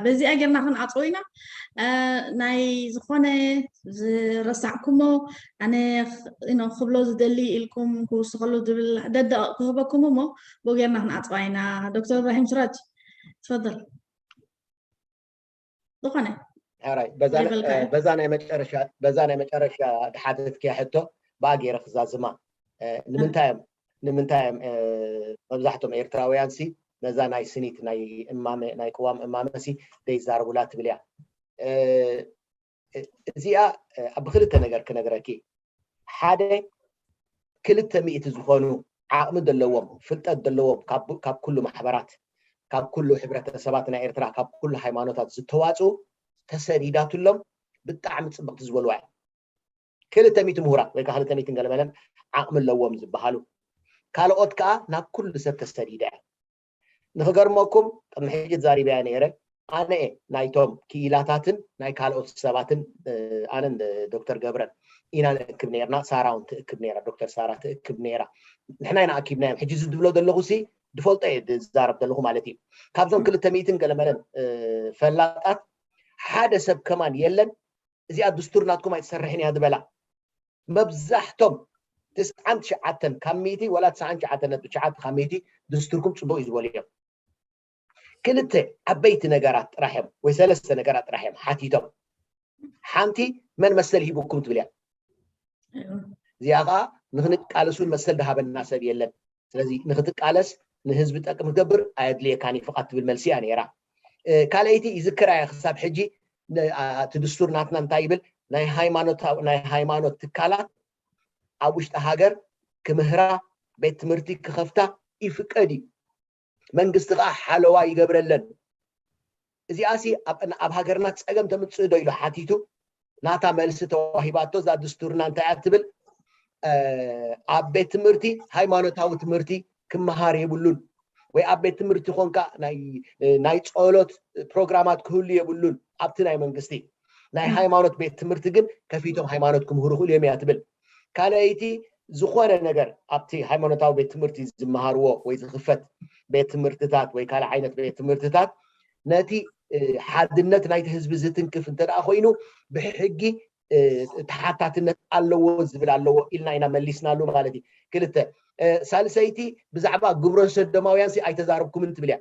በዚኣ ጌርና ክንዓፅዎ ኢና ናይ ዝኾነ ዝረሳዕኩሞ ኣነ ክብሎ ዝደሊ ኢልኩም ክውስኸሉ ዝብል ደደቕ ክህበኩም እሞ ብኡ ጌርና ክንዓፅዋ ኢና ዶክተር እብራሂም ስራጅ ትፈል ዝኾነ ሕራይ በዛ ናይ መጨረሻ በዛ ናይ መጨረሻ ድሓተትክያ ሕቶ ብኣ ገይረ ክዛዝማ። ንምንታይ እዮም ንምንታይ እዮም መብዛሕቶም ኤርትራውያን ሲ ነዛ ናይ ስኒት ናይ እማመ ናይ ቅዋም እማመ ሲ ደይዛረቡላ ትብል እያ። እዚኣ ኣብ ክልተ ነገር ክነግረኪ። ሓደ ክልተ ሚእቲ ዝኾኑ ዓቕሚ ዘለዎም ፍልጠት ዘለዎም ካብ ኩሉ ማሕበራት ካብ ኩሉ ሕብረተሰባት ናይ ኤርትራ ካብ ኩሉ ሃይማኖታት ዝተዋፅኡ ተሰዲዳትሎም ብጣዕሚ ፅብቕቲ ዝበልዋ እዮም። ክልተ ሚእቲ ምሁራት ወይ ከዓ ክልተ ሚእትን ገለመለን ዓቕሚ ኣለዎም ዝበሃሉ ካልኦት ከዓ ናብ ኩሉ ሰብ ተሰዲዳ እያ። ንክገርመኩም ቅድሚ ሕጂ ዛሪበያ ነይረ። ኣነ ናይቶም ክኢላታትን ናይ ካልኦት ሰባትን ኣነን ዶክተር ገብረን ኢና ንእክብ ነርና። ሳራ እውን ትእክብ ነራ፣ ዶክተር ሳራ ትእክብ ነራ። ንሕና ኢና ኣኪብናዮም። ሕጂ ዝድብሎ ዘለኹ ሲ ድፈልጦ እየ ዝዛረብ ዘለኹ ማለት እዩ። ካብዞም ክልተ ሚእትን ገለመለን ፈላጣት ሓደ ሰብ ከማን የለን እዚኣ ድስቱር ናትኩም ኣይትሰርሕን እያ ዝበላ። መብዛሕቶም ትስዓን ትሽዓተን ካብ ሚእቲ ወላ ትስዓን ትሽዓተን ነጥቢ ትሽዓተ ካብ ሚእቲ ድስቱርኩም ፅቡቅ እዩ ዝበሉ እዮም። ክልተ ዓበይቲ ነገራት ጥራሕ እዮም ወይ ሰለስተ ነገራት ጥራሕ እዮም ሓቲቶም። ሓንቲ መን መሰል ሂቡኩም ትብል እያ። እዚኣ ከዓ ንክንቃለስ እውን መሰል ዝሃበና ሰብ የለን። ስለዚ ንክትቃለስ ንህዝቢ ጠቅም ክገብር ኣየድልየካን እዩ ፍቃድ ትብል መልሲ እያ ነይራ። ካልኣይቲ ይዝክራ እያ ክሳብ ሕጂ እቲ ድስቱር ናትና እንታይ ይብል ናይ ሃይማኖት ትካላት ኣብ ውሽጢ ሃገር ክምህራ ቤት ትምህርቲ ክኸፍታ ይፍቀድ እዩ። መንግስቲ ከዓ ሓለዋ ይገብረለን። እዚኣሲ ኣብ ሃገርና ፀገም ተምፅእ ዶ ኢሉ ሓቲቱ ናታ መልሲ ተዋሂባቶ እዛ ድስቱርና እንታይ እያ ትብል ኣብ ቤት ትምህርቲ ሃይማኖታዊ ትምህርቲ ክመሃር የብሉን ወይ ኣብ ቤት ትምህርቲ ኮንካ ናይ ጸሎት ፕሮግራማት ክህሉ የብሉን ኣብቲ ናይ መንግስቲ ናይ ሃይማኖት ቤት ትምህርቲ ግን ከፊቶም ሃይማኖት ክምህሩ ክእሉ እዮም እያ ትብል። ካልኣይቲ ዝኾነ ነገር ኣብቲ ሃይማኖታዊ ቤት ትምህርቲ ዝመሃርዎ ወይ ዝኽፈት ቤት ትምህርትታት ወይ ካልእ ዓይነት ቤት ትምህርትታት ነቲ ሓድነት ናይቲ ህዝቢ ዝትንክፍ እንተ ኮይኑ ብሕጊ ተሓታትነት ኣለዎ ዝብል ኣለዎ ኢልና ኢና መሊስናሉ ማለት እዩ። ክልተ ሳልሰይቲ ብዛዕባ ግብረ ሰዶማውያን ኣይተዛረብኩምን ትብል እያ።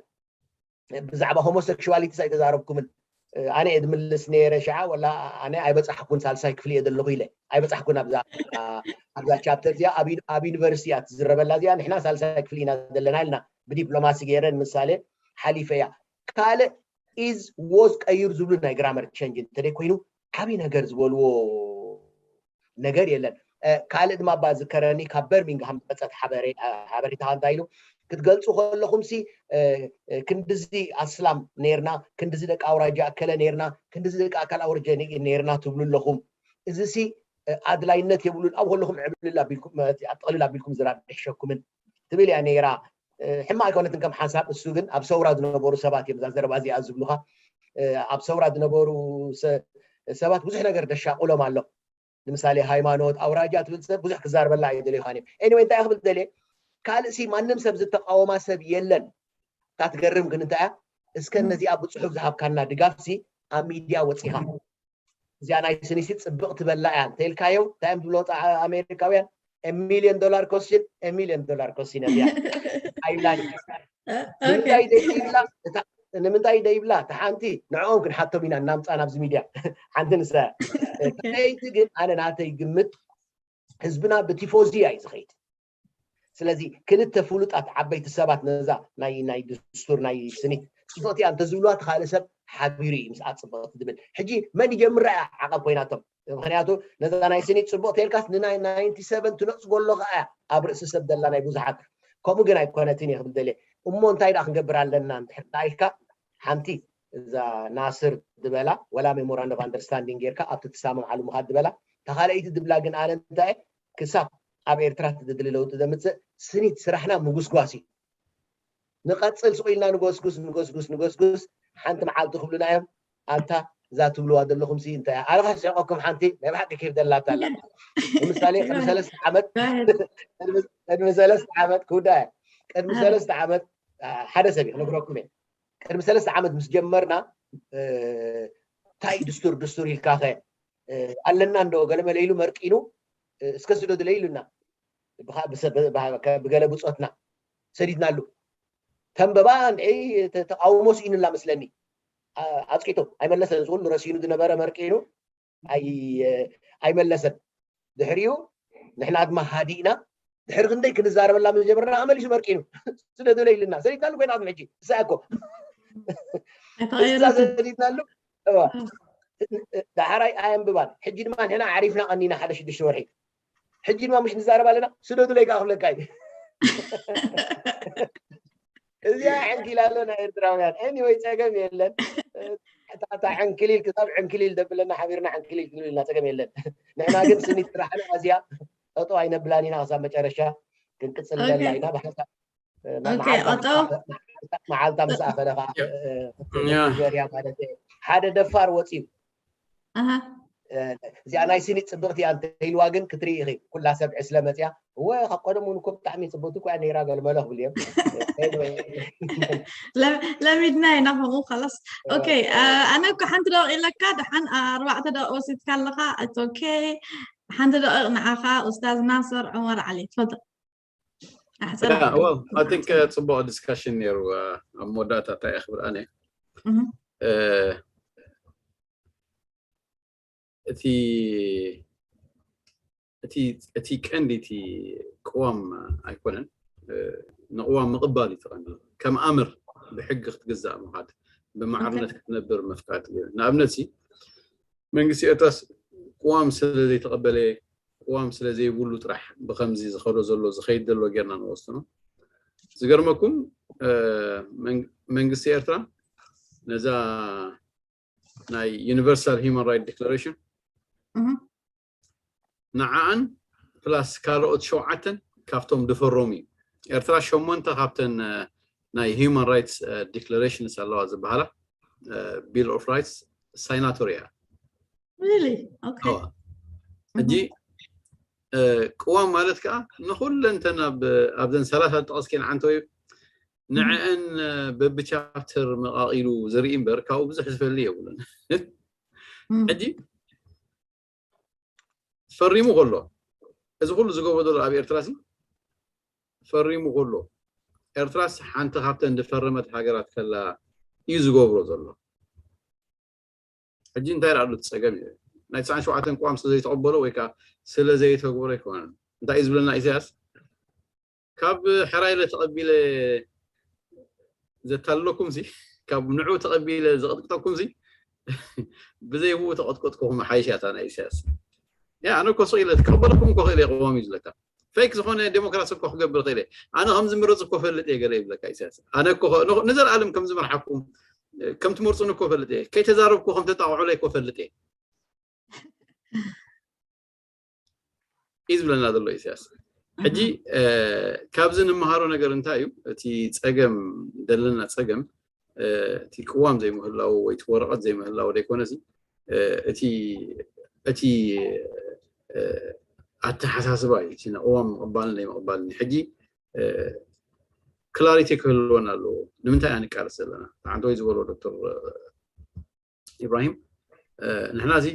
ብዛዕባ ሆሞሴክሹዋሊቲ ኣይተዛረብኩምን ኣነ እየ ዝምልስ ነይረ ሸዓ ወላ ኣነ ኣይበፃሕኩን ሳልሳይ ክፍሊ እየ ዘለኹ ኢለ ኣይበፃሕኩን ኣብዛ ቻፕተር እዚኣ ኣብ ዩኒቨርሲቲ እያ ትዝረበላ እዚኣ ንሕና ሳልሳይ ክፍሊ ኢና ዘለና ኢልና ብዲፕሎማሲ ገይረ ንምሳሌ ሓሊፈ እያ ካልእ is was ቀይሩ ዝብሉ ናይ ግራመር ቸንጅ እንተደይ ኮይኑ ዓብይ ነገር ዝበልዎ ነገር የለን። ካልእ ድማ ባ ዝከረኒ ካብ በርሚንግሃም ዝመፀት ሓበሬታ እንታይ ኢሉ ክትገልፁ ከለኹም ሲ ክንድዚ ኣስላም ነርና ክንድዚ ደቂ ኣውራጃ ኣከለ ነርና ክንድዚ ደቂ ኣካል ኣውርጀ ነርና ትብሉ ኣለኹም እዚ ሲ ኣድላይነት የብሉን ኣብ ከለኹም ዕብልል ኣቢልኩም ጠቕልል ኣቢልኩም ዝራብሕ ሸኩምን ትብል እያ ነይራ ሕማ ኣይኮነትን ከም ሓንሳብ እሱ ግን ኣብ ሰውራ ዝነበሩ ሰባት እዮም እዛ ዘረባ እዚኣ ዝብሉካ ኣብ ሰውራ ዝነበሩ ሰባት ብዙሕ ነገር ደሻቁሎም ኣሎ ንምሳሌ ሃይማኖት ኣውራጃ ትብል ሰብ ብዙሕ ክዛርበላ ኣይደልዩ ካን እዮም anyway እንታይ ክብል ደልየ ካልእ ሲ ማንም ሰብ ዝተቃወማ ሰብ የለን እታ ትገርም ግን እንታይ እያ እስከ ነዚኣ ብፅሑፍ ዝሃብካና ድጋፍ ሲ ኣብ ሚድያ ወፂኻ እዚኣ ናይ ስኒሲ ፅብቅ ትበላ እያ እንተልካዮ እንታይ እዮም ዝብሎ ኣሜሪካውያን ሚሊዮን ዶላር ኮስችን ሚሊዮን ዶላር ኮስችን እያ ኣይብላን ንምንታይ ደይብላ እታ ሓንቲ ንዕኦም ክንሓቶም ኢና እናምፃ ናብዚ ሚድያ ሓንቲ ንሳ ካልኣይቲ ግን ኣነ ናተይ ግምት ህዝብና ብቲፎዚ እያ እዩ ዝኸይድ ስለዚ ክልተ ፍሉጣት ዓበይቲ ሰባት ነዛ ናይ ናይ ድስቱር ናይ ስኒት ፅብቕቲ እያ እንተዝብልዋ እቲ ካልእ ሰብ ሓቢሩ እዩ ምስኣ ፅብቕቲ ትብል ሕጂ መን ይጀምራ እያ ዓቐብ ኮይናቶም ምክንያቱ ነዛ ናይ ስኒት ፅቡቅ ተልካስ ንናይ ናይንቲ ሰቨን ትነፅጎ ኣሎ ከዓ እያ ኣብ ርእሲ ሰብ ዘላ ናይ ብዙሓት ከምኡ ግን ኣይኮነትን እየ ክብል ደልየ እሞ እንታይ ደኣ ክንገብር ኣለና እንድሕር ደኣ ኢልካ ሓንቲ እዛ ናስር ዝበላ ወላ memorandum of understanding ጌርካ ኣብቲ ትሳምምዓሉ ምኻድ ዝበላ እታ ካልኣይቲ ዝብላ ግን ኣነ እንታይ ክሳብ ኣብ ኤርትራ ትደሊ ለውጢ ዘምፅእ ስኒት ስራሕና ምጉስጓስ እዩ ንቐፅል ስቕ ኢልና ንጎስጉስ ንጎስጉስ ንጎስጉስ ሓንቲ መዓልቲ ክብሉና እዮም ኣንታ እዛ ትብልዋ ዘለኹም ሲ እንታይ ኣነ ከስዕቀኩም ሓንቲ ናይ ብሓቂ ኬፍ ዘላታ ኣላ ንምሳሌ ቅድሚ ሰለስተ ዓመት ቅድሚ ሰለስተ ዓመት ክውዳ እያ ቅድሚ ሰለስተ ዓመት ሓደ ሰብ እዩ ክነግረኩም እየ ቅድሚ ሰለስተ ዓመት ምስ ጀመርና እንታይ ድስቱር ድስቱር ኢልካ ኸ ኣለና እንዶ ገለመለ ኢሉ መርቂኑ እስከ ስደዱለይ ኢሉና ብገለ ብፆትና ሰዲድናሉ ተንበባ እንድዒ ተቃውሞ ስኢኑላ መስለኒ ኣፅቂጡ ኣይመለሰን ዝኩሉ ረሲኑ ዝነበረ መርቂኑ ኣይመለሰን ድሕሪኡ ንሕና ድማ ሃዲእና ድሕሪ ክንደይ ክንዛረበላ መጀመርና ኣመሊሱ መርቂኑ ስደዱለይ ኢልና ሰዲድናሉ ኮይና ቅድሚ ሕጂ እሳ እኮ እሳ ሰዲድናሉ እዋ ዳሕራይ ኣየንብባን ሕጂ ድማ ንሕና ዓሪፍና ቀኒና ሓደ ሽዱሽተ ወርሒ ሕጂ ድማ ምሽ ንዛረብ ኣለና ስደዱለይ ከዓ ክብለካ እዩ እዚኣ ዕንኪል ኣሎ ናይ ኤርትራውያን anyway ፀገም የለን እታ ዕንክሊል ክሳብ ዕንክሊል ደብለና ሓቢርና ዕንክሊል ክንብል ኢና ፀገም የለን ንሕና ግን ስኒት ስራሕና ኣዚያ ጠጠው ኣይነብላን ኢና ክሳብ መጨረሻ ክንቅፅል ንደላ ኢና ብሓሳብ መዓልታ ምስ ኣኸለ ከዓ ገርያ ማለት ሓደ ደፋር ወፂኡ እዚኣ ናይ ስኒት ፅብቕቲ እያ እንተኢልዋ ግን ክትርኢ ኢኺ ኩላ ሰብ ዕስለ መፅያ እወ ካብ ቀደም እውን እኮ ብጣዕሚ ፅብቕቲ እኮ እያ ነይራ ገለ መለ ክብል እዮም ለሚድና ኢና ከምኡ ከላስ ኦኬ ኣነ እኮ ሓንቲ ደቂቕ ኢለካ ደሓን ኣርባዕተ ደቂቕ ወሲድካ ኣለኻ ኦኬ ሓንቲ ደቂቕ ንዓኻ ኡስታዝ ናስር ዑመር ዓሊ ትፈል I think ጽቡቕ discussion ነይሩ ኣብ መወዳእታ እንታይ ክብል ኣነ እቲ እቲ እቲ ቀንዲ እቲ ቅዋም ኣይኮነን ንቅዋም ምቕባል እዩ ትቐንዲ ከም ኣምር ብሕጊ ክትግዛእ ምኻድ ብማዕርነት ክትነብር ምፍቃድ እዩ ንኣብነት መንግስቲ ኤርትራስ ቅዋም ስለ ዘይተቐበለ ቅዋም ስለ ዘይብሉ ጥራሕ ብከምዚ ዝኸዶ ዘሎ ዝኸይድ ዘሎ ጌርና ንወስኖ ዝገርመኩም መንግስቲ ኤርትራ ነዛ ናይ universal human right declaration ንዓኣን plus ካልኦት ሸውዓተን ካብቶም ድፈረሙ እዩ ኤርትራ ሸሞንተ ካብተን ናይ human rights declarations ኣለዋ ዝበሃላ bill of rights signatory እያ ሕጂ ቅዋም ማለት ከዓ ንኩለንተን ኣብዘን ሰላሳ ጠቐስኬን ዓንተወይ ንዕአን በቢ chapter መቃቂሉ ዝርኢ እምበር ካብኡ ብዙሕ ዝፈሊ የብሉን ሕጂ ፈሪሙ ከሎ እዚ ኩሉ ዝገበሮ ዘሎ ኣብ ኤርትራ ሲ ፈሪሙ ከሎ ኤርትራስ ሓንቲ ካብተን ዝፈረመት ሃገራት ከላ እዩ ዝገብሮ ዘሎ ሕጂ እንታይ ዳኣ ኣሎ እቲ ጸገም እዩ ናይ ትስዓን ሸውዓተን ቅዋም ስለ ዘይተቐበሎ ወይ ከዓ ስለ ዘይተግበሮ ኣይኮነን እንታይ እዩ ዝብለና ኢሳያስ ካብ ሕራይለ ተቐቢለ ዘታልለኩም ሲ ካብ ንዑ ተቐቢለ ዘቐጥቅጠኩም ሲ ብዘይ ብኡ ተቐጥቀጥኩኹም ሓይሽ ያታ ናይ ኢሳያስ ያ ኣነ እኮ ስቕ ኢለ ትቀበለኩም እኮ ክእል እየ ቅዋም እዩ ዝለካ ፌክ ዝኾነ ዴሞክራሲ እኮ ክገብር ክእል እየ ኣነ ከም ዝምረፅ እኮ ፈልጥ እየ ገለ ይብለካ ኢሳያስ ኣነ እኮ ንዘለኣለም ከም ዝመርሓኩም ከም ትመርፁን እኮ ፈልጥ እየ ከይተዛረብኩ ከም ተጣቕዑለይ እኮ ፈልጥ እየ እዩ ዝብለና ዘሎ ኢሳያስ ሕጂ ካብዚ ንምሃሮ ነገር እንታይ እዩ እቲ ፀገም ዘለና ፀገም እቲ ቅዋም ዘይምህላው ወይ እቲ ወረቐት ዘይምህላው ዘይኮነሲ እቲ እቲ ኣተሓሳስባ እዩ እቲ ንቅዋም ምቕባልን ዘይምቕባልን ሕጂ clarity ክህልወና ኣለዎ ንምንታይ ኢና ንቃለስ ዘለና ሓንቲ ወይ ዝበሎ ዶክተር ኢብራሂም ንሕና እዚ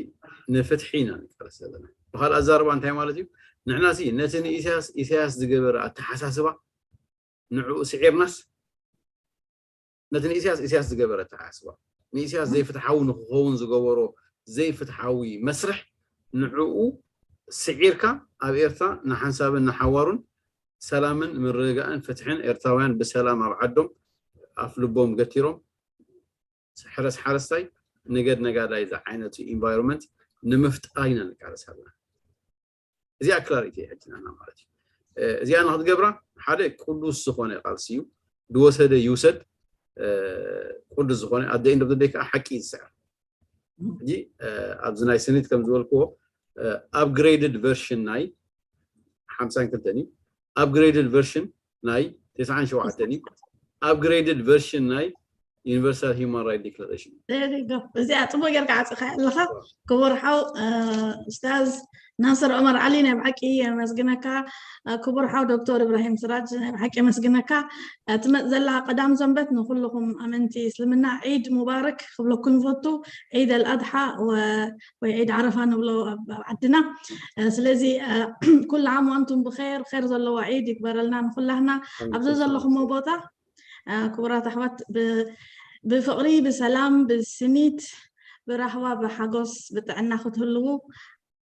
ንፍትሒ ኢና ንቃለስ ዘለና ብካልእ ኣዛርባ እንታይ ማለት እዩ ንሕና እዚ ነቲ ንኢሳያስ ኢሳያስ ዝገበረ ኣተሓሳስባ ንዕኡ ስዒርናስ ነቲ ንኢሳያስ ኢሳያስ ዝገበረ ኣተሓሳስባ ንኢሳያስ ዘይፍትሓዊ ንክኸውን ዝገበሮ ዘይፍትሓዊ መስርሕ ንዕኡ ስዒርካ ኣብ ኤርትራ ንሓንሳብን ንሓዋሩን ሰላምን ምርግጋእን ፍትሕን ኤርትራውያን ብሰላም ኣብ ዓዶም ኣፍ ልቦም ገቲሮም ሕረስ ሓረስታይ ንገድ ነጋዳይ ዝዓይነቱ environment ንምፍጣር ኢና ንቃለስ ኣለና እዚኣ clarity ሕጂ ናና ማለት እዩ እዚኣ ንክትገብራ ሓደ ቅዱስ ዝኾነ ቃልሲ እዩ ዝወሰደ ይውሰድ ቅዱስ ዝኾነ at the end of the day ከዓ ሓቂ እዩ ዝስዕር ሕጂ ኣብዚ ናይ ስኒት ከም ዝበልክዎ upgraded version ናይ ሓምሳን ክልተን እዩ upgraded version ናይ ተስዓን ሸውዓተን እዩ upgraded version ናይ universal human right declaration እዚኣ ፅቡቅ ጌርካ ዓፅኻ ኣለኻ ክቡር ሓው ኡስታዝ ናስር ዑመር ዓሊ ናይ ብሓቂ የመስግነካ ክቡር ሓው ዶክተር እብራሂም ስራጅ ናይ ብሓቂ የመስግነካ ትመፅ ዘላ ቀዳም ሰንበት ንኩልኩም ኣመንቲ እስልምና ዒድ ሙባረክ ክብለኩም ዝፈቱ ዒድ ኣልኣድሓ ወይ ዒድ ዓረፋ ንብሎ ኣብ ዓድና ስለዚ ኩሉ ዓም ዋንቱም ብር ር ዘለዋ ዒድ ይግበረልና ንኩላህና ኣብዚ ዘለኹሞ ቦታ ክቡራት ኣሕዋት ብፍቕሪ ብሰላም ብስኒት ብራህዋ ብሓጎስ ብጥዕና ክትህልዉ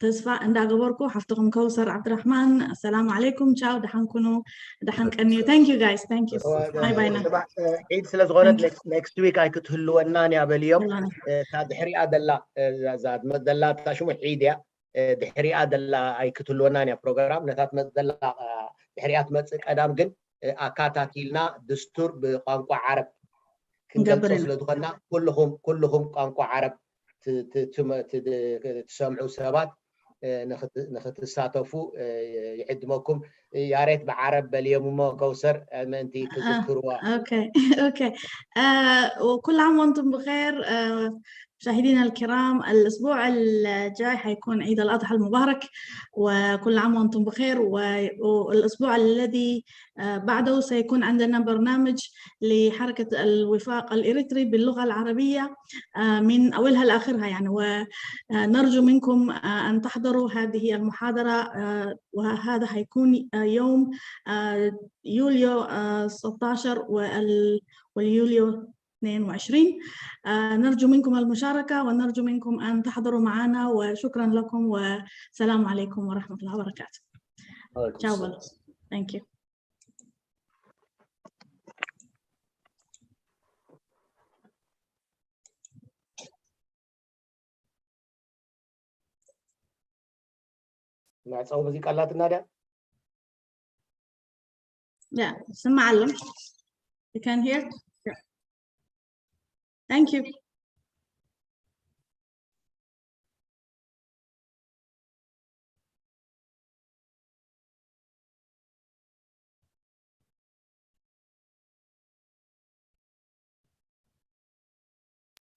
ተስፋ እንዳገበርኩ ሓፍትኹም ከውሰር ዓብድራሕማን። ኣሰላሙ ዓለይኩም፣ ቻው፣ ደሓን ኩኑ፣ ደሓን ቀንዩ። Thank you guys, thank you። ባይ ባይ። ዒድ ስለ ዝኾነት next week ኣይክትህልወናን እያ በልዮም። እታ ድሕሪኣ ደላ እዛ ትመፅእ ደላ እታ ሽሙ ዒድ እያ። ድሕሪኣ ደላ ኣይክትህልወናን እያ ፕሮግራም። ነታ ትመፅእ ደላ ድሕሪኣ ትመፅእ ቀዳም ግን ኣካታቲልና ድስቱር ብቋንቋ ዓረብ ክንገልፆ ስለ ዝኾንና ኩልኹም ኩልኹም ቋንቋ ዓረብ ትሰምዑ ሰባት ንክትሳተፉ ይዕድመኩም። ያሬት ብዓረብ በልዮም እሞ ከውሰር ምእንቲ ክዝክርዋ። اوكي اوكي. وكل عام وانتم بخير. مشاهدينا الكرام، الأسبوع الجاي حيكون عيد الأضحى المبارك، وكل عام وأنتم بخير. والأسبوع الذي بعده سيكون عندنا برنامج لحركة الوفاق الإريتري باللغة العربية من أولها لآخرها، يعني. ونرجو منكم أن تحضروا هذه المحاضرة، وهذا حيكون يوم يوليو ستاشر واليوليو اثنين وعشرين. نرجو منكم المشاركة، ونرجو منكم أن تحضروا معنا، وشكرا لكم، والسلام عليكم ورحمة الله وبركاته. Ciao. Thank you. መዕፀዊ ሙዚቃ ኣላትና ድያ? Yeah, ስማዕ ኣሎ። You can hear? Yeah. Thank you.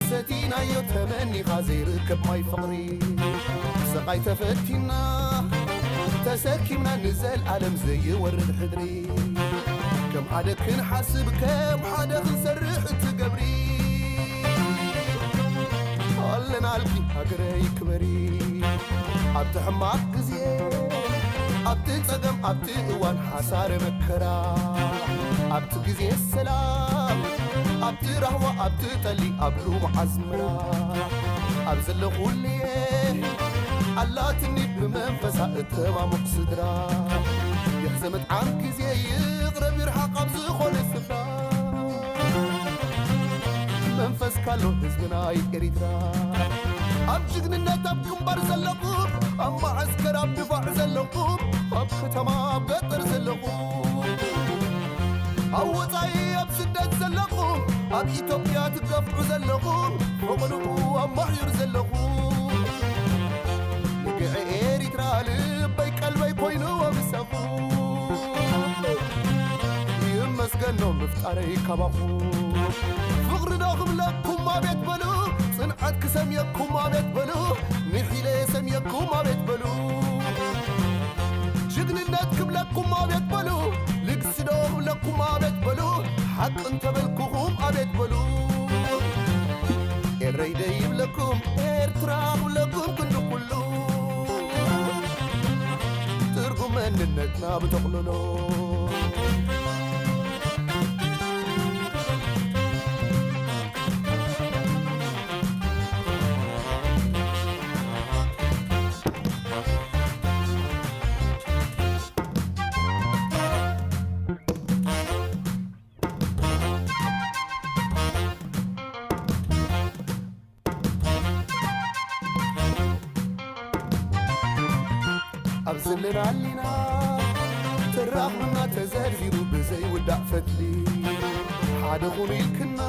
ሰቲናዮ ተመኒኻ ዘይርከብ ማይ ፍቕሪ ብስቓይ ተፈቲና ተሰኪምና ንዘልኣለም ዘይወርድ ሕድሪ ከም ሓደ ክንሓስብ ከም ሓደ ክንሰርሕ እትገብሪ ኣለናልኪ ሃገረይ ክበሪ ኣብቲ ሕማቕ ግዜ ኣብቲ ጸገም ኣብቲ እዋን ሓሳረ መከራ ኣብቲ ግዜ ሰላም ኣብቲ ራህዋ ኣብቲ ጠሊ ኣብ ሉም ዓዝምራ ኣብ ዘለኹልየ ኣላትኒ ብመንፈሳ እተማሙቕ ስድራ ይሕዘ መጥዓም ግዜ ይቕረብ ይርሓቕ ኣብ ዝኾነ ስፍራ መንፈስ ካሎ ህዝብና እዩ ኤሪትራ ኣብ ጅግንነት ኣብ ግንባር ዘለኹም ኣብ መዓስከር ኣብ ድፋዕ ዘለኹም ኣብ ከተማ ኣብ ገጠር ዘለኹም ኣብ ወፃኢ ኣብ ስደት ዘለኹም ኣብ ኢትዮጵያ ትገፍዑ ዘለኹም ፈቐድኡ ኣብ ማሕዩር ዘለኹም ንግዒ ኤሪትራ ልበይ ቀልበይ ኮይንዎ ምሳኹም ይመስገኖ ምፍጣረይ ካባኹም ፍቕሪ ዶ ክብለኩም ኣቤት በሉ ጽንዓት ክሰምየኩም ኣቤት በሉ ንሒለ ሰምየኩም ኣቤት በሉ ጅግንነት ክብለኩም ኣቤት በሉ ልግሲ ዶ ክብለኩም ኣቤት በሉ ሓቂ እንተበልኩኹም ኣቤት በሉ ኤረይ ደይብለኩም ኤርትራ ክብለኩም ክንዲ ኩሉ ትርጉም መንነትና ብጠቕልሎ ኣብ ዘለና ኣሊና ተራኽብና ተዘርዚሩ ብዘይውዳእ ፈትሊ ሓደ ኹኑ ኢልክና